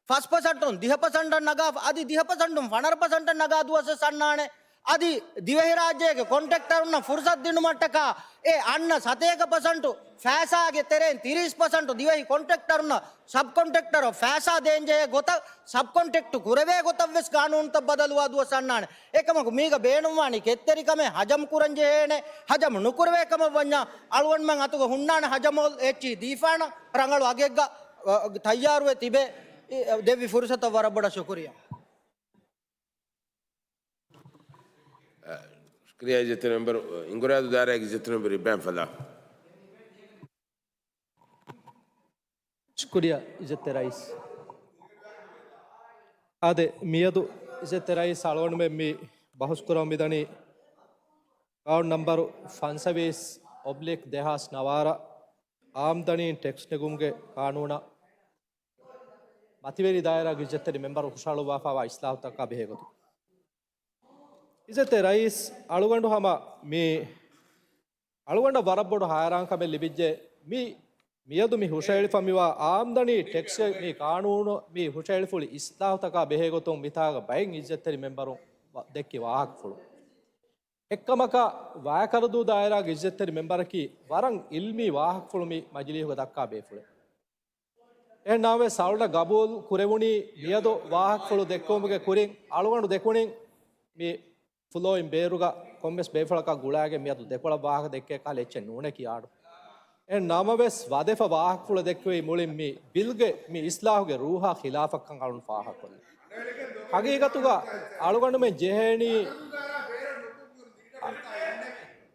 ފަސް ޕަސަންޓުން ދިހަ ޕަސަންޓަށް ނަގާފަ، އަދި ދިހަ ޕަސަންޓުން ފަނަރަ ޕަސަންޓަށް ނަގާ ދުވަސްވެސް އަންނާނެ. އަދި ދިވެހިރާއްޖޭގެ ކޮންޓްރެކްޓަރުންނަށް ފުރުސަތު ދިނުމަށްޓަކާ އެ އަންނަ ސަތޭކަ ޕަސަންޓު ފައިސާގެ ތެރެއިން ތިރީސް ޕަސަންޓު ދިވެހި ކޮންޓްރެކްޓަރުންނަށް ސަބްކޮންޓްރެކްޓަރު ފައިސާ ދޭންޖެހޭ ގޮތަށް ސަބްކޮންޓްރެކްޓު ކުރެވޭ ގޮތަށްވެސް ގާނޫނުތައް ބަދަލުވާ ދުވަސް އަންނާނެ. އެކަމަކު މީގަ ބޭނުންވާނީ ކެތްތެރިކަމެއް. ހަޖަމް ކުރަން ޖެހޭނެ. ހަޖަމް ނުކުރެވޭ ކަމަށް ވަންޏާ އަޅުގަނޑުމެން އަތުގަ ހުންނާނެ ހަޖަމް އެއްޗިހި ދީފާނަ ރަނގަޅު އަގެއްގަ، އަ، ތައްޔާރުވެ ތިބެ، އި، ދެއްވި ފުރުސަތަށް ވަރަށް ބޮޑަށް ޝުކުރިއްޔާ. ޝުކުރިއްޔާ އިއްޒަތްތެރި މެމްބަރު، އިނގުރާދޫ ދާއިރާގެ އިއްޒަތްތެރި މެމްބަރު އިބްރާހިމް ފަލާ. ޝުކުރިއްޔާ އިއްޒަތްތެރި ރައީސް. އާދެ، މިއަދު އިއްޒަތްތެރި ރައީސް އަޅުގަނޑުމެން މި ބަހުސް ކުރަމުން މިދަނީ ގާނޫނު ނަންބަރު ފަންސަވީސް އޮބްލިކް ދެހާސް ނަވާރަ އާމްދަނީން ޓެކްސް ނެގުމުގެ ގާނޫނަށް މަތިވެރި ދާއިރާގެ އިއްޒަތްތެރި މެމްބަރު ހުށަހަޅުއްވާފައިވާ އިސްލާހުތަކާ ބެހޭގޮތުން. އިއްޒަތްތެރި ރައީސް އަޅުގަނޑު ހަމަ މި އަޅުގަނޑަށް ވަރަށް ބޮޑު ހައިރާންކަމެއް ލިބިއްޖެ. މި، މިއަދު މި ހުށައެޅިފަ މިވާ އާމްދަނީ ޓެކްސްގެ މި ގާނޫނު މި ހުށައެޅިފުޅި އިސްލާހުތަކާ ބެހޭގޮތުން މިތާގަ ބައެއް އިއްޒަތްތެރި މެމްބަރުން ވަ-، ދެއްކި ވާހަކަފުޅު. އެއްކަމަކަށް ވައިކަރަދޫ ދާއިރާގެ އިއްޒަތްތެރި މެމްބަރަކީ ވަރަށް އިލްމީ ވާހަކަފުޅު މި މަޖިލީހުގަ ދައްކާ ބޭފުޅެއް. އެހެން ނަމަވެސް އަޅުގަނޑަށް ގަބޫލު ކުރެވުނީ މިއަދު ވާހަކަފުޅު ދެއްކުމުގެ ކުރިން އަޅުގަނޑު ދެކުނިން މި ފުލޯއިން ބޭރުގަ ކޮންމެސް ބޭފުޅަކާ ގުޅާގެން މިއަދު ދެކޮޅަށް ވާހަކަ ދެއްކޭ ކަހަލަ އެއްޗެއް ނޫނޭ ކިޔާއިރު. އެހެން ނަމަވެސް ވަދެފަ ވާހަކަފުޅު ދެއްކެވީ މުޅިން މި ބިލްގެ މި އިސްލާހުގެ ރޫހާ ޚިލާފަށްކަން އަޅުން ފާހަގަކޮށްލި. ހަގީގަތުގަ އަޅުގަނޑުމެން ޖެހޭނީ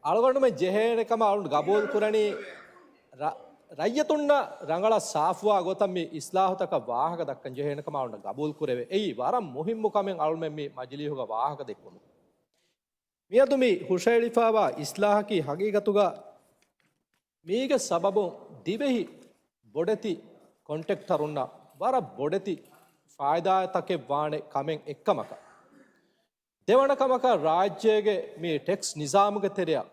އަޅުގަނޑުމެން ޖެހޭނެ ކަމަށް އަޅުން ގަބޫލު ކުރަނީ، ރަ-، ރައްޔިތުންނަށް ރަނގަޅަށް ސާފުވާ ގޮތަށް މި އިސްލާހުތަކަށް ވާހަކަ ދައްކަން ޖެހޭނެ ކަމަށް އަޅުން ގަބޫލު ކުރެވޭ. އެއީ ވަރަށް މުހިއްމު ކަމެއް އަޅުމެން މި މަޖިލީހުގަ ވާހަކަ ދެއްކުނު. މިއަދު މި ހުށައެޅިފައިވާ އިސްލާހަކީ ހަގީގަތުގަ މީގެ ސަބަބުން ދިވެހި ބޮޑެތި ކޮންޓްރެކްޓަރުންނަށް ވަރަށް ބޮޑެތި ފާއިދާތަކެއް ވާނެ ކަމެއް އެއްކަމަކަށް. ދެވަނަ ކަމަކަށް ރާއްޖޭގެ މި ޓެކްސް ނިޒާމުގެ ތެރެއަށް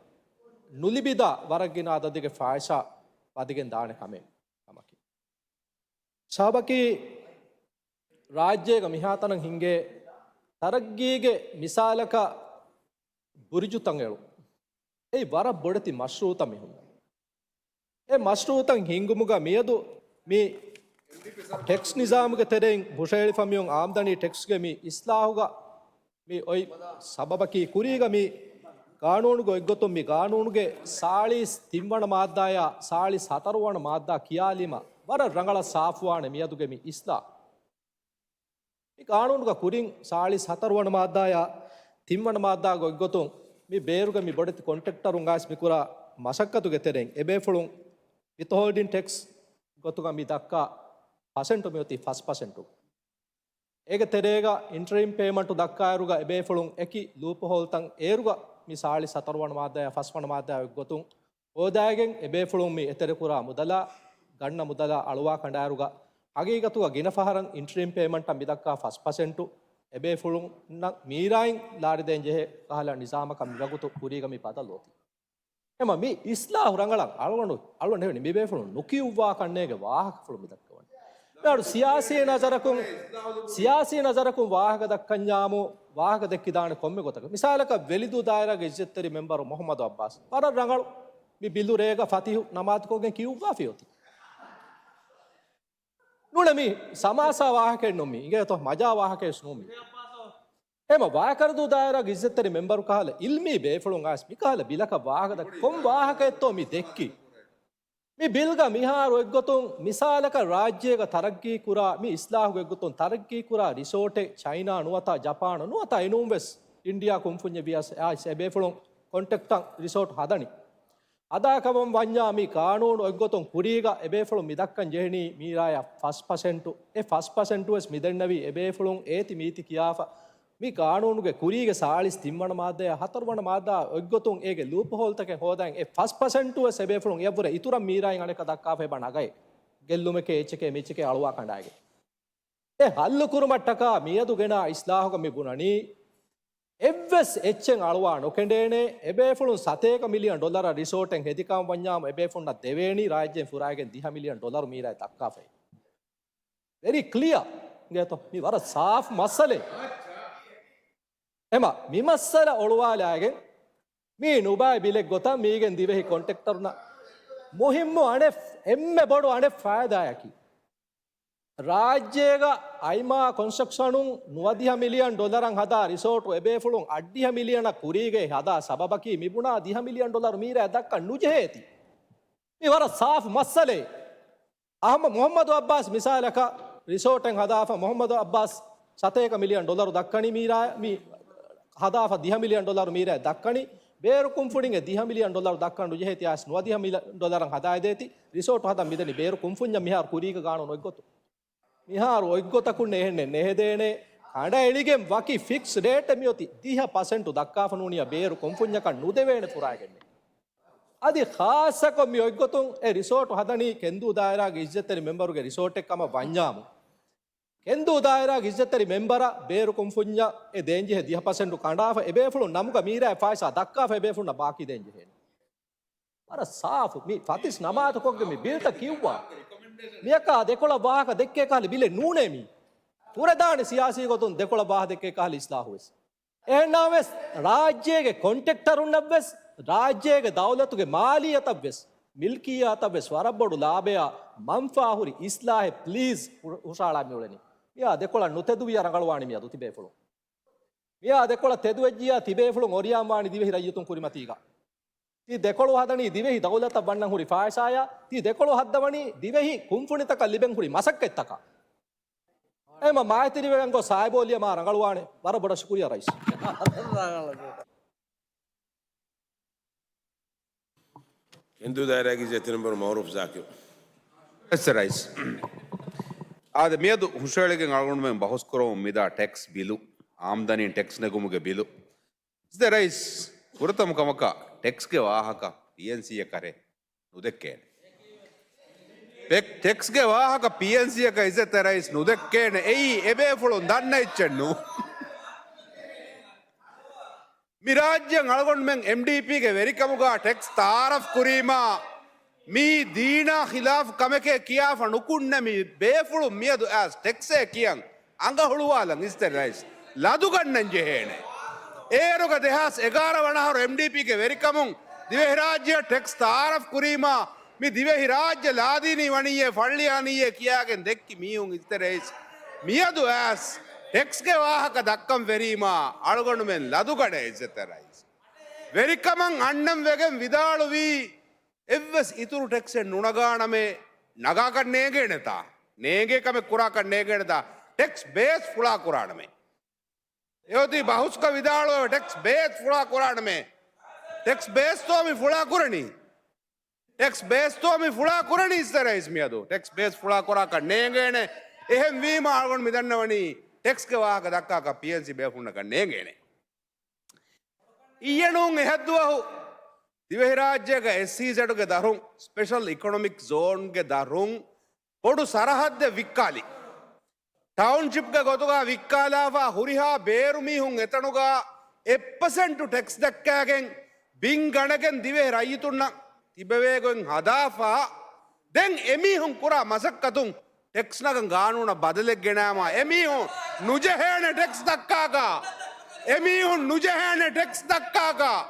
ނުލިބިދާ ވަރަށް ގިނަ އަދަދެއްގެ ފައިސާ ވަދެގެން ދާނެ ކަމެއް ކަމަކީ. ސަބަބަކީ ރާއްޖޭގަ މިހާތަނަށް ހިނގޭ ތަރައްގީގެ މިސާލަކަށް ބުރިޖުތައް އެޅުން. އެއީ ވަރަށް ބޮޑެތި މަޝްރޫއުތައް މި ހުންނަ. އެ މަޝްރޫއުތައް ހިންގުމުގަ މިއަދު މި ޓެކްސް ނިޒާމުގެ ތެރެއިން ހުށަހެޅިފަ މިއޮން އާމްދަނީ ޓެކްސްގެ މި އިސްލާހުގަ މި އޮތް ސަބަބަކީ ކުރީގަ މި ގާނޫނުގެ އޮތްގޮތުން މި ގާނޫނުގެ ސާޅީސް ތިންވަނަ މާއްދާޔާ ސާޅީސް ހަތަރުވަނަ މާއްދާ ކިޔާލީމަ ވަރަށް ރަނގަޅަށް ސާފުވާނެ މިއަދުގެ މި އިސްލާހު. މި ގާނޫނުގަ ކުރިން ސާޅީސް ހަތަރުވަނަ މާއްދާޔާ ތިންވަނަ މާއްދާގެ އޮތްގޮތުން މި ބޭރުގެ މި ބޮޑެތި ކޮންޓްރެކްޓަރުން އައިސް މި ކުރާ މަސައްކަތުގެ ތެރެއިން އެބޭފުޅުން ވިތްހޯލްޑިން ޓެކްސް ގޮތުގަ މި ދައްކާ ޕަސެންޓު މިއޮތީ ފަސް ޕަސެންޓު. އޭގެ ތެރޭގަ އިންޓަރިމް ޕޭމަންޓު ދައްކާއިރުގަ އެބޭފުޅުން އެކި ލޫޕްހޯލްތައް އޭރުގަ މި ސާޅީސް ހަތަރުވަނަ މާއްދާޔާ ފަސްވަނަ މާއްދާ އޮތްގޮތުން ހޯދާގެން އެބޭފުޅުން މި އެތެރެކުރާ މުދަލާ، ގަންނަ މުދަލާ އަޅުވާ ކަނޑާއިރުގަ ހަގީގަތުގަ ގިނަ ފަހަރަށް އިންޓަރިމް ޕޭމަންޓަށް މިދައްކާ ފަސް ޕަސެންޓު އެބޭފުޅުންނަށް މީރާއިން ލާރިދޭން ޖެހޭ ކަހަލަ ނިޒާމަކަށް މިވަގުތު ކުރީގަ މި ބަދަލު އޮތީ. އެމަ މި އިސްލާހު ރަނގަޅަށް އަޅުގަނޑު، އަޅުގަނޑު ހެން މިބޭފުޅުން ނުކިޔުއްވާ ކަންނޭގެ ވާހަކަފުޅު މިދައްކަވަން. މިހާރު ސިޔާސީ ނަޒަރަކުން، ސިޔާސީ ނަޒަރަކުން ވާހަކަ ދައްކަންޏާމު، ވާހަކަ ދެއްކިދާނެ ކޮންމެ ގޮތަކަށް. މިސާލަކަށް ވެލިދޫ ދާއިރާގެ އިއްޒަތްތެރި މެމްބަރު މުހައްމަދު އައްބާސް. ވަރަށް ރަނގަޅު. މި ބިލު ރޭގަ ފަތިހު ނަމާދުކޮށްގެން ކިޔުއްވާފި އޮތީ. ނޫނެ މި ސަމާސާ ވާހަކައެއް ނޫން މި. އިނގޭތޯ މަޖާ ވާހަކައެއް ނޫން މި. އެމަ ވާކަރަދޫ ދާއިރާގެ އިއްޒަތްތެރި މެމްބަރު ކަހަލަ އިލްމީ ބޭފުޅުން އައިސް މިކަހަލަ ބިލަކަށް ވާހަކަ ދައްކަ ކޮން ވާހަކައެއްތޯ މި ދެއްކީ؟ މި ބިލްގަ މިހާރު އޮތްގޮތުން މިސާލަކަށް ރާއްޖޭގަ ތަރައްގީ ކުރާ، މި އިސްލާހުގެ އޮތްގޮތުން ތަރައްގީ ކުރާ ރިސޯޓެއް ޗައިނާ ނުވަތަ ޖަޕާނު ނުވަތަ އެނޫންވެސް އިންޑިޔާ ކުންފުންޏެއް ވިޔަސް އައިސް އެބޭފުޅުން ކޮންޓްރެކްޓަށް ރިސޯޓް ހަދަނީ. ހަދާކަމަށް ވަންޏާ މި ގާނޫނު އޮތްގޮތުން ކުރީގަ އެބޭފުޅުން މިދައްކަން ޖެހެނީ މީރާޔާ ފަސް ޕަސެންޓު. އެ ފަސް ޕަސެންޓު ވެސް މިދެންނެވީ އެބޭފުޅުން އޭތި މީތި ކިޔާފަ މި ގާނޫނުގެ ކުރީގެ ސާޅީސް ތިންވަނަ މާއްދާޔާ ހަތަރުވަނަ މާއްދާ އޮތްގޮތުން އޭގެ ލޫޕްހޯލްތަކެއް ހޯދަން އެ ފަސް ޕަސެންޓު ވެސް އެބޭފުޅުން އެއަށްވުރެ އިތުރަށް މީރާއިން އަނެއްކާ ދައްކާފަ އެބަ ނަގައޭ. ގެއްލުމެކޭ އެއްޗެކޭ މެއްޗެކޭ އަޅުވާ ކަނޑާގެ. އެ ހައްލު ކުރުމަށްޓަކާ މިއަދު ގެނާ އިސްލާހުގަ މި ބުނަނީ، އެއްވެސް އެއްޗެއް އަޅުވާ ނުކެނޑޭނެ، އެބޭފުޅުން ސަތޭކަ މިލިއަން ޑޮލަރަށް ރިސޯޓެއް ހެދިކަމަށް ވަންޏާމު އެބޭފުޅުންނަށް ދެވޭނީ ރާއްޖޭން ފުރާގެން ދިހަ މިލިއަން ޑޮލަރު މީރާ ދައްކާފައި. ވެރީ ކްލިއާ. އިނގޭތޯ؟ މި ވަރަށް ސާފު މައްސަލައެއް. އެމަ މި މައްސަލަ އޮޅުވާލާގެން މީ ނުބައި ބިލެއް ގޮތަށް މީގެން ދިވެހި ކޮންޓްރެކްޓަރުންނަށް މުހިއްމު އަނެއް އެންމެ ބޮޑު އަނެއް ފައިދާއަކީ، ރާއްޖޭގަ އައިމާ ކޮންސްޓްރަކްޝަނުން ނުވަދިހަ މިލިއަން ޑޮލަރަށް ހަދާ ރިސޯޓު އެބޭފުޅުން އަށްޑިހަ މިލިއަނަށް ކުރީގައި ހަދާ ސަބަބަކީ މިބުނާ ދިހަ މިލިއަން ޑޮލަރު މީރާ ދައްކަން ނުޖެހޭތީ. މި ވަރަށް ސާފު މައްސަލައެއް. އަހަމަ މުހައްމަދު އައްބާސް މިސާލަކަށް ރިސޯޓެއް ހަދާފަ މުހައްމަދު އައްބާސް ސަތޭކަ މިލިއަން ޑޮލަރު ދައްކަނީ މީރާ، މި ހަދާފަ ދިހަ މިލިއަން ޑޮލަރު މީރާ ދައްކަނީ. ބޭރު ކުންފުނިން އެ ދިހަ މިލިއަން ޑޮލަރު ދައްކަން ނުޖެހޭތީ އައިސް ނުވަދިހަ މިލިއަން ޑޮލަރަށް ހަދާއިދޭތީ. ރިސޯޓު ހަދަން މިދަނީ ބޭރު ކުންފުންޏަށް މިހާރު ކުރީގަ ގާނޫނު އޮތްގޮތުން. މިހާރު އޮތްގޮތަކުން އެހެންނެއް ނެހެދޭނެ. ކަނޑައެޅިގެން ވަކި ފިކްސް ރޭޓެއް މިއޮތީ ދިހަ ޕަސެންޓު ދައްކާފަ ނޫނިއްޔާ ބޭރު ކުންފުންޏަކަށް ނުދެވޭނެ ފުރާގެންނެއް. އަދި ޚާއްޞަކޮށް މި އޮތްގޮތުން އެ ރިސޯޓު ހަދަނީ ކެންދޫ ދާއިރާގެ އިއްޒަތްތެރި މެމްބަރުގެ ރިސޯޓެއް ކަމަށް ވަންޏާމު، ކެންދޫ ދާއިރާގެ އިއްޒަތްތެރި މެމްބަރަށް ބޭރު ކުންފުންޏަށް އެ ދޭންޖެހޭ ދިހަ ޕަސެންޓު ކަނޑާފަ އެބޭފުޅުން ނަމުގަ މީރާ ފައިސާ ދައްކާފަ އެބޭފުޅުންނަށް ބާކީ ދޭންޖެހޭނެ. ވަރަށް ސާފު. މި ފަތިސް ނަމާދުކޮށްގެން މި ބިލްތައް ކިޔުއްވާ. މިއަކާ ދެކޮޅަށް ވާހަކަ ދެއްކޭ ކަހަލަ ބިލެއް ނޫނޭ މީ. ފުރެދާނެ ސިޔާސީ ގޮތުން ދެކޮޅަށް ވާހަކަ ދެއްކޭ ކަހަލަ އިސްލާހުވެސް. އެހެންނާވެސް ރާއްޖޭގެ ކޮންޓްރެކްޓަރުންނަށްވެސް، ރާއްޖޭގެ ދައުލަތުގެ މާލިއްޔަތަށްވެސް، މިލްކިއްޔާތަށްވެސް ވަރަށް ބޮޑު ލާބެއާ މަންފާހުރި އިސްލާހެއް ޕްލީޒް ހު-، ހުށަހަޅާ މިއުޅެނީ. މިއާ ދެކޮޅަށް ނުތެދުވިޔާ ރަނގަޅުވާނީ މިއަދު ތިބޭފުޅުން. މިއާ ދެކޮޅަށް ތެދުވެއްޖިޔާ ތިބޭފުޅުން އޮރިޔާން ވާނީ ދިވެހި ރައްޔިތުން ކުރިމަތީގަ. ތި ދެކޮޅު ހަދަނީ ދިވެހި ދައުލަތަށް ވަންނަން ހުރި ފާއިސާޔާ، ތި ދެކޮޅު ހައްދަވަނީ ދިވެހި ކުންފުނިތަކަށް ލިބެން ހުރި މަސައްކަތްތަކަށް. އެމަ މާތިރިވެގަން ގޮސް ސާއިބޯލިޔަ މާ ރަނގަޅުވާނެ. ވަރަށް ބޮޑަށް ޝުކުރިޔާ ރައީސް. ކެންދޫ ދާއިރާގެ އިއްޒަތްތެރި މެމްބަރު މައުރޫފް ޒާކިރު. އެސް ރައީސް. އާދެ، މިއަދު ހުށަހެޅިގެން އަޅުގަނޑުމެން ބަހުސް ކުރަމުން މިދާ ޓެކްސް ބިލު، އާމްދަނީ ޓެކްސް ނެގުމުގެ ބިލު. އިއްޒަތްތެރި ރައީސް، ފުރަތަމަ ކަމަކަށް ޓެކްސްގެ ވާހަކަ ޕީއެންސީއަކަށް ރޭ ނުދެއްކޭނެ. ޓެކް-، ޓެކްސްގެ ވާހަކަ ޕީއެންސީއަކަށް އިއްޒަތްތެރި ރައީސް ނުދެއްކޭނެ. އެއީ އެބޭފުޅުން ދަންނަ އެއްޗެއް ނޫން. މި ރާއްޖެއަށް އަޅުގަނޑުމެން އެމްޑީޕީގެ ވެރިކަމުގަ ޓެކްސް ތައާރަފް ކުރީމާ، މީ ދީނާ ޚިލާފް ކަމެކޭ ކިޔާފަ ނުކުންނަ މި ބޭފުޅުން މިއަދު އައިސް ޓެކްސޭ ކިޔަން އަނގަ ހުޅުވާލަން އިއްޒަތްތެރި ރައީސް ލަދުގަންނަން ޖެހޭނެ. އޭރުގަ ދެހާސް އެގާރަ ވަނަ އަހަރު އެމްޑީޕީގެ ވެރިކަމުން ދިވެހިރާއްޖެއަށް ޓެކްސް ތައާރަފް ކުރީމާ، މި ދިވެހި ރާއްޖެ ލާދީނީ ވަނީއޭ ފައްޅިއާނީއޭ ކިޔާގެން ދެއްކި މީހުން އިއްޒަތްތެރި ރައީސް. މިއަދު އައިސް ޓެކްސްގެ ވާހަކަ ދައްކަން ފެރީމާ އަޅުގަނޑުމެން ލަދުގަނޭ އިއްޒަތްތެރި ރައީސް. ވެރިކަމަށް އަންނަން ވެގެން ވިދާޅުވީ، އެއްވެސް އިތުރު ޓެކްސެއް ނުނަގާނަމޭ، ނަގާކަށް ނޭނގޭނެތާ؟ ނޭނގޭ ކަމެއް ކުރާކަށް ނޭނގޭނެތާ؟ ޓެކްސް ބޭސް ފުޅާ ކުރާނަމޭ. އެއޮތީ ބަހުސްކޮށް ވިދާޅުވެ ޓެކްސް ބޭސް ފުޅާ ކުރާނަމޭ. ޓެކްސް ބޭސްތޯ މި ފުޅާ ކުރަނީ؟ ޓެކްސް ބޭސްތޯ މި ފުޅާ ކުރަނީ އިއްޒަތްތެރި ރައީސް މިއަދު؟ ޓެކްސް ބޭސް ފުޅާ ކުރާކަށް ނޭނގޭނެ. އެހެން ވީމަ އަޅުގަނޑު މި ދަންނަވަނީ ޓެކްސްގެ ވާހަކަ ދައްކާކަށް ޕީއެންސީ ބޭފުޅުންނަކަށް ނޭނގޭނެ. އިއްޔެ ނޫން އެހައްދުވަހު ދިވެހިރާއްޖޭގަ އެސްއީޒެޑުގެ ދަށުން، ސްޕެޝަލް އިކޮނޮމިކް ޒޯންގެ ދަށުން ބޮޑު ސަރަހައްދެއް ވިއްކާލި. ޓައުންޝިޕްގެ ގޮތުގަ ވިއްކާލާފަ ހުރިހާ ބޭރު މީހުން އެތަނުގަ އެއް ޕަސެންޓު ޓެކްސް ދައްކާގެން ބިން ގަނެގެން ދިވެހި ރައްޔިތުންނަށް ތިބެވޭގޮތް ހަދާފަ، ދެން އެމީހުން ކުރާ މަސައްކަތުން ޓެކްސް ނަގަން ގާނޫނަށް ބަދަލެއް ގެނައިމަ، އެމީހުން ނުޖެހޭނެ ޓެކްސް ދައްކާކަށް. އެމީހުން ނުޖެހޭނެ ޓެކްސް ދައްކާކަށް.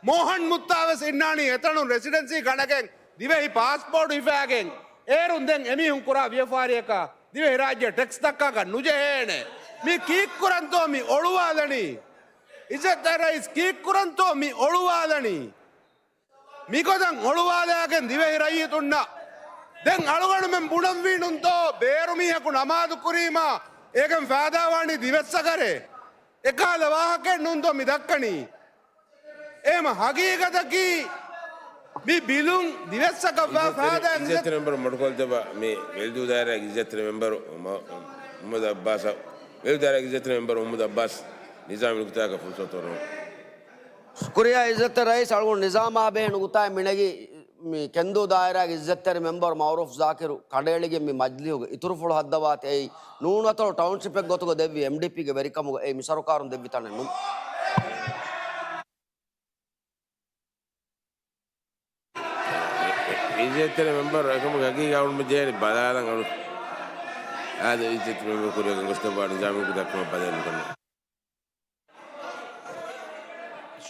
މޯހަން މުއްތާ ވެސް އިންނާނީ އެތަނުން ރެސިޑެންސީ ގަނެގެން ދިވެހި ޕާސްޕޯޓް ހިފާގެން. އޭރުން ދެން އެމީހުން ކުރާ ވިޔަފާރިއަކަށް ދިވެހިރާއްޖެ ޓެކްސް ދައްކާކަށް ނުޖެހޭނެ. މި ކީއްކުރަންތޯ މި އޮޅުވާލަނީ؟ އިއްޒަތްތެރި ރައީސް، ކީއްކުރަންތޯ މި އޮޅުވާލަނީ؟ މިގޮތަށް އޮޅުވާލާގެން ދިވެހި ރައްޔިތުންނަށް ދެން އަޅުގަނޑުމެން ބުނަންވީ ނޫންތޯ، ބޭރު މީހަކު ނަމާދު ކުރީމާ އޭގެން ފައިދާވާނީ ދިވެއްސަގަރޭ؟ އެކަހަލަ ވާހަކައެއް ނޫންތޯ މި ދައްކަނީ؟ އެހެމަ ހަގީގަތަކީ މި ބިލުން ދިވެއްސަކަށްވާ ފައިދާއެއް އިއްޒަތްތެރި މެމްބަރު މޮޑުކޮށްލަދެއްވާ މި ވެލިދޫ ދާއިރާގެ އިއްޒަތްތެރި މެމްބަރު މަ-، މުހައްމަދު އައްބާސް، ވެލިދޫ ދާއިރާގެ އިއްޒަތްތެރި މެމްބަރު މުހައްމަދު އައްބާސް ނިޒާމީ ނުކުތާއަކަށް ފުރުސަތު އޮރުނު. ޝުކުރިއްޔާ އިއްޒަތްތެރި ރައީސް. އަޅުގަނޑު ނިޒާމާ ބެހޭ ނުކުތާއެއް މިނެގި މި ކެންދޫ ދާއިރާގެ އިއްޒަތްތެރި މެމްބަރު މައުރޫފް ޒާކިރު ކަނޑައެޅިގެން މި މަޖްލީހުގެ އިތުރުފުޅު ހައްދަވާތީ އެއީ ނޫނުއަތޮޅު ޓައުންޝިޕެއް ގޮތުގަ ދެއްވި އެމްޑީޕީގެ ވެރިކަމުގަ އެއީ މި ސަރުކާރުން ދެއްވި ތަނެއް ނޫން. އިއްޒަތްތެރި މެމްބަރު އެކަމުގެ ހަގީގަތް އަޅުގަނޑުމެން ޖެހޭނީ ބަލާލަން އަޅު. އާދެ، އިއްޒަތްތެރި މެމްބަރު ކުރިއަށް ގޮސް ތިބާ ނިޒާމީ ނުކުތާ ކަމަށް ބަދަލު ނުކުރަން.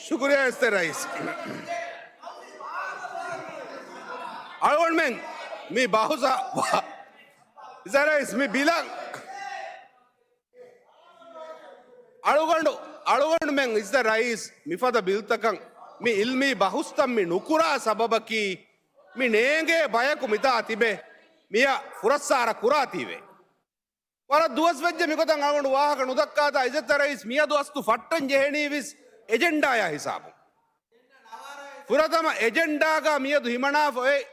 ޝުކުރިއްޔާ އިއްޒަތްތެރި ރައީސް. އަޅުގަނޑުމެން މި ބަހުސަ-، އިއްޒަތްތެރި ރައީސް މި ބިލަށް އަޅުގަނޑު، އަޅުގަނޑުމެން އިއްޒަތްތެރި ރައީސް މިފަދަ ބިލްތަކަށް މި އިލްމީ ބަހުސްތައް މި ނުކުރާ ސަބަބަކީ، މި ނޭނގޭ ބަޔަކު މިތާ ތިބެ މިއަށް ފުރައްސާރަ ކުރާތީވެ. ވަރަށް ދުވަސް ވެއްޖެ މިގޮތަށް އަޅުގަނޑު ވާހަކަ ނުދައްކާތާ އިއްޒަތްތެރި ރައީސް މިއަދު އަސްލު ފައްޓަން ޖެހެނީވެސް އެޖެންޑާޔާ ހިސާބުން. ފުރަތަމަ އެޖެންޑާގަ މިއަދު ހިމަނާފަ އޮތް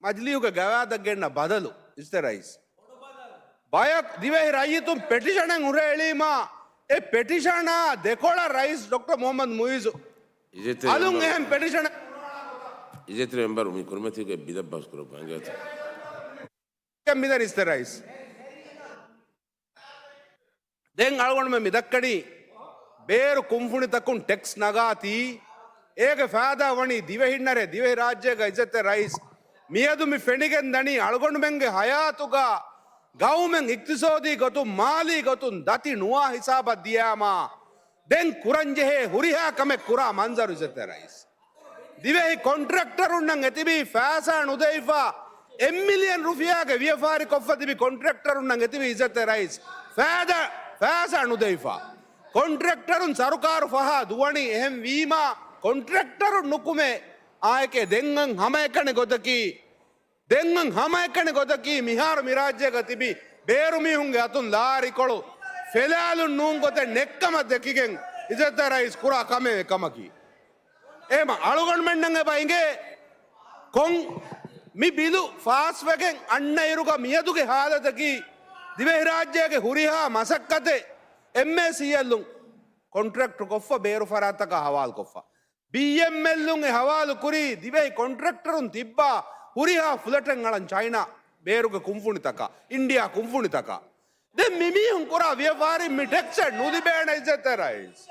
މަޖްލީހުގެ ގަވާއިދަށް ގެންނަ ބަދަލު އިއްޒަތްތެރި ރައީސް. ބަޔަކު ދިވެހި ރައްޔިތުން ޕެޓިޝަނެއް ހުރެ އެޅީމާ، އެ ޕެޓިޝަނާ ދެކޮޅަށް ރައީސް ޑޮކްޓަރ މުހައްމަދު މުއިއްޒު އިއްޒަތްތެރި އަލުން މެމްބަރު، އެހެން ޕެޓިޝަނެއް. އިއްޒަތްތެރި މެމްބަރު މި ކުރިމަތީގެ ބިލަށް ބަހުސް ކުރައްވާ އިނގޭތޯ. މިދަނީ އިއްޒަތްތެރި ރައީސް. ދެން އަޅުގަނޑުމެން މި ދައްކަނީ ބޭރު ކުންފުނިތަކުން ޓެކްސް ނަގާތީ، އޭގެ ފައިދާ ވަނީ ދިވެހިންނަށޭ. ދިވެހިރާއްޖޭގަ އިއްޒަތްތެރި ރައީސް، މިއަދު މި ފެނިގެން ދަނީ އަޅުގަނޑުމެންގެ ހަޔާތުގަ ގައުމެއް އިޤްތިޞާދީ ގޮތުން، މާލީ ގޮތުން ދަތި ނުވާ ހިސާބަށް ދިޔާމާ، ދެން ކުރަންޖެހޭ ހުރިހާ ކަމެއް ކުރާ މަންޒަރު އިއްޒަތްތެރި ރައީސް. ދިވެހި ކޮންޓްރެކްޓަރުންނަށް އެތިބީ ފައިސާ ނުދެވިފަ، އެއް މިލިއަން ރުފިޔާގެ ވިޔަފާރި ކޮށްފަ ތިބި ކޮންޓްރެކްޓަރުންނަށް އެތިބީ އިއްޒަތްތެރި ރައީސް ފައިދާ، ފައިސާ ނުދެވިފަ. ކޮންޓްރެކްޓަރުން ސަރުކާރު ފަހާ ދުވަނީ އެހެން ވީމާ، ކޮންޓްރެކްޓަރުން ނުކުމެ އާއެކޭ ދެން ހަމައެކަނި ގޮތަކީ، ދެން ހަމައެކަނި ގޮތަކީ މިހާރު މިރާއްޖޭގަ ތިބި ބޭރުމީހުންގެ އަތުން ލާރިކޮޅު ފެލާލުން ނޫން ގޮތެއް ނެއްކަމަށް ދެކިގެން އިއްޒަތްތެރި ރައީސް ކުރާ ކަމެއް ކަމަކީ. އެހެމަ އަޅުގަނޑުމެންނަށް އެބަ އިނގޭ ކޮން މި ބިލު ފާސްވެގެން އަންނަ އިރުގަ މިއަދުގެ ހާލަތަކީ ދިވެހިރާއްޖޭގެ ހުރިހާ މަސައްކަތެއް އެމްއޭސީއެލުން ކޮންޓްރެކްޓް ކޮށްފަ ބޭރު ފަރާތްތަކަށް ހަވާލުކޮށްފަ. ބީއެމްއެލުން އެ ހަވާލު ކުރީ ދިވެހި ކޮންޓްރެކްޓަރުން ތިއްބާ ހުރިހާ ފްލެޓެއް އަޅަން ޗައިނާ ބޭރުގެ ކުންފުނިތަކަށް، އިންޑިއާ ކުންފުނިތަކަށް. ދެން މިމީހުން ކުރާ ވިޔަފާރިން މި ޓެކްސެއް ނުލިބޭނެ އިއްޒަތްތެރި ރައީސް.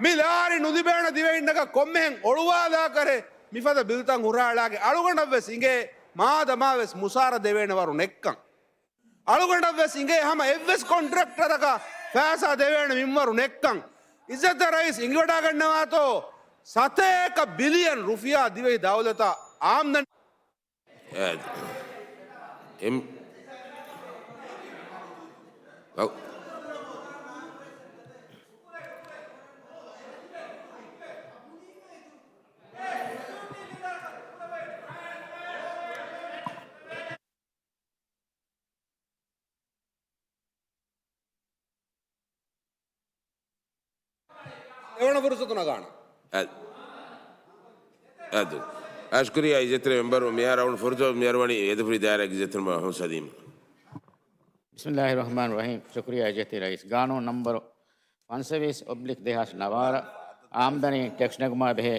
މި ލާރި ނުލިބޭނެ ދިވެހިންނަކަށް ކޮންމެހެން އޮޅުވާލާކަށް މިފަދަ ބިލްތައް ހުށަހަޅާގެ އަޅުގަނޑަށްވެސް އިނގޭ މާދަމާވެސް މުސާރަ ދެވޭނެ ވަރު ނެއްކަން. އަޅުގަނޑަށްވެސް އިނގޭ ހަމަ އެއްވެސް ކޮންޓްރެކްޓަރަކަށް ފައިސާ ދެވޭނެ މިންވަރު ނެއްކަން. އިއްޒަތްތެރި ރައީސް އިނގިވަޑާގަންނަވާތޯ ސަތޭކަ ބިލިއަން ރުފިޔާ ދިވެހި ދައުލަތަށް އާމްދަނީ. އެ، އެމް، އަ، ދެވަނަ ފުރުސަތު ނަގާނަން. އަދު. އަދު. ޝުކުރިއްޔާ އިއްޒަތްތެރި މެމްބަރު، މިހާރު އަޅުން ފުރުސަތު މިއަރުވަނީ އެދުފުރި ދާއިރާގެ އިއްޒަތްތެރި މެމްބަރު އަޙްމަދު ސަލީމް. ބިސްމިއްލާހިއްރަޙްމާނިއްރަޙީމް. ޝުކުރިއްޔާ އިއްޒަތްތެރި ރައީސް. ގާނޫނު ނަންބަރު ފަންސަވީސް އޮބްލިކް ދެހާސް ނަވާރަ، އާމްދަނީ ޓެކްސް ނެގުމާ ބެހޭ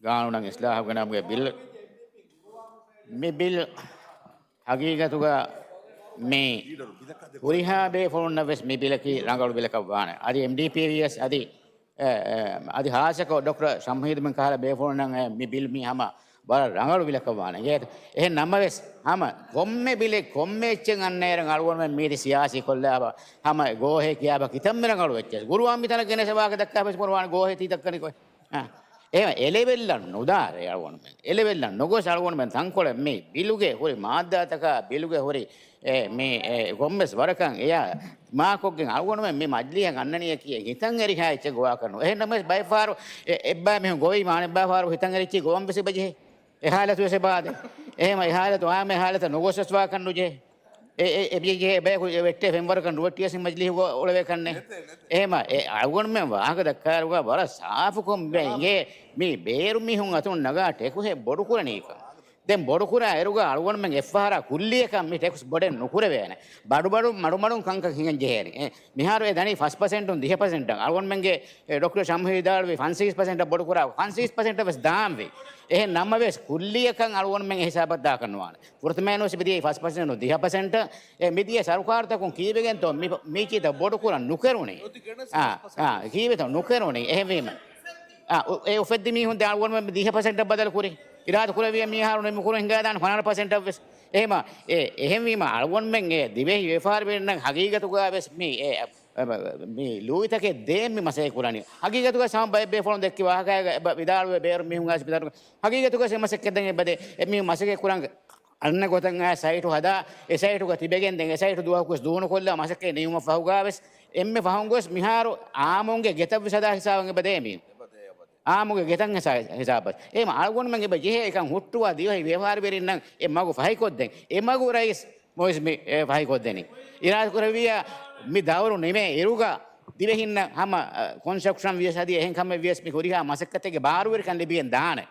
ގާނޫނަށް އިސްލާހު ގެނައުމުގެ ބިލް. މި ބިލް ހަގީގަތުގަ މި ހުރިހާ ބޭފުޅުންނަށް ވެސް މި ބިލަކީ ރަނގަޅު ބިލަކަށް ވާނެ. އަދި އެމްޑީޕީ ވިޔަސް އަދި، އެ، އެ، އަދި ހާއްސަކޮށް ޑޮކްޓަރ ޝަމްހީދުމެން ކަހަލަ ބޭފުޅުންނަށް، އެ، މި ބިލް މީ ހަމަ ވަރަށް ރަނގަޅު ބިލަކަށް ވާނެ. އެ، އެހެން ނަމަވެސް ހަމަ ކޮންމެ ބިލެއް ކޮންމެ އެއްޗެއް އަންނައިރަށް އަޅުގަނޑުމެން މީތި ސިޔާސީ ކޮށްލާބަ ހަމަ ގޯހޭ ކިޔާބަ ކިތަންމެ ރަނގަޅު އެއްޗެއް. ގުރުއާން މިތަނަށް ގެނެސް ވާހަކަ ދައްކާ ބެސް ގުރުއާން ގޯހޭ ތީ ދައްކަނީ ކޮއެ؟ އާ. އެ އެލެވެލްއަށް ނުދާރޭ އަޅުގަނޑުމެން. އެލެވެލްއަށް ނުގޮސް އަޅުގަނޑުމެން ތަންކޮޅެއް މި ބިލުގެ ހުރި މާއްދާތަކާ، ބިލުގެ ހުރި އެ، މި، އެ، ކޮންމެސް ވަރަކަށް އެޔާ މާކޮށްގެން އަޅުގަނޑުމެން މި މަޖްލީހަށް އަންނަނީއަކީ ހިތަށް އެރިހާ އެއްޗެއް ގޮވާކަށް ނޫން. އެހެން ނަމަވެސް ބައެއްފަހަރު އެ، އެއްބައި މީހުން ގޮވީމަ އަނެއްބައިފަހަރު ހިތަށް އެރިއްޗީ ގޮވަން ވެސް އެބަޖެހޭ. އެ ހާލަތު ވެސް އެބައާދޭ. އެހެމަ އެ ހާލަތު އާއްމު އެ ހާލަތަށް ނުގޮސް ވެސް ވާކަށް ނުޖެހޭ. އެ، އެ، އެ ބިޔަ ޖެހޭ ބަޔަކު އެ ވެއްޓޭ ފެންވަރަކަށް ނުވެއްޓިޔަސް މަޖްލީހުގަ އުޅެވޭކަށްނެ. އެހެމަ އެ އަޅުގަނޑުމެން ވާހަކަ ދައްކާއިރުގަ ވަރަށް ސާފުކޮށް އިނގޭ މި ބޭރު މީހުން އަތުން ނަގާ ޓެކުހެއް ބޮޑުކުރަނީކަން. ދެން ބޮޑުކުރާ އިރުގަ އަޅުގަނޑުމެން އެއްފަހަރާ ކުއްލިއަކަށް މި ޓެކްސް ބޮޑެއް ނުކުރެވޭނެ. ބަޑުބަޑު، މަޑުމަޑުން ކަންކަން ހިނގަން ޖެހޭނެ. އެ، މިހާރު އެ ދަނީ ފަސް ޕަސެންޓުން ދިހަ ޕަސެންޓަށް. އަޅުގަނޑުމެންގެ، އެ، ޑޮކްޓަރ ޝަމްހީ ވިދާޅުވި ފަންސަވީސް ޕަސެންޓަށް ބޮޑުކުރާ، ފަންސަވީސް ޕަސެންޓަށް ވެސް ދާންވީ. އެހެން ނަމަވެސް ކުއްލިއަކަށް އަޅުގަނޑުމެން އެ ހިސާބަށް ދާކަށް ނުވާނެ. ފުރަތަމައެއް ނުވެސް މިދިޔައީ ފަސް ޕަސެންޓުން ދިހަ ޕަސެންޓަށް. އެ، މިދިޔަ ސަރުކާރުތަކުން ކީއްވެގެންތޯ މި، މީޗީތައް ބޮޑުކުރަން ނުކެރުނީ؟ އާ، އާ، ކީއްވެތޯ ނުކެރުނީ؟ އެހެންވީމަ. އާ، އު-، އެ އުފެއްދި މީހުން ދެ އަޅުގަނޑުމެން ދިހަ ޕަސެންޓަށް ބަދަލު ކުރި. އިރާދަ ކުރެއްވިޔާ މިހާރު ނިމުކުރުން ހިނގާދާނެ ފަނަރަ ޕަސެންޓަށް ވެސް. އެހެމަ، އެ، އެހެންވީމަ އަޅުގަނޑުމެން އެ ދިވެހި ވިޔަފާރިވެރިންނަށް ހަގީގަތުގަ ވެސް މި، އެ، އެ، މި ލޫތްތަކެއް ދޭން މި މަސައްކަތް ކުރަނީ. ހަގީގަތުގަ ސަމަ ބައެއް ބޭފުޅުން ދެއްކި ވާހަކައިގަ އެބަ ވިދާޅުވެ ބޭރު މީހުން އައިސް ވިދާޅު ހަގީގަތުގަ މަސައްކަތް ދެން އެބަދޭ. އެ މީ މަސައްކަތް ކުރަން އަންނަ ގޮތަށް އައި ސައިޓު ހަދާ، އެ ސައިޓުގަ ތިބެގެން ދެން އެ ސައިޓު ދުވަހަކުވެސް ދޫނުކޮށްލާ މަސައްކަތް ނިމުމަށް ފަހުގަ ވެސް އެންމެ ފަހުން ގޮސް މިހާރު އާއްމުންގެ ގެތައް ވެސް ހަދާ ހިސާބަށް އެބަދޭ މީ. އާއްމުގެ ގެތައް ހިސާ-، ހިސާބަށް. އެހެމަ އަޅުގަނޑުމެން އެބަ ޖެހޭ އެކަން ހުއްޓުވާ ދިވެހި ވިޔަފާރިވެރިންނަށް އެ މަގު ފަހިކޮށްދޭން. އެ މަގު ރައީސް މުއިއްޒު މި، އެ، ފަހިކޮށްދެނީ. އިރާދަކުރެއްވިއްޔާ މި ދައުރު ނިމޭ އިރުގަ ދިވެހިންނަށް ހަމަ، އަ، ކޮންސްޓްރަކްޝަން ވިޔަސް އަދި އެހެން ކަމެއް ވިޔަސް މި ހުރިހާ މަސައްކަތެއްގެ ބާރުވެރިކަން ލިބިގެން ދާނެ.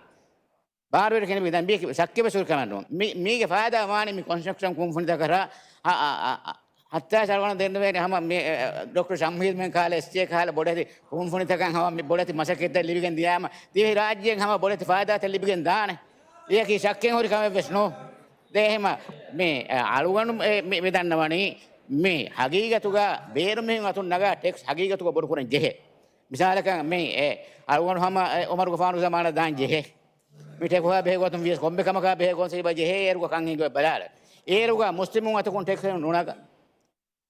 ބާރުވެރިކަން ލިބިގެން ދާނެ. މީ ޝައްކެއް ވެސް ހުރި ކަމެއް ނޫން. މި، މީގެ ފައިދާ ވާނީ މި ކޮންސްޓްރަކްޝަން ކުންފުނިތަކަށް އަ، އަ، އަ، އަ، ހައްތާ ސަރުވަނަ ދެންނެވޭނެ ހަމަ މި، އެ، އެ، ޑޮކްޓަރ ޝަމްހީދުމެން ކަހަލަ އެސްޖޭ ކަހަލަ ބޮޑެތި ކުންފުނިތަކަށް ހަމަ މި ބޮޑެތި މަސައްކަތްތައް ލިބިގެން ދިޔާމަ ދިވެހި ރާއްޖޭން ހަމަ ބޮޑެތި ފައިދާތައް ލިބިގެން ދާނެ. އެއަކީ ޝައްކެއް ހުރި ކަމެއް ވެސް ނޫން. ދޭ އެހެމަ މި، އަ، އަޅުގަނޑު އެ، މި، މި ދަންނަވަނީ މި ހަގީގަތުގަ ބޭރު މީހުން އަތުން ނަގާ ޓެކްސް ހަގީގަތުގަ ބޮޑުކުރަން ޖެހޭ. މިސާލަކަށް މި، އެ، އަޅުގަނޑު ހަމަ، އެ، އުމަރުގެފާނު ޒަމާނަށް ދާން ޖެހޭ. މި ޓެކުހާ ބެހޭ ގޮތުން ވިޔަސް ކޮންމެ ކަމަކާ ބެހޭ ގޮތުން ސީބަ ޖެހޭ އޭރުގަ ކަން ހިނގަވެ ބަލާލަ. އޭރުގަ މުސްލިމުން އަތަކުން ޓެކްސް ނުނަގަ.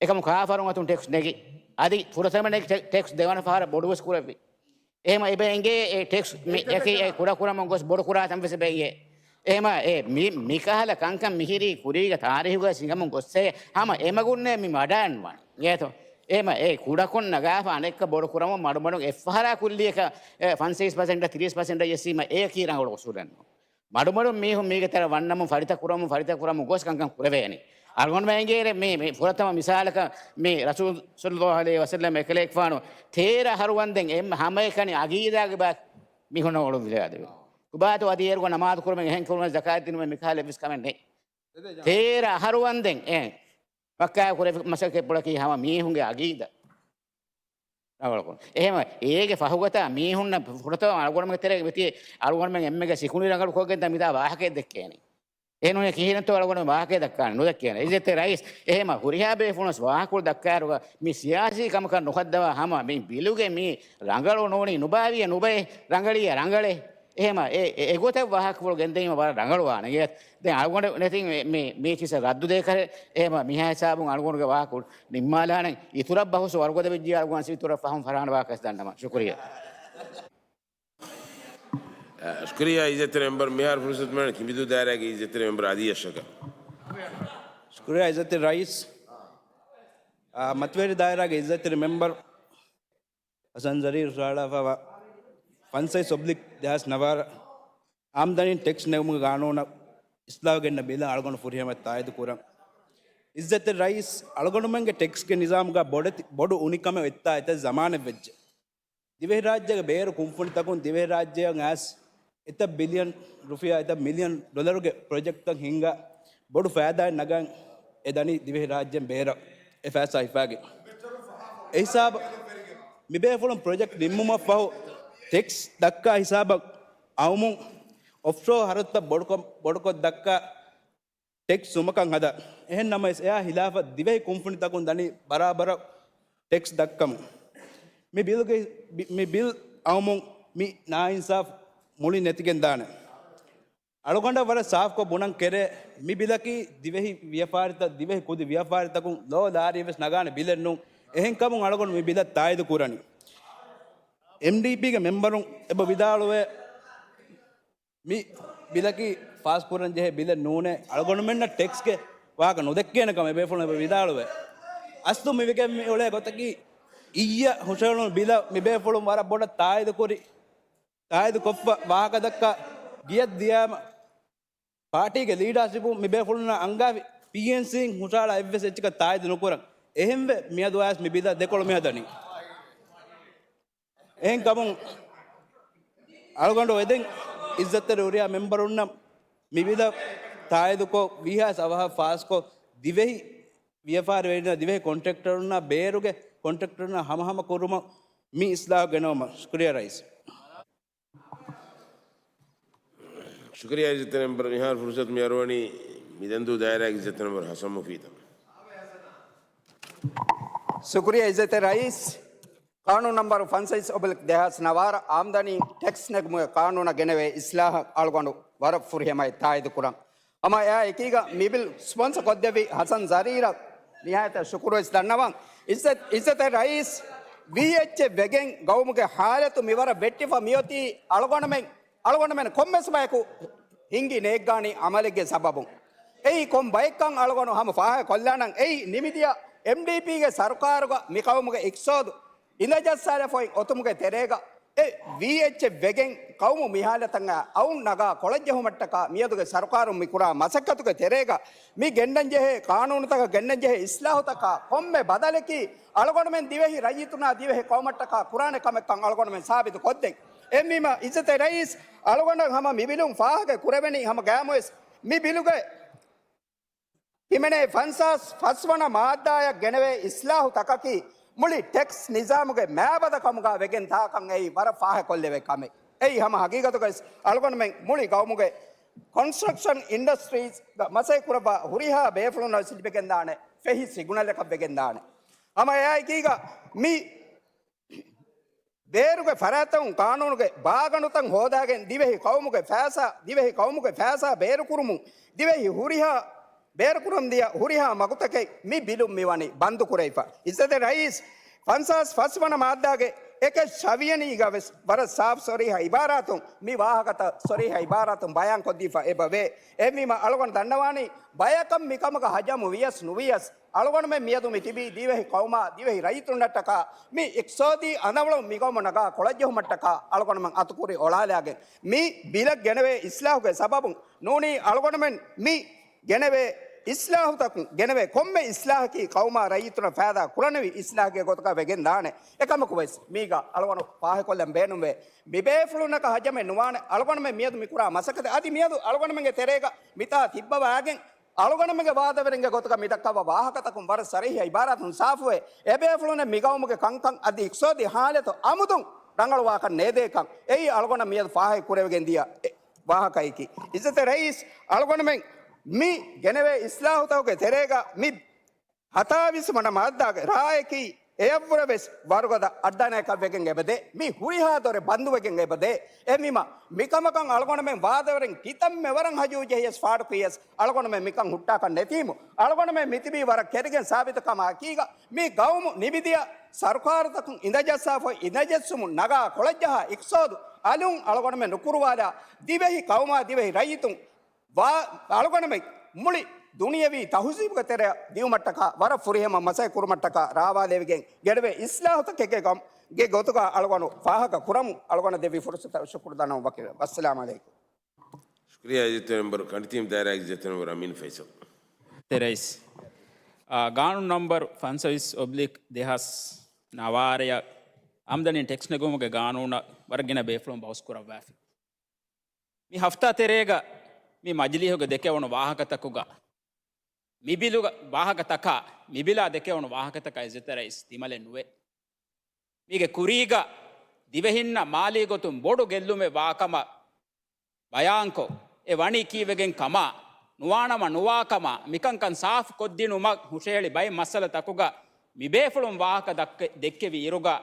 އެކަމު ކާފަރުން އަތުން ޓެކްސް ނެގި. އަދި ފުރަތަމަ ނެގި ޓެ-، ޓެކްސް ދެވަނަ ފަހަރަށް ބޮޑުވެސް ކުރެއްވި. އެހެމަ އެބަ އެނގޭ އެ ޓެކްސް މި އެކި އެ ކުޑަކުރަމުން ގޮސް ބޮޑުކުރާ ތަން ވެސް އެބަ އެ. އެހެމަ އެ މި، މިކަހަލަ ކަންކަން މިހިރީ ކުރީގަ ތާރީހުގަ ސިނގަމުން ގޮއްސޭ ހަމަ އެމަގުންނޭ މި ވަޑާންވަން. އޭތޯ؟ އެހެމަ އެ ކުޑަކޮށް ނަގާފަ އަނެއްކަ ބޮޑުކުރަމުން މަޑުމަޑުން އެއްފަހަރާ ކުއްލިއަކަށް އެ ފަންސަވީސް ޕަސެންޓަށް ތިރީސް ޕަސެންޓަށް އެއްސީމަ އެއަކީ ރަނގަޅު އުސޫލެއް ނޫން. މަޑުމަޑުން މީހުން މީގެ ތެރެ ވަންނަމުން ފަރިތަކުރަމުން ފަރިތަކުރަމުން ގޮސް ކަންކަން ކުރެވޭނެ. އަޅުގަނޑުމެން އެނގޭރެ މި، މި ފުރަތަމަ މިސާލަކަށް މި ރަސޫލު ޞައްލައްލާހު ޢަލައިހި ވަސައްލަމް އެކަލޭގެފާނު ތޭރަ އަހަރު ވަންދެން އެ ހަމައެކަނި އަގީދާގެ ބާ މީހުންނަށް އޮޅުން ވިލާދެވި. ކުބާތު އަދި އޭރުގަ ނަމާދު ކުރުމެއް އެހެން ކުރުމެއް ޒަކާތް ދިނުމެއް މިކަހަލަ އެއްވެސް ކަމެއް ނެތް. ތޭރަ އަހަރު ވަންދެން އެ މައްކާ ކުރެ މަސައްކަތް ޕުޅަކީ ހަމަ މީހުންގެ އަގީދާ. ރަނގަޅުކޮށް. އެހެމަ އޭގެ ފަހުގަތާ މީހުންނަށް ފުރަތަމަ އަޅުގަނޑުމެންގެ ތެރޭގަ މިތި އަޅުގަނޑުމެން އެންމެގެ ސިކުނޑި ރަނގަޅުކޮށްގެން ދާ މިދާ ވާހަކައެއް ދެއްކޭނެ. އެހެންނޫނީ ކިހިނެއްތޯ އަޅުގަނޑު ވާހަކައެއް ދައްކާނެ ނުދެއްކޭނެ. އިއްޒަތްތެރި ރައީސް އެހެމަ ހުރިހާ ބޭފުޅުން ވާހަކަ ދައްކާއިރުގަ މި ސިޔާސީ ކަމަކަށް ނުހައްދަވާ ހަމަ މި ބިލުގެ މި ރަނގަޅު ނޫނީ ނުބާވިޔަ ނުބައެ ރަނގަޅިޔަ ރަނގަޅޭ. އެހެމަ އެ، އެ، އެގޮތަށް ވާހަކަފުޅު ގެންދަވީމަ ވަރަށް ރަނގަޅުވާނެ. އެ، ދެން އަޅުގަނޑު ނެތިން މި، މި، މީ ކިސަ ރައްދު ދޭކަށެއް އެހެމަ މިހާ ހިސާބުން އަޅުގަނޑުގެ ވާހަކަ ނިންމާލާނެ. އިތުރަށް ބަހުސް ވަރުގަދަ ވެއްޖި އަޅުގަނޑު އިތުރަށް ފަހުން ފަރާނަ ވާހަކަ ދަންނަމަ. ޝުކުރިއްޔާ. ޝުކުރިއްޔާ އިއްޒަތްތެރި މެމްބަރު. މިހާރު ފުރުސަތު މިއަންނަނީ ކިނބިދޫ ދާއިރާގެ އިއްޒަތްތެރި މެމްބަރު އަލީ އަށަކަށް. ޝުކުރިއްޔާ އިއްޒަތްތެރި ރައީސް. އާ، މަތިވެރި ދާއިރާގެ އިއްޒަތްތެރި މެމްބަރު ހަސަން ޒަރީރު ހުށަހަޅާފައިވާ ފަންސައިސް އޮބްލިކް ދެހާސް ނަވާރަ އާމްދަނީ ޓެކްސް ނެގުމުގެ ގާނޫނަށް އިސްލާހު ގެންނަ ބިލަށް އަޅުގަނޑު ފުރިހަމަ ތާއީދު ކުރަން. އިއްޒަތްތެރި ރައީސް، އަޅުގަނޑުމެންގެ ޓެކްސްގެ ނިޒާމުގަ ބޮޑެތި-، ބޮޑު އުނިކަމެއް އޮތްތާ އެތައް ޒަމާނެއް ވެއްޖެ. ދިވެހިރާއްޖޭގެ ބޭރު ކުންފުނިތަކުން ދިވެހިރާއްޖެއަށް އައިސް އެތައް ބިލިއަން ރުފިޔާ، އެތައް މިލިއަން ޑޮލަރުގެ ޕްރޮޖެކްޓްތައް ހިންގާ ބޮޑު ފައިދާއެއް ނަގަން އެ ދަނީ ދިވެހިރާއްޖޭން ބޭރަށް އެ ފައިސާ ހިފާގެން. އެ ހިސާބަށް މިބޭފުޅުން ޕްރޮޖެކްޓް ނިންމުމަށްފަހު ޓެކްސް ދައްކާ ހިސާބަށް އައުމުން އޮފްޝޯ ހަރަދުތައް ބޮޑުކޮށް، ބޮޑުކޮށް ދައްކާ ޓެކްސް ސުމަކަށް ހަދާ. އެހެން ނަމަވެސް، އެއާ ހިލާފަށް ދިވެހި ކުންފުނިތަކުން ދަނީ ބަރާބަރަށް ޓެކްސް ދައްކަމުން. މި ބިލުގެ، ބި-، މި ބިލް އައުމުން މި ނާއިންސާފު މުޅިން ނެތިގެން ދާނެ. އަޅުގަނޑަށް ވަރަށް ސާފުކޮށް ބުނަން ކެރޭ، މި ބިލަކީ ދިވެހި ވިޔަފާރިތައް، ދިވެހި ކުދި ވިޔަފާރިތަކުން ލޯ ލާރިއެއް ވެސް ނަގާނެ ބިލެއް ނޫން. އެހެންކަމުން އަޅުގަނޑު މި ބިލަށް ތާއީދު ކުރަނީ. އެމްޑީޕީގެ މެމްބަރުން އެބަ ވިދާޅުވޭ، މި ބިލަކީ ފާސްކުރަން ޖެހޭ ބިލެއް ނޫނޭ، އަޅުގަނޑުމެންނަށް ޓެކްސްގެ ވާހަކަ ނުދެއްކޭނެ ކަމަށް އެބޭފުޅުން އެބަ ވިދާޅުވޭ. އަސްލު މިވެގެން މި އުޅޭ ގޮތަކީ، އިއްޔަ ހުށަހެޅުނު ބިލަށް މިބޭފުޅުން ވަރަށް ބޮޑަށް ތާއީދު ކުރި، ތާއީދު ކޮށްފަ ވާހަކަ ދައްކާ ގިޔަށް ދިޔާމަ، ޕާޓީގެ ލީޑާޝިޕުން މިބޭފުޅުންނާ އަންގާފި، ޕީއެންސީން ހުށަހަޅާ އެއްވެސް އެއްޗަކަށް ތާއީދު ނުކުރަން. އެހެންވެ، މިއަދު އައިސް މި ބިލަށް ދެކޮޅު މި ހަދަނީ. އެހެން ކަމުން އަޅުގަނޑު އެދެން އިއްޒަތްތެރި ހުރިހާ މެމްބަރުންނަށް މި ބިލަށް ތާއީދުކޮށް، ވީހާސް އަވަހަށް ފާސްކޮށް، ދިވެހި ވިޔަފާރިވެރިންނާ ދިވެހި ކޮންޓްރެކްޓަރުންނާ ބޭރުގެ ކޮންޓްރެކްޓަރުންނާ ހަމަހަމަ ކުރުމަށް މި އިސްލާހު ގެނައުމަށް. ޝުކުރިއްޔާ ރައީސް. ޝުކުރިއްޔާ އިއްޒަތްތެރި މެމްބަރު. މިހާރު ފުރުސަތު މި އަރުވަނީ މިދަންދޫ ދާއިރާގެ އިއްޒަތްތެރި މެމްބަރު ހަސަން މުފީދަށް. ޝުކުރިއްޔާ އިއްޒަތްތެރި ރައީސް. ޤާނޫނު ނަމްބަރު ފަންސައިސް އޮބްލިކް ދެހާސް ނަވާރަ އާމްދަނީ ޓެކްސް ނެގުމުގެ ޤާނޫނަށް ގެނެވޭ އިސްލާހަށް އަޅުގަނޑު ވަރަށް ފުރިހަމައަށް ތާއީދު ކުރަން. ހަމަ އެއާ އެކީގަ މި ބިލް ސްޕޮންސަ ކޮށްދެއްވި ހަސަން ޒަރީރަށް ނިހާޔަތަށް ޝުކުރުވެސް ދަންނަވަން. އިއްޒަތް، އިއްޒަތްތެރި ރައީސް، ވީއެޗްއެއް ވެގެން ގައުމުގެ ހާލަތު މިވަރަށް ވެއްޓިފަ މިއޮތީ އަޅުގަނޑުމެން، އަޅުގަނޑުމެން ކޮންމެސް ބަޔަކު ހިންގި ނޭއްގާނީ އަމަލެއްގެ ސަބަބުން. އެއީ ކޮން ބައެއްކަން އަޅުގަނޑު ހަމަ ފާހަގަ ކޮށްލާނަން. އެއީ ނިމިދިޔަ އެމްޑީޕީގެ ސަރުކާރުގަ މި ގައުމުގެ އިޤްތިޞާދު އިނދަޖައްސާލަފައި އޮތުމުގެ ތެރޭގަ އެ ވީއެޗްއެއް ވެގެން ގައުމު މި ހާލަތަށް އައުން ނަގާ ކޮޅަށްޖެހުމަށްޓަކާ މިއަދުގެ ސަރުކާރުން މި ކުރާ މަސައްކަތުގެ ތެރޭގަ މި ގެންނަންޖެހޭ ޤާނޫނުތަކަށް ގެންނަންޖެހޭ އިސްލާހުތަކާ ކޮންމެ ބަދަލަކީ އަޅުގަނޑުމެން ދިވެހި ރައްޔިތުންނާ ދިވެހި ޤައުމަށްޓަކާ ކުރާނެ ކަމެއްކަން އަޅުގަނޑުމެން ސާބިތު ކޮށްދެން. އެހެންވީމަ އިއްޒަތްތެރި ރައީސް، އަޅުގަނޑަށް ހަމަ މި ބިލުން ފާހަގަ ކުރެވެނީ ހަމަ ގައިމުވެސް މި ބިލުގައި ހިމެނޭ ފަންސާސް ފަސްވަނަ މާއްދާއަށް ގެނެވޭ އިސްލާހު ތަކަކީ މުޅި ޓެކްސް ނިޒާމުގެ މާބަދަ ކަމުގަ ވެގެން ދާކަން އެއީ ވަރަށް ފާހަގަކޮށްލެވޭ ކަމެއް. އެއީ ހަމަ ހަގީގަތުގައި އަޅުގަނޑުމެން މުޅި ގައުމުގެ ކޮންސްޓްރަކްޝަން އިންޑަސްޓްރީޒްގަ މަސައްކަތް ކުރައްވާ ހުރިހާ ބޭފުޅުންނަށް ވެސް ލިބިގެންދާނެ ފެހި ސިގުނަލަކަށް ވެގެންދާނެ. ހަމަ އެއާއެކީގަ މި ބޭރުގެ ފަރާތުން ޤާނޫނުގެ ބާގަނޑުތައް ހޯދާގެން ދިވެހި ޤައުމުގެ ފައިސާ، ދިވެހި ޤައުމުގެ ފައިސާ ބޭރުކުރުމުން ދިވެހި ހުރިހާ، ބޭރުކުރަން ދިޔަ ހުރިހާ މަގުތަކެއް މި ބިލުން މިވަނީ ބަންދުކުރެވިފަ. އިއްޒަތްތެރި ރައީސް، ފަންސާސް ފަސްވަނަ މާއްދާގެ އެކެއް ޝަވިޔަނީގަ ވެސް ވަރަށް ސާފު ސޮރީހަ އިބާރާތުން މި ވާހަކަތައް ސޮރީހަ އިބާރާތުން ބަޔާންކޮށްދީފަ އެބަވޭ. އެހެންވީމަ އަޅުގަނޑު ދަންނަވާނީ ބަޔަކަށް މިކަމުގަ ހަޖަމު ވިޔަސް ނުވިޔަސް، އަޅުގަނޑުމެން މިއަދު މި ތިބީ ދިވެހި ޤައުމާ ދިވެހި ރައްޔިތުންނަށްޓަކާ މި އިޤްތިޞާދީ އަނދަވަޅުން މިގައުމު ނަގާ ކޮޅަށްޖެހުމަށްޓަކާ އަޅުގަނޑުމެން އަތުކުރި އޮޅާލާގެން މި ބިލަށް ގެނެވޭ އިސްލާހުގެ ސަބަބުން ނޫނީ އަޅުގަނޑުމެން މި ގެނެވޭ އިސްލާހުތަކުން ގެނެވޭ ކޮންމެ އިސްލާހަކީ ޤައުމާ ރައްޔިތުންނަށް ފައިދާ ކުރަނިވި އިސްލާހެއްގެ ގޮތަކަށް ވެގެން ދާނެ. އެކަމަކު ވެސް މީގަ އަޅުގަނޑު ފާހަގަކޮށްލަން ބޭނުންވޭ. މިބޭފުޅުންނަކަށް ހަޖަމެއް ނުވާނެ. އަޅުގަނޑުމެން މިއަދު މިކުރާ މަސައްކަތެއް އަދި މިއަދު އަޅުގަނޑުމެންގެ ތެރޭގަ މިތާ ތިއްބަވާގެން އަޅުގަނޑުމެންގެ ވާދަވެރިންގެ ގޮތުގަ މިދައްކަވާ ވާހަކަތަކުން ވަރަށް ސަރީހަ އިބާރާތުން ސާފުވޭ. އެބޭފުޅުންނެއް މިގައުމުގެ ކަންކަން އަދި އިޤްތިޞާދީ ހާލަތު އަމުދުން ރަނގަޅުވާކަށް ނޭދޭކަން އެއީ އަޅުގަނޑަށް މިއަދު ފާހަގަ ކުރެވިގެން ދިޔަ ވާހަކައެކީ. އިއްޒަތްތެރި ރައީސް، އަޅުގަނޑުމެން މި ގެނެވޭ އިސްލާހުތަކުގެ ތެރޭގަ މި ހަތާވީސް ވަނަ މާއްދާގެ ރާއަކީ އެޔަށްވުރެވެސް ވަރުގަދަ އައްޑާނައަކަށް ވެގެން އެބަދޭ. މި ހުރިހާ ދޮރެއް ބަންދުވެގެން އެބަދޭ. އެހެންވީމަ، މިކަމަކަށް އަޅުގަނޑުމެން ވާދަވެރިން ކިތަންމެ ވަރަށް ހަޖޫ ޖެހިޔަސް ފާޑުކިޔަސް އަޅުގަނޑުމެން މިކަން ހުއްޓާކަށް ނެތީމު، އަޅުގަނޑުމެން މިތިބީ ވަރަށް ކެރިގެން ސާބިތުކަމާ އެކީގަ، މި ގައުމު ނިމިދިޔަ ސަރުކާރުތަކުން އިނދަޖައްސާފައި އިނދަޖެއްސުމުން ނަގާ ކޮޅަށްޖަހާ އިޤްތިޞާދު އަލުން އަޅުގަނޑުމެން ނުކުރުވާލާ، ދިވެހި ޤައުމާ ދިވެހި ރައްޔިތުން ވާ އަޅުގަނޑުމެން މުޅި ދުނިޔެވީ ތަހުޒީބުގެ ތެރެއަށް ދިއުމަށްޓަކާ ވަރަށް ފުރިހަމަ މަސައްކަތް ކުރުމަށްޓަކާ ރާވާލެވިގެން ގެނެވޭ އިސްލާހުތަކެއްގެ ގޮ-، ގެ ގޮތުގަ އަޅުގަނޑު ފާހަގަ ކުރަމުން އަޅުގަނޑަށް ދެއްވި ފުރުސަތަށް ޝުކުރު ދަންނަވަން ވަކިވެ. ވައްސަލާމް ޢަލައިކުމް. ޝުކުރިއްޔާ އިއްޒަތްތެރި މެންބަރު، ކަނޑިތީމް ދާއިރާގެ އިއްޒަތްތެރި މެންބަރު އަމީން ފައިސަލް. ތެރައިސް. އާ، ގާނޫނު ނަމްބަރު ފަންސަވީސް އޮބްލިކް ދެހާސް ނަވާރަޔަށް އާމްދަނީ ޓެކްސް ނެގުމުގެ ގާނޫނަށް ވަރަށް ގިނަ ބޭފުޅުން ބަހުސް ކުރައްވާފި. މި ހަފްތާ ތެރޭގަ މި މަޖިލީހުގެ ދެކެވުނު ވާހަކަތަކުގަ މި ބިލުގަ ވާހަކަތަކާ، މި ބިލާ ދެކެވުނު ވާހަކަތަކާ އިއްޒަތްތެރި ރައީސް ދިމަލެއް ނުވޭ. މީގެ ކުރީގަ ދިވެހިންނަށް މާލީ ގޮތުން ބޮޑު ގެއްލުމެއް ވާކަމަށް ބަޔާންކޮށް، އެ ވަނީ ކީއްވެގެން ކަމާ، ނުވާނަމަ ނުވާކަމާ، މިކަންކަން ސާފު ކޮށްދިނުމަށް ހުށަހެޅި ބައެއް މައްސަލަތަކުގަ މިބޭފުޅުން ވާހަކަ ދައްކެ-، ދެއްކެވި އިރުގަ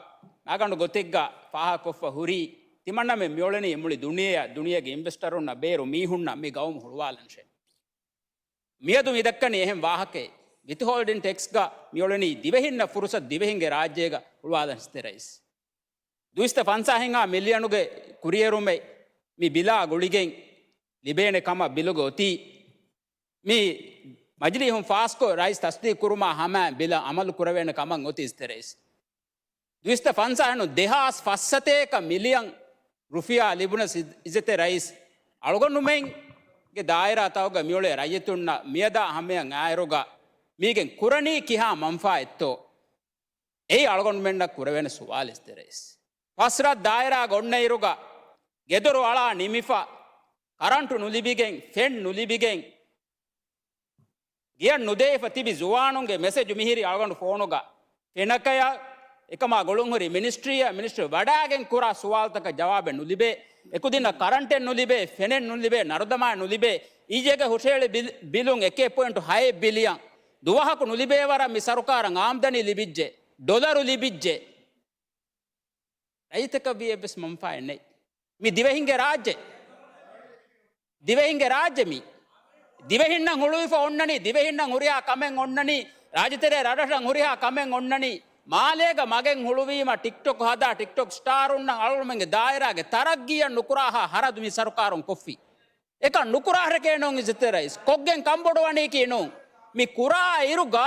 ނަގަނޑު ގޮތެއްގަ ފާހަގަކޮށްފަ ހުރީ، ތިމަންނަމެން މިއުޅެނީ މުޅި ދުނިޔެއަށް، ދުނިޔޭގެ އިންވެސްޓަރުންނަށް ބޭރު މީހުންނަށް މި ގައުމު ހުޅުވާލަންށޭ. މިއަދު މި ދައްކަނީ އެހެން ވާހަކައެއް. ވިތްހޯލްޑިން ޓެކްސްގަ މިއުޅެނީ ދިވެހިންނަށް ފުރުސަތު ދިވެހިންގެ ރާއްޖޭގަ ހުޅުވާލަން އިއްޒަތްތެރި ރައީސް. ދުއިސައްތަ ފަންސާހެއްހާ މިލިއަނުގެ ކުރިއެރުމެއް މި ބިލާ ގުޅިގެން ލިބޭނެ ކަމަށް ބިލުގަ އޮތީ. މި މަޖިލީހުން ފާސްކޮށް ރައީސް ތަސްދީޤު ކުރުމާ ހަމައިން ބިލަށް އަމަލު ކުރެވޭނެ ކަމަށް އޮތީ އިއްޒަތްތެރި ރައީސް. ދުއިސައްތަ ފަންސާހެއް ނޫން، ދެހާސް ފަސްސަތޭކަ މިލިއަން ރުފިޔާ ލިބުނަސް އިއްޒަތްތެރި ރައީސް އަޅުގަނޑުމެންގެ ދާއިރާތަކުގަ މިއުޅޭ ރައްޔިތުންނަށް މިއަދާ ހަމަޔަށް އާއިރުގަ މީގެން ކުރަނީ ކިހާ މަންފާއެއްތޯ؟ އެއީ އަޅުގަނޑުމެންނަށް ކުރެވޭނެ ސުވާލު އިއްޒަތްތެރި ރައީސް. ފަސްރަށް ދާއިރާގަ އޮންނައިރުގަ ގެދޮރު އަޅާ ނިމިފަ، ކަރަންޓު ނުލިބިގެން، ފެން ނުލިބިގެން، ގެޔަށް ނުދޭފަ ތިބި ޒުވާނުންގެ މެސެޖު މިހިރީ އަޅުގަނޑު ފޯނުގަ. ފެނަކަޔަށް އެކަމާ ގުޅުންހުރި މިނިސްޓްރީއަށް، މިނިސްޓްރީ ވަޑާގެން ކުރާ ސުވާލުތަކަށް ޖަވާބެއް ނުލިބޭ. އެކުދިންނަށް ކަރަންޓެއް ނުލިބޭ، ފެނެއް ނުލިބޭ، ނަރުދަމާއެއް ނުލިބޭ. އީޖޭގެ ހުށަހެޅި ބިލް، ބިލުން އެކެއް ޕޮއިންޓު ހައެއް ބިލިއަން. ދުވަހަކު ނުލިބޭ ވަރަށް މި ސަރުކާރަށް އާމްދަނީ ލިބިއްޖެ، ޑޮލަރު ލިބިއްޖެ. ރައްޔިތަކަށް ވީ އެއްވެސް މަންފާއެއް ނެތް. މި ދިވެހިންގެ ރާއްޖެ. ދިވެހިންގެ ރާއްޖެ މީ. ދިވެހިންނަށް ހުޅުވިފަ އޮންނަނީ، ދިވެހިންނަށް ހުރިހާ ކަމެއް އޮންނަނީ، ރާއްޖެތެރޭ ރަށްރަށަށް ހުރިހާ ކަމެއް އޮންނަނީ، މާލޭގަ މަގެއް ހުޅުވީމަ ޓިކްޓޮކް ހަދާ، ޓިކްޓޮކް ސްޓާރުންނަށް އަޅުގަނޑުމެންގެ ދާއިރާގެ ތަރައްގީއަށް ނުކުރާހާ ހަރަދު މި ސަރުކާރުން ކޮށްފި. އެކަން ނުކުރާހަރެކޭ ނޫން އިއްޒަތްތެރި ރައީސް. ކޮށްގެން ކަންބޮޑުވަނީކީ ނޫން. މި ކުރާ އިރުގަ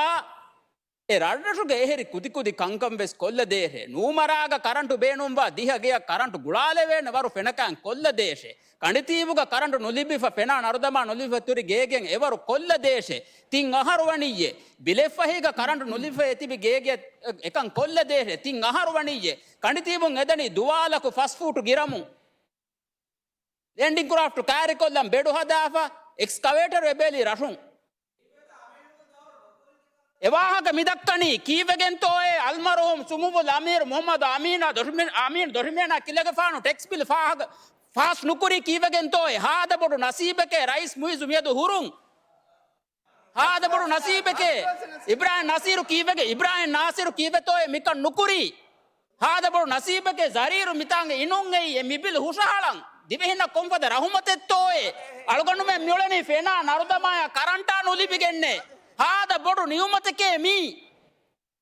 އެ ރަށްރަށުގެ އެހެރި ކުދިކުދި ކަންކަން ވެސް ކޮށްލަދޭށޭ. ނޫމަރާގަ ކަރަންޓު ބޭނުންވާ ދިހަ ގެޔަށް ކަރަންޓު ގުޅާލެވޭނެ ވަރު ފެނަކައިން ކޮށްލަދޭށޭ. ކަނޑިތީބުގަ ކަރަންޓު ނުލިބިފަ ފެނާ ނަރުދަމާ ނުލިބިފަ ތުރި ގޭގެއަށް އެވަރު ކޮށްލަދޭށޭ. ތިން އަހަރު ވަނިއްޔޭ. ބިލެއްފަހީގަ ކަރަންޓު ނުލިބިފަ އެތިބި ގޭގެއަށް އެކަން ކޮށްލަދޭށޭ. ތިން އަހަރު ވަނިއްޔޭ. ކަނޑިތީބުން އެދަނީ ދުވާލަކު ފަސް ފޫޓު ގިރަމުން. ލޭންޑިން ކްރާފްޓް ކާރިކޮށްލަން ބެޑު ހަދާފަ، އެކްސްކަވޭޓަރު އެބޭލީ ރަށުން. އެ ވާހަކަ މިދައްކަނީ ކީއްވެގެންތޯއޭ؟ އަލްމަރުހޫމް ސުމުވުލް އަމީރު މުހައްމަދު އަމީނާ ދޮށުމެ-، އަމީން ދޮށުމޭނާ ކިލަގެފާނު ޓެކްސް ބިލް ފާހަގަ ފާސް ނުކުރީ ކީއްވެގެންތޯއޭ؟ ހާދަ ބޮޑު ނަސީބެކޭ ރައީސް މުއިއްޒު މިއަދު ހުރުން. ހާދަ ބޮޑު ނަސީބެކޭ. އިބްރާހިމް ނާސިރު ކީއްވެގެ-، އިބްރާހިމް ނާސިރު ކީއްވެތޯއޭ މިކަން ނުކުރީ؟ ހާދަ ބޮޑު ނަސީބެކޭ ޒަރީރު މިތާނގަ އިނުން އެއީ އެ މި ބިލް ހުށަހަޅަން. ދިވެހިންނަށް ކޮންފަދަ ރަހުމަތެއްތޯއޭ؟ އަޅުގަނޑުމެން މިއުޅެނީ ފެނާ ނަރުދަމާޔާ ކަރަންޓާ ނުލިބިގެންނޭ. ހާދަ ބޮޑު ނިޢުމަތެކޭ މީ.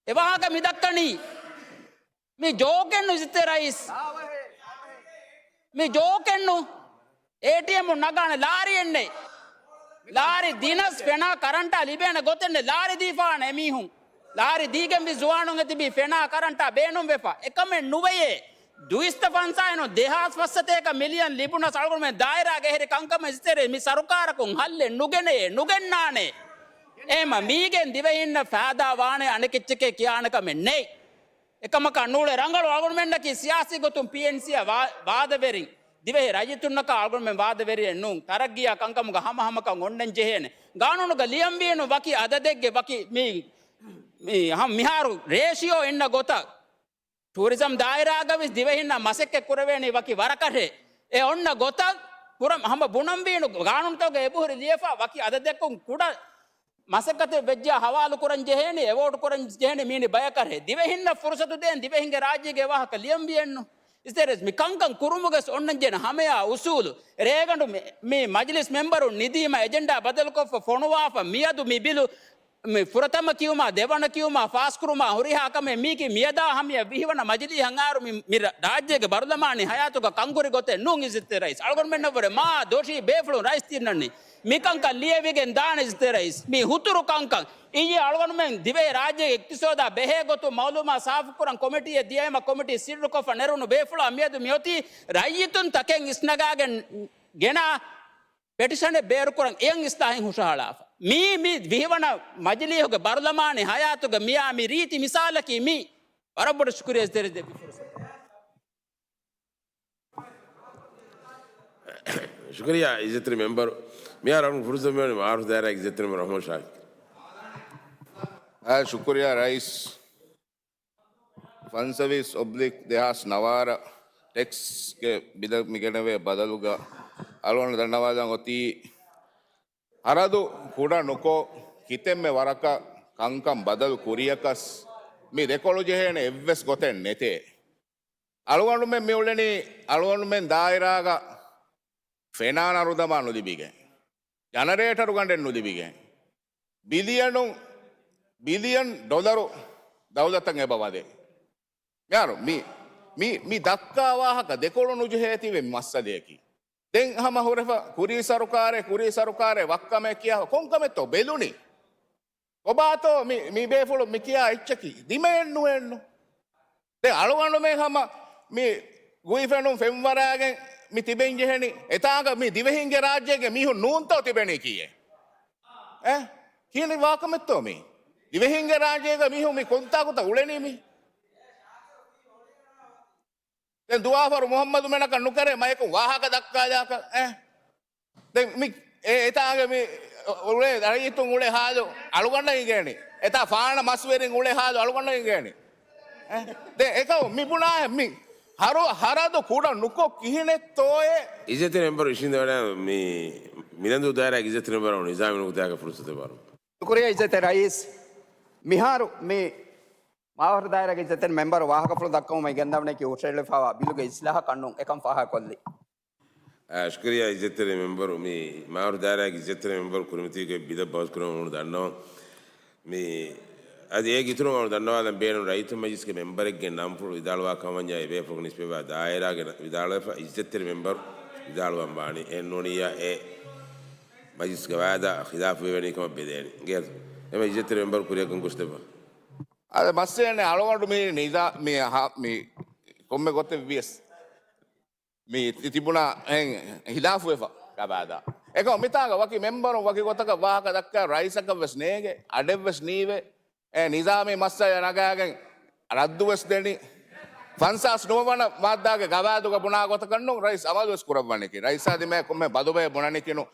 އެ ވާހަކަ މި ދައްކަނީ. މި ޖޯކެއްނު އިއްޒަތްތެރި ރައީސް. މި ޖޯކެއްނު. އޭޓީއެމުން ނަގާނެ ލާރިއެއްނެތް. ލާރި ދިނަސް ފެނާ ކަރަންޓާ ލިބޭނެ ގޮތެއްނެތް. ލާރި ދީފާނެ އެމީހުން. ލާރި ދީގެން ވި ޒުވާނުން އެތިބީ ފެނާ ކަރަންޓާ ބޭނުންވެފަ. އެކަމެއް ނުވެޔޭ. ދުއިސައްތަ ފަންސާހެއް ނޫން، ދެހާސް ފަސްސަތޭކަ މިލިއަން ލިބުނަސް އަޅުގަނޑުމެން ދާއިރާގެ އެހެރި ކަންކަމެއް އިއްޒަތްތެރި މި ސަރުކާރަކުން ހައްލެއް ނުގެނެޔޭ، ނުގެންނާނެ. އެހެމަ މީގެން ދިވެހިންނަށް ފައިދާ ވާނެ އަނެކެއްޗެކޭ ކިޔާނެ ކަމެއް ނެތް. އެކަމަކާ ނޫޅެ ރަނގަޅު އަޅުގަނޑުމެންނަކީ ސިޔާސީ ގޮތުން ޕީއެންސީއަށް ވާ-، ވާދަވެރިން. ދިވެހި ރައްޔިތުންނަކަށް އަޅުގަނޑުމެން ވާދަވެރިއެއް ނޫން. ތަރައްގީއާ ކަންކަމުގަ ހަމަހަމަކަން އޮންނަން ޖެހޭނެ. ގާނޫނުގަ ލިޔަންވީނު ވަކި އަދަދެއްގެ ވަކި މި، މި ހަމަ މިހާރު ރޭޝިއޯ އިންނަ ގޮތަށް. ޓޫރިޒަމް ދާއިރާގަ ވެސް ދިވެހިންނަށް މަސައްކަތް ކުރެވޭނީ ވަކި ވަރަކަށޭ. އެ އޮންނަ ގޮތަށް ކުރަން ހަމަ ބުނަންވީނު ގާނޫނުތަކުގަ އެބަހުރި ލިޔެފަ ވަކި އަދަދެއްކުން ކުޑަ މަސައްކަތެއް ވެއްޖާ ހަވާލު ކުރަން ޖެހޭނީ، އެވޯޓް ކުރަން ޖެހޭނީ މީނި ބަޔަކަށޭ. ދިވެހިންނަށް ފުރުސަތު ދޭން ދިވެހިންގެ ރާއްޖޭގެ ވާހަކަ ލިޔަންވިއެއްނު. އިސްތެރެސް މި ކަންކަން ކުރުމުގެ އޮންނަން ޖެހޭނެ ހަމަޔާ އުސޫލު. ރޭގަނޑު މި، މި މަޖިލިސް މެމްބަރުން ނިދީމަ އެޖެންޑާ ބަދަލުކޮށްފަ ފޮނުވާފަ މިއަދު މި ބިލު މި ފުރަތަމަ ކިޔުމާ، ދެވަނަ ކިޔުމާ، ފާސްކުރުމާ ހުރިހާ ކަމެއް މީކީ މިއަދާ ހަމަޔަށް ވިހިވަނަ މަޖިލީހަށް އައިރު މި، މި ރަ-، ރާއްޖޭގެ ބަރުލަމާނީ ހަޔާތުގަ ކަންކުރި ގޮތެއް ނޫން އިއްޒަތްތެރި ރައީސް. އަޅުގަނޑުމެންނަށްވުރެ މާ ދޮށީ ބޭފުޅުން ރައީސް ތިންނަންނީ. މިކަންކަން ލިޔެވިގެން ދާނެ އިއްޒަތްތެރި ރައީސް. މި ހުތުރު ކަންކަން. އިއްޔެ އަޅުގަނޑުމެން ދިވެހި ރާއްޖޭގެ އިޤްތިޞާދާ ބެހޭ ގޮތުން މައުލޫމާ ސާފުކުރަން ކޮމިޓީއެއް ދިޔައިމަ ކޮމިޓީ ސިއްރުކޮށްފަ ނެރުނު ބޭފުޅާ މިއަދު މިއޮތީ ރައްޔިތުން ތަކެއް އިސްނަގާގެން ގެނާ ޕެޓިޝަނެއް ބޭރުކުރަން އެޔަށް އިސްލާހެއް ހުށަހަޅާފަ. މީ، މި ވިހިވަނަ މަޖިލީހުގެ ބަރުލަމާނީ ހަޔާތުގެ މިޔާ މި ރީތި މިސާލަކީ މީ. ވަރަށް ބޮޑަށް ޝުކުރިޔާ އިއްޒަތްތެރި ދެއްވި ފުރުސަތަށް. ޝުކުރިޔާ އިއްޒަތްތެރި މެމްބަރު. މިހާރު އަޅުގަނޑު ފުރުސަތު މިއޮތީ މަޢާރިފް ދާއިރާގެ އިއްޒަތްތެރި މެމްބަރު ރަޙްމަތު ޝާކިރު. އާ، ޝުކުރިޔާ ރައީސް. ފަންސަވީސް އޮބްލިކް ދެހާސް ނަވާރަ ޓެކްސްގެ ބިލަށް މިގެނެވޭ ބަދަލުގަ އަޅުގަނޑު ދަންނަވާލަން އޮތީ، ހަރަދު ކުޑަ ނުކޮށް، ކިތަންމެ ވަރަކަށް ކަންކަން ބަދަލު ކުރިޔަކަސް މި ދެކޮޅު ޖެހޭނެ އެއްވެސް ގޮތެއް ނެތޭ. އަޅުގަނޑުމެން މި އުޅެނީ އަޅުގަނޑުމެން ދާއިރާގަ ފެނާން އަރުދަމާ ނުލިބިގެން، ޖަނަރޭޓަރު ގަނޑެއް ނުލިބިގެން، ބިލިއަނު، ބިލިއަން ޑޮލަރު ދައުލަތަށް އެބަ ވަދެ. މިހާރު މި، މި، މި ދައްކާ ވާހަކަ ދެކޮޅު ނުޖެހޭތީވެ މައްސަލަޔަކީ. ދެން ހަމަ ހުރެފަ ކުރީ ސަރުކާރެއް، ކުރީ ސަރުކާރެއް ވައްކަމޭ ކިޔާ ކޮންކަމެއްތޯ ބެލުނީ؟ ކޮބާތޯ މި، މި ބޭފުޅު މި ކިޔާ އެއްޗަކީ؟ ދިމައެއް ނުވެއެއްނު. ދެން އަޅުގަނޑުމެން ހަމަ މި ގުއިފެނުން ފެންވަރާގެން މި ތިބެން ޖެހެނީ. އެތާނގަ މި ދިވެހިންގެ ރާއްޖޭގެ މީހުން ނޫންތޯ ތިބެނީ ކީއެއް؟ އެ؟ ކިހިނެއް ވާކަމެއްތޯ މީ؟ ދިވެހިންގެ ރާއްޖޭގަ މީހުން މި ކޮންތާކުތަ އުޅެނީ މީ؟ ދެން ދުވާފަރު މުޙައްމަދު މެނަކަށް ނުކެރޭ މަޔަކުން ވާހަކަ ދައްކާލާކަށް، އެ؟ ދެން މި އެ އެތާނގެ މި އުޅޭ ރައްޔިތުން އުޅޭ ހާލު އަޅުގަނޑަށް އިނގޭނީ. އެތާ ފާނަ މަސްވެރިން އުޅޭ ހާލު އަޅުގަނޑަށް އިނގޭނީ. އެ؟ ދެން އެކަމު މި ބުނާ މި ހަރު ހަރަދު ކުޑަ ނުކޮށް ކިހިނެއްތޯއޭ؟ އިއްޒަތްތެރި މެމްބަރު އިށީނދެވަޑައި މި މިލަނދޫ ދާއިރާގެ އިއްޒަތްތެރި މެމްބަރު ނިޒާމީ ނުކުތާގެ ފުރުސަތު ބާރު. ޝުކުރިޔާ އިއްޒަތްތެރި ރައީސް. މިހާރު މި މާވަރު ދާއިރާގެ އިއްޒަތްތެރި މެމްބަރު ވާހަކަފުޅު ދައްކަމުން މި ގެންދަވަނީކީ ހުށަހެޅިފައިވާ ބިލުގެ އިސްލާހަކަށް ނޫން އެކަން ފާހަގަކޮށްލީ. އާ، ޝުކުރިޔާ އިއްޒަތްތެރި މެމްބަރު، މި މާވަރު ދާއިރާގެ އިއްޒަތްތެރި މެމްބަރު ކުރިމަތީގެ ބިލަށް ބަހުސްކުރަމުން ދަންނަވަން. މި އަދި އޭގެ އިތުރުން އަޅު ދަންނަވާލަން ބޭނުން ރައްޔިތުން މަޖިލިސްގެ މެމްބަރެއްގެ ނަންފުޅު ވިދާޅުވާ ކަމަށް ވަންޏާ އެ ބޭފުޅުން ނިސްބަތްވާ ދާއިރާގެ ވިދާޅުވެފަ އިއްޒަތްތެރި މެމްބަރު ވިދާޅުވަން ވާނީ. އެހެން ނޫނިއްޔާ އެ މަޖިލިސްގެ ވާދާ ޚިލާފު ވެވޭނީ ކަމަށް ބެލޭނީ. ގޭ އެމަ އިއްޒަތްތެރި މެމްބަރު ކުރިއަށް ގޮސްދެއްވާ. އަދި މައްސަލައެއް ނެތް. އަޅުގަނޑު މި ނިޒާ-، މި ހާ-، މި ކޮންމެ ގޮތެއް ވިޔަސް މި ތި-، ތިބުނާ އެހެން ހިލާފުވެފަ ގަބާދާ. އެކަމު މިތާގަ ވަކި މެމްބަރުން ވަކި ގޮތަކަށް ވާހަކަ ދައްކާ ރައީސަކަށް ވެސް ނޭނގެ، އަޑެއް ވެސް ނީވެ، އެ ނިޒާމީ މައްސަލަ ނަގާގެން ރައްދު ވެސް ދެނީ. ފަންސާސް ނުވަވަނަ މާއްދާގެ ގަވާއިދުގަ ބުނާ ގޮތަކަށް ނޫން، ރައީސް އަމަލު ވެސް ކުރައްވަނީކީ. ރައީސާ ދިމާއަށް ކޮންމެ ބަދުބަޔެއް ބުނަނީކީ ނޫން.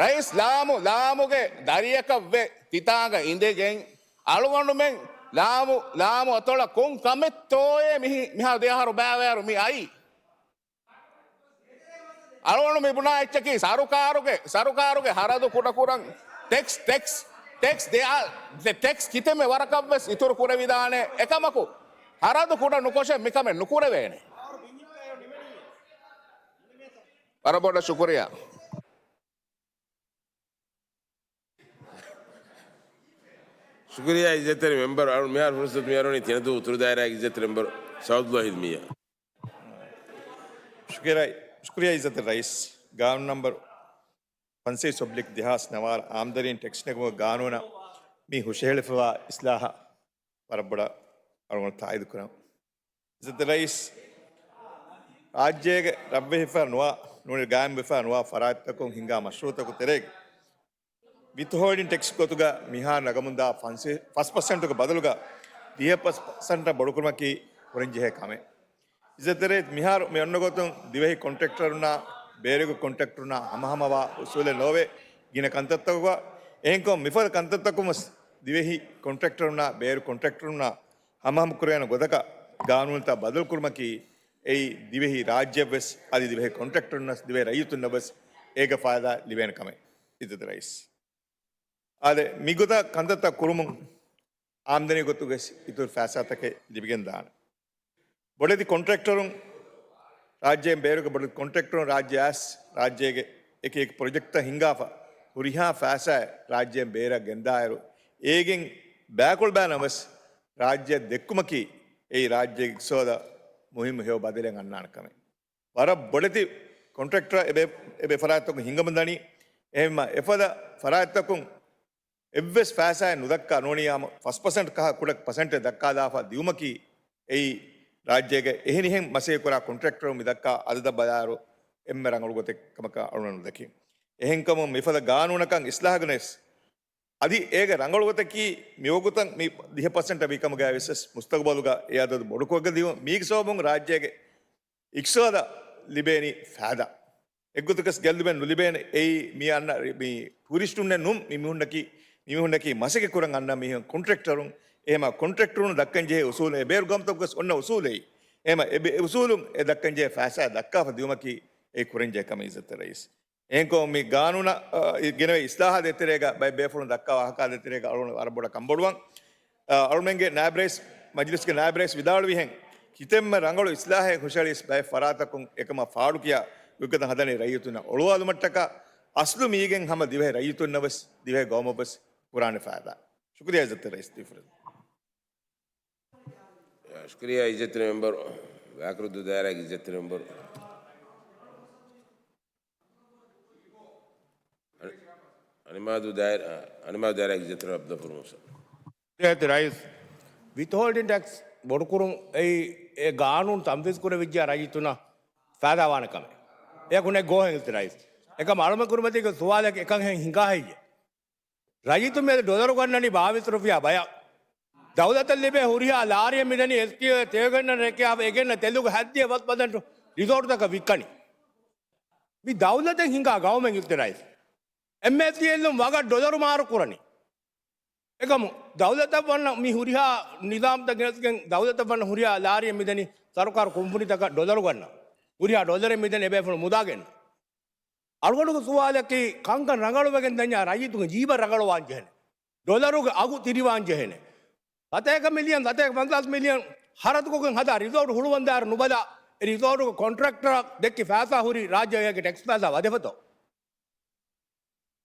ރައީސް ލާމު، ލާމުގެ ދަރިއަކަށް ވެ ތިތާނގަ އިނދެގެން، އަޅުގަނޑުމެން ލާމު، ލާމު އަތޮޅަށް ކޮން ކަމެއްތޯއޭ މިހި-، މިހާ ދެ އަހަރު ބައިވެއަރު މި އައީ؟ އަޅުގަނޑު މި ބުނާ އެއްޗަކީ ސަރުކާރުގެ، ސަރުކާރުގެ ހަރަދު ކުޑަކުރަން ޓެކްސް، ޓެކްސް، ޓެކްސް ދެއާ، ޓެކްސް ކިތަންމެ ވަރަކަށް ވެސް އިތުރު ކުރެވިދާނެ. އެކަމަކު ހަރަދު ކުޑަ ނުކޮށެއް މިކަމެއް ނުކުރެވޭނެ. ވަރަށް ބޮޑަށް ޝުކުރިޔާ. ޝުކުރިޔާ އިއްޒަތްތެރި މެމްބަރު. އަޅު މިހާރު ފުރުސަތު މިއަރުވަނީ ތިނަދޫ އުތުރު ދާއިރާގެ އިއްޒަތްތެރި މެމްބަރު ސައުދުﷲ ހިލްމިއްޔާ. ޝުކުރިޔާ، ޝުކުރިޔާ އިއްޒަތްތެރި ރައީސް. ގާނޫނު ނަމްބަރު ފަންސަވީސް އޮބްލިކް ދެހާސް ނަވާރަ އާމްދަނީ ޓެކްސް ނެގުމުގެ ގާނޫނަށް މި ހުށަހެޅިފައިވާ އިސްލާހަށް ވަރަށް ބޮޑަށް އަޅުގަނޑު ތާއީދު ކުރަން. އިއްޒަތްތެރި ރައީސް، ރާއްޖޭގެ ރަށްވެހިފަ ނުވާ، ނޫނީ ގާއިމްވެފަ ނުވާ ފަރާތްތަކުން ހިންގާ މަޝްރޫއުތަކުގެ ތެރޭގަ ވިތްހޯލްޑިން ޓެކްސް ގޮތުގަ މިހާރު ނަގަމުންދާ ފަންސަ-، ފަސް ޕަސެންޓުގެ ބަދަލުގަ ދިހަ ޕަސެންޓަށް ބޮޑުކުރުމަކީ ކުރަންޖެހޭ ކަމެއް. އިއްޒަތްތެރި މިހާރު މި އޮންނަ ގޮތުން ދިވެހި ކޮންޓްރެކްޓަރުންނާ ބޭރުގެ ކޮންޓްރެކްޓަރުންނާ ހަމަހަމަވާ އުސޫލެއް ނޯވޭ ގިނަ ކަންތައްތަކުގަ. އެހެންކޮށް މިފަދަ ކަންތައްތަކުން ވެސް ދިވެހި ކޮންޓްރެކްޓަރުންނާ ބޭރު ކޮންޓްރެކްޓަރުންނާ ހަމަހަމަ ކުރެވޭނެ ގޮތަކަށް ގާނޫނުތައް ބަދަލުކުރުމަކީ އެއީ ދިވެހި ރާއްޖެއަށްވެސް އަދި ދިވެހި ކޮންޓްރެކްޓަރުންނަށް ދިވެހި ރައްޔިތުންނަށް ވެސް އޭގެ ފާއިދާ ލިބޭނެ ކަމެއް. އިއްޒަތްތެރި ރައީސް. އާދެ، މިގޮތަށް ކަންތައްތައް ކުރުމުން އާމްދަނީ ގޮތުގައި އިތުރު ފައިސާތަކެއް ލިބިގެން ދާނެ. ބޮޑެތި ކޮންޓްރެކްޓަރުން ރާއްޖޭން ބޭރުގެ ބޮޑެތި ކޮންޓްރެކްޓަރުން ރާއްޖެ އައިސް ރާއްޖޭގެ އެކި އެކި ޕްރޮޖެކްޓްތައް ހިންގާފަ ހުރިހާ ފައިސާއެއް ރާއްޖޭން ބޭރަށް ގެންދާއިރު އޭގެން ބައިކޮޅު ބަލާނަމަވެސް ރާއްޖެ ދެއްކުމަކީ އެއީ ރާއްޖޭގެ އިޤްތިޞާދަށް މުހިއްމު ހެޔޮ ބަދަލެއް އަންނާނެ ކަމެއް. ވަރަށް ބޮޑެތި ކޮންޓްރެކްޓަރ އެބޭ، އެބޭ ފަރާތްތަކުން ހިނގަމުން ދަނީ. އެހެންމަ އެފަދަ ފަރާތްތަކުން އެއްވެސް ފައިސާއެއް ނުދައްކާ ނޫނީ ހަމަ ފަސް ޕަސެންޓް ކަހަ ކުޑަ ޕަސެންޓެއް ދައްކާލާފަ ދިއުމަކީ އެއީ ރާއްޖޭގެ އެހެނިހެން މަސައްކަތްކުރާ ކޮންޓްރެކްޓަރުން މި ދައްކާ އަދަދަށް ބަލާއިރު އެންމެ ރަނގަޅު ގޮތެއް ކަމަކަށް އަޅުގަނޑު ނުދަކީ. އެހެންކަމުން މިފަދަ ގާނޫނަކަށް އިސްލާހް ގެނެސް އަދި އޭގެ ރަނގަޅު ގޮތަކީ މިވަގުތަށް މި ދިހަ ޕަސެންޓަށް ވީ ކަމުގައި ވެސް މުސްތަގުބަލުގަ އެ އަދަދު ބޮޑުކޮށްގެން ދިއުން. މީގެ ސަބަބުން ރާއްޖޭގެ އިޤްތިޞާދަށް ލިބޭނީ ފައިދާ. އެއްގޮތަކަސް ގެއްލުމެއް ނުލިބޭނެ. އެއީ މި އަންނަ މި ޓޫރިސްޓުންނެއް ނޫން، މި މީހުންނަކީ، މި މީހުންނަކީ މަސައްކަތް ކުރަން އަންނަ މީހުން، ކޮންޓްރެކްޓަރުން. އެހެމަ ކޮންޓްރެކްޓަރުން ދައްކަން ޖެހޭ އުސޫލެއް އެބޭރު ގައުމުތަކުގަސް އޮންނަ އުސޫލެއް. އެހެމަ އެ އުސޫލުން އެ ދައްކަން ޖެހޭ ފައިސާ ދައްކާފަ ދިއުމަކީ އެ ކުރަން ޖެހޭ ކަމެއް އިއްޒަތްތެރި ރައީސް. އެހެންކޮށް މި ގާނޫނަށް، އަ، ގެނެވޭ އިސްލާހާތެރޭގަ ބައެއް ބޭފުޅުން ދައްކާ ވާހަކާ ދޭތެރޭގަ އަޅުގަނޑު ވަރަށް ބޮޑަށް ކަންބޮޑުވަން. އަ، އަޅުމެންގެ ނާއިބް ރައީސް، މަޖިލިސްގެ ނާއިބް ރައީސް ވިދާޅުވިހެން، ކިތަންމެ ރަނގަޅު އިސްލާހެއް ހުށަހެޅިސް ބައެއް ފަރާތަކުން އެކަމަށް ފާޑުކިޔާ ގޮތްގޮތަށް ހަދަނީ ރައްޔިތުންނަށް އޮޅުވާލުމަށްޓަކާ. އަސްލު މީގެން ހަމަ ދިވެހި ރައްޔިތުންނަށް ވެސް ދިވެހި ގައުމަށް ވެސް ކުރާނެ ފައިދާ. ޝުކުރިއްޔާ އިއްޒަތްތެރި ރައީސް ދީފުޅެ. ޝުކުރިއްޔާ އިއްޒަތްތެރި މެމްބަރު، ވާކުރެއްދޫ ދާއިރާގެ އިއްޒަތްތެރި މެމްބަރު. އަނި-، އަނިމާދޫ ދާއިރާ، އަނިމާދޫ ދާއިރާގެ އިއްޒަތްތެރި އަބްދުލް ޣަފޫރު މުހްސިން. އިއްޒަތްތެރި ރައީސް، ވިތްހޯލްޑިން ޓެކްސް ބޮޑުކުރުން އެއީ އެ ގާނޫނު ތަންފީޒު ކުރެވިއްޖެޔާ ރައްޔިތުންނަށް ފައިދާވާނެ ކަމެއް. އެޔަކު ނެތް ގޯހެއް އިއްޒަތްތެރި ރައީސް. އެކަމަށް އަޅުމެން ކުރިމަތީގެ ސުވާލަކީ އެކަން ހިނގާ ހެއްޔޭ؟ ރައްޔިތުން މިއަދު ޑޮލަރު ގަންނަނީ ބާވީސް ރުފިޔާ ބަޔަށް. ދައުލަތަށް ލިބޭ ހުރިހާ ލާރިއެއް މިދަނީ އެސްޓީއޯއެއް ތެޔޮގަންނަން ރެކެޔާފަ އެ ގެންނަ ތެލުގެ ހައްދިޔަ ވަސް ބަދަންޓު ރިސޯޓުތަކަށް ވިއްކަނީ. މި ދައުލަތެއް ހިނގާ ގައުމެއް އިއްޒަތްތެރި ރައީސް. އެމްއެސްޑީއެލުން ވަގަށް ޑޮލަރު މާރު ކުރަނީ. އެކަމު ދައުލަތަށް ވަންނަ މި ހުރިހާ ނިޒާމްތައް ގެނެސްގެން ދައުލަތަށް ވަންނަ ހުރިހާ ލާރިއެއް މިދަނީ ސަރުކާރު ކުންފުނިތަކަށް ޑޮލަރު ގަންނަ. ހުރިހާ ޑޮލަރެއް މިދަނީ އެބޭފުޅުން މުދާ ގެންނަ. އަޅުގަނޑުގެ ސުވާލަކީ ކަންކަން ރަނގަޅުވެގެން ދަންޏާ ރައްޔިތުންގެ ޖީބަށް ރަނގަޅުވާން ޖެހޭނެ. ޑޮލަރުގެ އަގު ތިރިވާން ޖެހޭނެ. ސަތޭކަ މިލިއަން، ސަތޭކަ ފަންސާސް މިލިއަން ހަރަދުކޮށްގެން ހަދާ ރިސޯޓު ހުޅުވަން ދާއިރު ނުބަލާ، އެ ރިސޯޓުގެ ކޮންޓްރެކްޓަރަށް ދެއްކި ފައިސާ ހުރި ރާއްޖޭގެ ޓެކްސް ފައިސާ ވަދެފަތޯ؟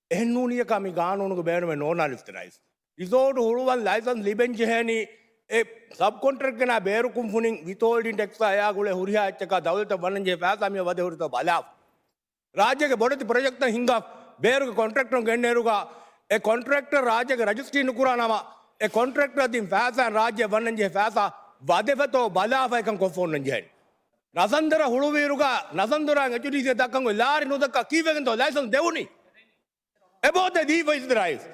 އެހެން ނޫނިޔަކާ މި ގާނޫނުގެ ބޭނުމެއް ނޯންނާނެ އިއްޒަތްތެރި ރައީސް. ރިސޯޓު ހުޅުވަން ލައިސަންސް ލިބެން ޖެހޭނީ އެ ސަބްކޮންޓްރެކްޓް ގެނާ ބޭރު ކުންފުނިން ވިތޯލްޑިން ޓެކްސްއާ އެއާ ގުޅޭ ހުރިހާ އެއްޗަކާ ދައުލަތަށް ވަންނަން ޖެހޭ ފައިސާ މިއަށް ވަދެ ހުރިތޯ ބަލާފަ. ރާއްޖޭގެ ބޮޑެތި ޕްރޮޖެކްޓްތައް ހިންގާ ބޭރުގެ ކޮންޓްރެކްޓަރުން ގެންނޭރުގަ އެ ކޮންޓްރެކްޓަރ ރާއްޖޭގެ ރަޖިސްޓްރީ ނުކުރާ ނަމަ، އެ ކޮންޓްރެކްޓަރ ދިން ފައިސާ ރާއްޖެ ވަންނަން ޖެހޭ ފައިސާ ވަދެފަތޯ ބަލާފަ އެކަން ކޮށްފަ އޮންނަން ޖެހޭނެ. ނަސަންދަރަ ހުޅުވިއިރުގަ ނަސަންދަރާ އެޗްޑީސީ ދައްކަން އޮތް ލާރި ނުދައްކާ ކީއްވެގެންތޯ ލައިސަންސް ދެވުނީ؟ އެބައޮތޭ ދީފަ އިއްޒަތްތެރި ރައީސް.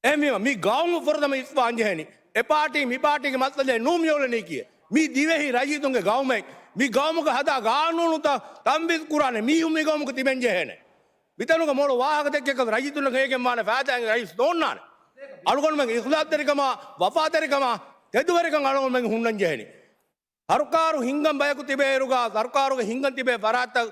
އެހެންވީމަ މި ގައުމު ފުރަތަމަ އިސްވާން ޖެހޭނީ. އެ ޕާޓީ މި ޕާޓީގެ މައްސަލައެއް ނޫން މިއުޅެނީކީ. މީ ދިވެހި ރައްޔިތުންގެ ގައުމެއް. މި ގައުމުގަ ހަދާ ގާނޫނުތައް ތަންފީޒު ކުރާނެ މީހުން މި ގައުމުގަ ތިބެން ޖެހޭނެ. މިތަނުގަ މޮޅު ވާހަކަ ދެއްކިޔަކަސް ރައްޔިތުންނަށް ހޭގެންވާނެ ފައިދާއެއް ރައީސް ނޯންނާނެ. އަޅުގަނޑުމެންގެ އިޚްލާޞްތެރިކަމާ، ވަފާތެރިކަމާ، ތެދުވެރިކަން އަޅުގަނޑުމެން ހުންނަން ޖެހެނީ. ސަރުކާރު ހިންގަން ބަޔަކު ތިބޭއިރުގަ، ސަރުކާރުގެ ހިންގަން ތިބޭ ފަރާތްތައް،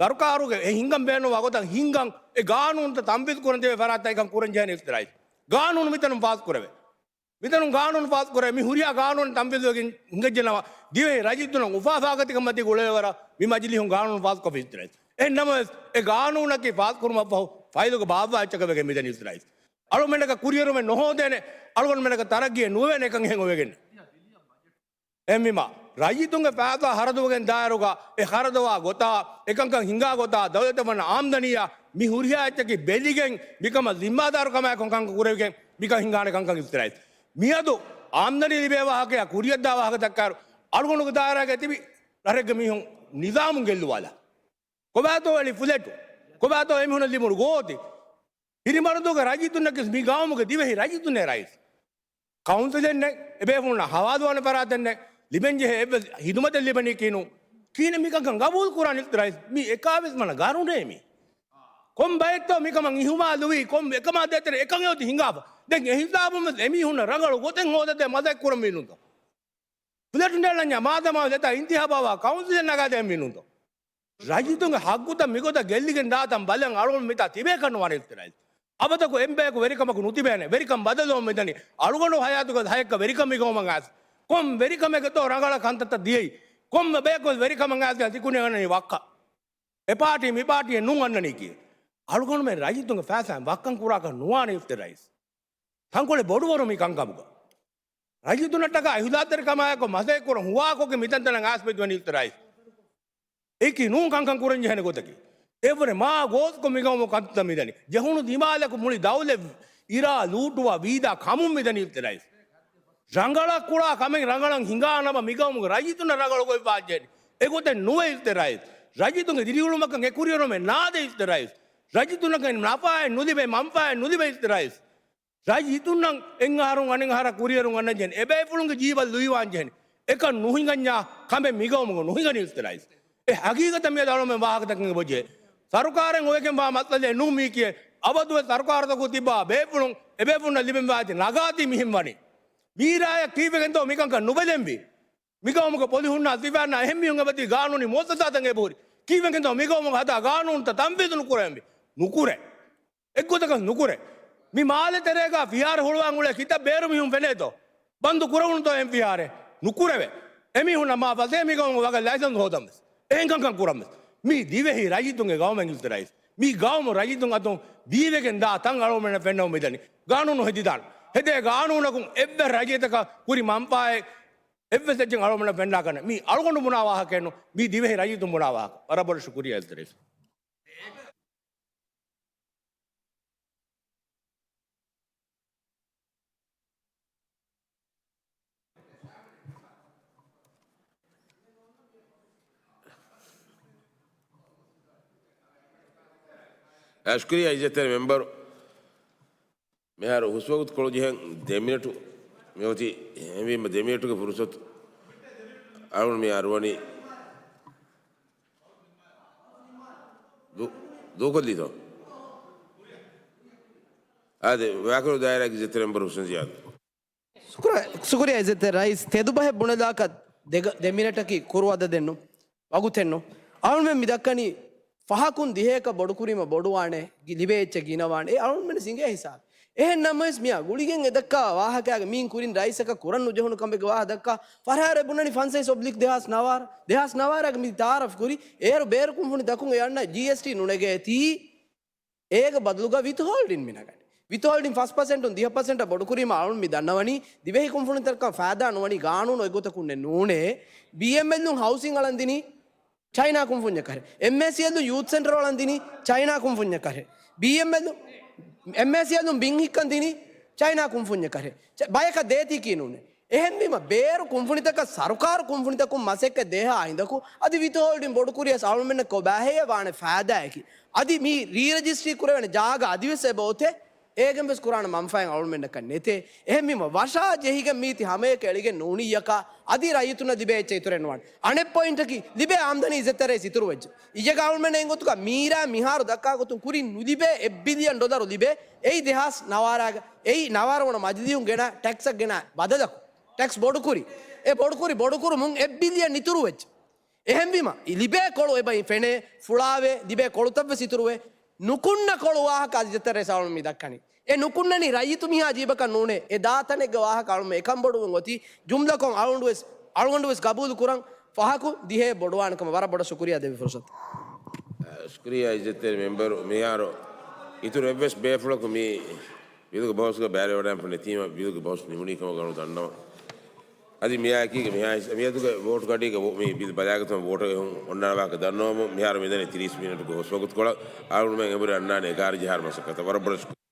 ސަރުކާރުގެ އެ ހިންގަން ބޭނުންވާ ގޮތަށް ހިންގަން، އެ ގާނޫނުތައް ތަންފީޒު ކުރަން ތިބޭ ފަރާތްތައް އެކަން ކުރަން ޖެހޭނެ އިއްޒަތްތެރި ރައީސް. ގާނޫނު މިތަނުން ފާސް ކުރެވޭ. މިތަނުން ގާނޫނު ފާސް ކުރެވޭ. މި ހުރިހާ ގާނޫނު ތަންފީޒުވެގެން ހިނގައްޖެނަމަ، ދިވެހި ރައްޔިތުންނަށް އުފާ ފާގަތިކަން މަތީ ގުޅޭވަރަށް މި މަޖިލީހުން ގާނޫނު ފާސްކޮށްފި އިއްޒަތްތެރި ރައީސް. އެހެން ނަމަވެސް، އެ ގާނޫނަކީ ފާސް ކުރުމަށްފަހު ފައިލުގަ ބާއްވާ އެއްޗަކަށް ވެގެން މިދަނީ އިއްޒަތްތެރި ރައީސް. އަޅުގަނޑަކަށް ކުރިއެރުމެއް ނުހޯދޭނެ، އަޅުގަނޑުމެންނަކަށް ތަރައްގީއެއް ނުވޭނެ އެކަން އެހެން އޮވެގެން. އެހެންވީމަ، ރައްޔިތުންގެ ފައިސާ ހަރަދުވެގެން ދާއިރުގަ، އެ ހަރަދުވާ ގޮތާ، އެކަންކަން ހިނގާ ގޮތާ، ދައުލަތަށް ވަންނަ އާމްދަނީއާ، މި ހުރިހާ އެއްޗަކީ ބެލިގެން، މިކަމަށް ޒިންމާދާރުކަމާއެކު ކަންކަން ކުރެވިގެން، މިކަން ހިނގާނެ ކަންކަން އިއްޒަތްތެރި ރައީސް. މިއަދު އާމްދަނީ ލިބޭ ވާހަކަޔާ ކުރިއަށްދާ ވާހަކަތަކާއިރު، އަޅުގަނޑުގެ ދާއިރާގަ ތިބި ރަށެއްގެ މީހުން ނިޒާމުން ގެއްލުވާލާ. ކޮބާތޯ އެޅި ފްލެޓު؟ ކޮބާތޯ އެމީހުނަށް ލިބުނު ގޯތި؟ ހިރިމަރަދޫގެ ރައްޔިތުންނަކީ މި ގައުމުގެ ދިވެހި ރައްޔިތުންނޭ ރައީސް. ކައުންސިލެއް ނެތް، އެބޭފުޅުންނަށް ހަވާލުވާނެ ފަރާތެއް ނެތް، ލިބެންޖެހޭ އެއްވެސް ހިދުމަތެއް ލިބެނީކީ ނޫން. ކިހިނެއް މިކަންކަން ގަބޫލު ކުރާނީ ރައީސް؟ މީ އެކާވީސް ވަނަ ގަރުނޭ މީ. ކޮން ބައެއްތޯ މިކަމަށް އިހުމާލުވީ؟ ކޮން އެކަމާ ދޭތެރޭ އެކަން އެއޮތީ ހިނގާފަ؟ ދެން އެ ހިސާބުން ވެސް އެމީހުންނަށް ރަނގަޅު ގޮތެއް ހޯދަދޭ މަސައްކަތް ކުރަންވީ ނޫންތޯ؟ ފްލެޓު ނޭޅަންޏާ މާދަމާ ވެސް އެތާ އިންތިހާބާ ކައުންސިލެއް ނަގާދޭންވީ ނޫންތޯ؟ ރައްޔިތުންގެ ހައްގުތައް މިގޮތަށް ގެއްލިގެން ދާތަން ބަލަން އަޅުގަނޑު މިތާ ތިބޭކަށް ނުވާނެ އިއްޒަތްތެރި ރައީސް. އަބަދަކު އެއްބަޔަކު ވެރިކަމަކު ނުތިބޭނެ. ވެރިކަން ބަދަލުވަމުން މިދަނީ. އަޅުގަނޑު ހަޔާތުގަ ހަޔެއްކަ ވެރިކަމެއް ގައުމަށް އައިސް. ކޮން ވެރިކަމެއްގަތޯ ރަނގަޅަށް ކަންތައްތައް ދިޔައީ؟ ކޮންމެ ބަޔަކު ވެރިކަމަށް އައިސް ތިކުނި އަންނަނީ ވައްކަ. އެ ޕާޓީ މި ޕާޓީއެއް ނޫން އަންނަނީކީ. އަޅުގަނޑުމެން ރައްޔިތުންގެ ފައިސާއިން ވައްކަން ކުރާކަށް ނުވާނެ އިއްޒަތްތެރި ރައީސް. ތަންކޮޅެއް ބޮޑުވަރު މި ކަންކަމުގަ. ރައްޔިތުންނަށްޓަކާ އިހުލާތެރިކަމާއެކު މަސައްކަތް ކުރަން ހުވާކޮށްގެން މިތަންތަނަށް އައިސް މިދިވަނީ އިލްތިރާއިފް. އެކި ނޫން ކަންކަން ކުރަން ޖެހޭނެ ގޮތަކީ. އެވަރެ މާ ގޯސްކޮށް މިގައުމު ކަންތައް މިދަނީ. ޖެހުނު ދިމާލަކު މުޅި ދައުލަތް އިރާ ލޫޓުވާ ވީދާ ކަމުން މިދަނީ އިލްތިރާއިފް. ރަނގަޅަށް ކުޅާ ކަމެއް ރަނގަޅަށް ހިނގާ ނަމަ މިގައުމުގެ ރައްޔިތުންނަށް ރަނގަޅު ގޮތް ވާންޖެހޭނެ. އެގޮތެއް ނުވެ އިލްތިރާއިފް. ރައްޔިތުންގެ ދިރިއުޅުމަކަށް އެކުރިއެރުމެއް ނާދެ އިލްތިރާއިފް. ރައްޔިތުންނަކަށް ނަފާއެއް ނުލިބޭ މަންފާއެއް ނުލިބޭ އިލްތިރާއިފް. ރައްޔިތުންނަށް އެއްއަހަރުން އަނެއްއަހަރަށް ކުރިއެރުން އަންނަންޖެހޭނެ. އެބޭފުޅުންގެ ޖީބަށް ލުއިވާންޖެހޭނެ. އެކަން ނުހިނގަންޏާ ކަމެއް މިގައުމުގަ ނުހިނގަނީ އިލްތިރާއިފް. އެ ހަގީގަތަށް މިއަދު އަޅުމެން ވާހަކަދައްކަން އެބަޖެހޭ. ސަރުކާރެއް އޮވެގެންވާ މައްސަލައެއް ނޫން މީކީ. އަބަދުވެސް ސަރުކާރުތަކުގަ ތިއްބާ ބޭފުޅުން އެބޭފުޅުންނަށް ލިބެންވާތީ ނަގާތީ މިހެން ވަނީ. މީރާޔަށް ކީއްވެގެންތޯ މިކަންކަން ނުބެލެންވީ؟ މިގައުމުގަ ޕޮލިހުންނާ ސިފައިންނާ އެހެން މީހުން އެބަތި ގާނޫނީ މުއައްސަސާތައް އެބަހުރި. ކީއްވެގެންތޯ މިގައުމުގަ ހަދާ ގާނޫނުތައް ތަންފީޒު ނުކުރެވެންވީ؟ ނުކުރޭ. އެއްގޮތަކަށް ނުކުރޭ. މި މާލެ ތެރޭގަ ފިހާރަ ހުޅުވާން އުޅޭ ކިތައް ބޭރު މީހުން ފެނޭތޯ؟ ބަންދު ކުރެވުނުތޯ އެހެން ފިހާރައެއް؟ ނުކުރެވޭ. އެމީހުންނަށް މާ ފަސޭހަ މިގައުމުގަ ވަގަށް ލައިސަންސް ހޯދަން ވެސް. އެހެން ކަންކަން ކުރަން ވެސް. މީ ދިވެހި ރައްޔިތުންގެ ގައުމެއް އިލްތިރާއިފް. މީ ގައުމު ރައްޔިތުން އަތުން ދީވެގެން ދާ ތަން އަޅުގަނޑުމެންނަށް ފެންނަމުން މިދަނީ. ގާނޫނު ހެދިދާން. ހެދޭ ގާނޫނަކުން އެއްވެސް ރައްޔިތަކަށް ކުރި މަންފާއެއް އެއްވެސް އެއްޗެއް އަޅުގަނޑަށް ފެންނާކަށް ނެތް. މީ އަޅުގަނޑު ބުނާ ވާހަކައެއް ނޫން. މީ ދިވެހި ރައްޔިތުން ބުނާ ވާހަކަ. ވަރަށް ބޮޑަށް ޝުކުރިއްޔާ އިލްތިރާއިފް. ޝުކުރިއްޔާ އިއްޒަތްތެރި މެމްބަރު. މިހާރު ހުސްވަގުތުކޮޅު ޖެހެން ދެ މިނެޓު މިއޮތީ. އެހެންވީމަ ދެ މިނެޓުގެ ފުރުސަތު އަޅުގަނޑު މި އަރުވަނީ. ދޫ-، ދޫކޮށްލީތޯ؟ އާދެ، ވާކުރު ދާއިރާގެ އިއްޒަތްތެރި މެމްބަރު ހުސެން ޒިޔާދު. ޝުކުރިއްޔާ، ޝުކުރިއްޔާ އިއްޒަތްތެރި ރައީސް. ތެދުބަހެއް ބުނެލާކަށް ދެ ގަ-، ދެ މިނެޓަކީ ކުރު އަދަދެއްނު، ވަގުތެއްނު. އަޅުމެން މި ދައްކަނީ ފަހަކުން ދިހައަކަށް ބޮޑުކުރީމަ ބޮޑުވާނެ، ގި-، ލިބޭ އެއްޗެއް ގިނަވާނެ. އެ އަޅުމެން ސިނގޭ ހިސާބެއް. އެހެން ނަމަވެސް މިއާ ގުޅިގެން އެ ދައްކާ ވާހަކައިގެ މީން ކުރިން ރައީސަކަށް ކުރަން ނުޖެހުނު ކަމެއްގެ ވާހަ ދައްކާ ފަރާރެއް ބުނަނީ ފަންސައިސް އޮބްލިކް ދެހާސް ނަވާރަ، ދެހާސް ނަވާރަގެ މި ތައާރަފް ކުރި. އޭރު ބޭރު ކުންފުނި ތަކުން އެ އަންނަ ޖީއެސްޓީ ނުނެގޭތީ. އޭގެ ބަދަލުގަ ވިތުހޯލްޑިން މިނަގަނީ. ވިތުހޯލްޑިން ފަސް ޕަސެންޓުން ދިހަ ޕަސެންޓަށް ބޮޑުކުރީމަ އަޅުން މި ދަންނަވަނީ ދިވެހި ކުންފުނިތަކަށް ފައިދާ ނުވަނީ ގާނޫނު އެގޮތަކުންނެއް ނޫނޭ. ބީއެމްއެލުން ހައުސިން އަޅަން ދިނީ ޗައިނާ ކުންފުންޏަކަށެ. އެމްއޭސީއެލުން ޔޫތް ސެންޓަރު އަޅަން ދިނީ ޗައިނާ ކުންފުންޏަކަށެ. ބީއެމްއެލުން، އެމްއޭސީއެލުން ބިން ހިއްކަން ދިނީ ޗައިނާ ކުންފުންޏަކަށެ. ޗަ-، ބަޔަކަށް ދޭތީކީ ނޫނޭ. އެހެންވީމަ ބޭރު ކުންފުނިތަކަށް ސަރުކާރު ކުންފުނިތަކުން މަސައްކަތް ދޭހާ ހިނދަކު އަދި ވިތުހޯލްޑިން ބޮޑުކުރިޔަސް އަޅުމެންނަށް ކޮބާހޭ ވާނެ ފައިދާއަކީ؟ އަދި މި ރީރަޖިސްޓްރީ ކުރެވޭނެ ޖާގަ އަދިވެސް އެބައޮތޭ. އޭގެން ވެސް ކުރާނެ މަންފާއެއް އަޅުމެންނަކަށް ނެތޭ. އެހެންވީމަ ވަށާ ޖެހިގެން މީތި ހަމަޔަކަށް އެޅިގެން ނޫނިއްޔަކާ އަދި ރައްޔިތުންނަށް ލިބޭ އެއްޗެއް އިތުރެއް ނުވާނެ. އަނެއް ޕޮއިންޓަކީ ލިބޭ އާމްދަނީ އިއްޒަތްތެރޭ އިތުރުވެއްޖެ. އިއްޔެގަ އަޅުމެންނަށް އެނގޮތުގަ މީރާ މިހާރު ދައްކާ ގޮތުން ކުރިން ނުލިބޭ އެއް ބިލިއަން ޑޮލަރު ލިބޭ. އެއީ ދެހާސް ނަވާރަގަ، އެއީ ނަވާރަ ވަނަ މަޖިލީހުން ގެނަ ޓެކްސަށް ގެނަ ބަދަލަކު. ޓެކްސް ބޮޑުކުރި. އެ ބޮޑުކުރި، ބޮޑުކުރުމުން އެއް ބިލިއަން އިތުރުވެއްޖެ. އެހެންވީމަ، ލިބޭ ކޮޅު އެބައި ފެނޭ، ފުޅާވޭ، ލިބޭ ކޮޅުތައްވެސް އިތުރުވޭ. ނުކުންނަ ކޮޅު ވާހަކަ އަދި އިއްޒަތްތެރޭ އަޅުމެން މި ދައްކަނީ. އެ ނުކުންނަނީ ރައްޔިތު މީހާ ޖީބަކަށް ނޫނޭ. އެ ދާތަނެއްގެ ވާހަކަ އަޅުމެން އެކަންބޮޑުވުން އޮތީ. ޖުމްލަކޮށް އަޅުގަނޑުވެސް، އަޅުގަނޑުވެސް ގަބޫލު ކުރަން ފަހަކު ދިހައެއް ބޮޑުވާނެ ކަމަށް ވަރަށް ބޮޑަށް ޝުކުރިއްޔާ ދެއްވި ފުރުސަތު. ޝުކުރިއްޔާ އިއްޒަތްތެރި މެމްބަރު. މިހާރު އިތުރު އެއްވެސް ބޭފުޅަކު މި ބިލުގެ ބަހުސްގަ ބައިވެރިވަޑައިގެން ނެތީމަ ބިލުގެ ބަހުސް ނިމުނީ ކަމަށް އަޅުގަނޑު ދަންނަވަން. އަދި މިއާއެކީގަ މިހާ ހިސް-، މިއަދުގެ ވޯޓު ގަޑީގަ ވޯ-، މި ބިލު ބަލާގަތުމަށް ވޯޓަށް އެހުން އޮންނާނެ ވާހަކަ ދަންނަވަމުން މިހާރު މިދަނީ ތިރީސް މިނެޓުގެ ހުސްވަގުތުކޮޅަށް. އަޅުގަނޑުމެން އެނބުރި އަންނާނެ އެގާރަ ޖަހާރަ މަސައްކަތަށް. ވަރަށް ބޮޑަށް ޝުކުރިއްޔާ.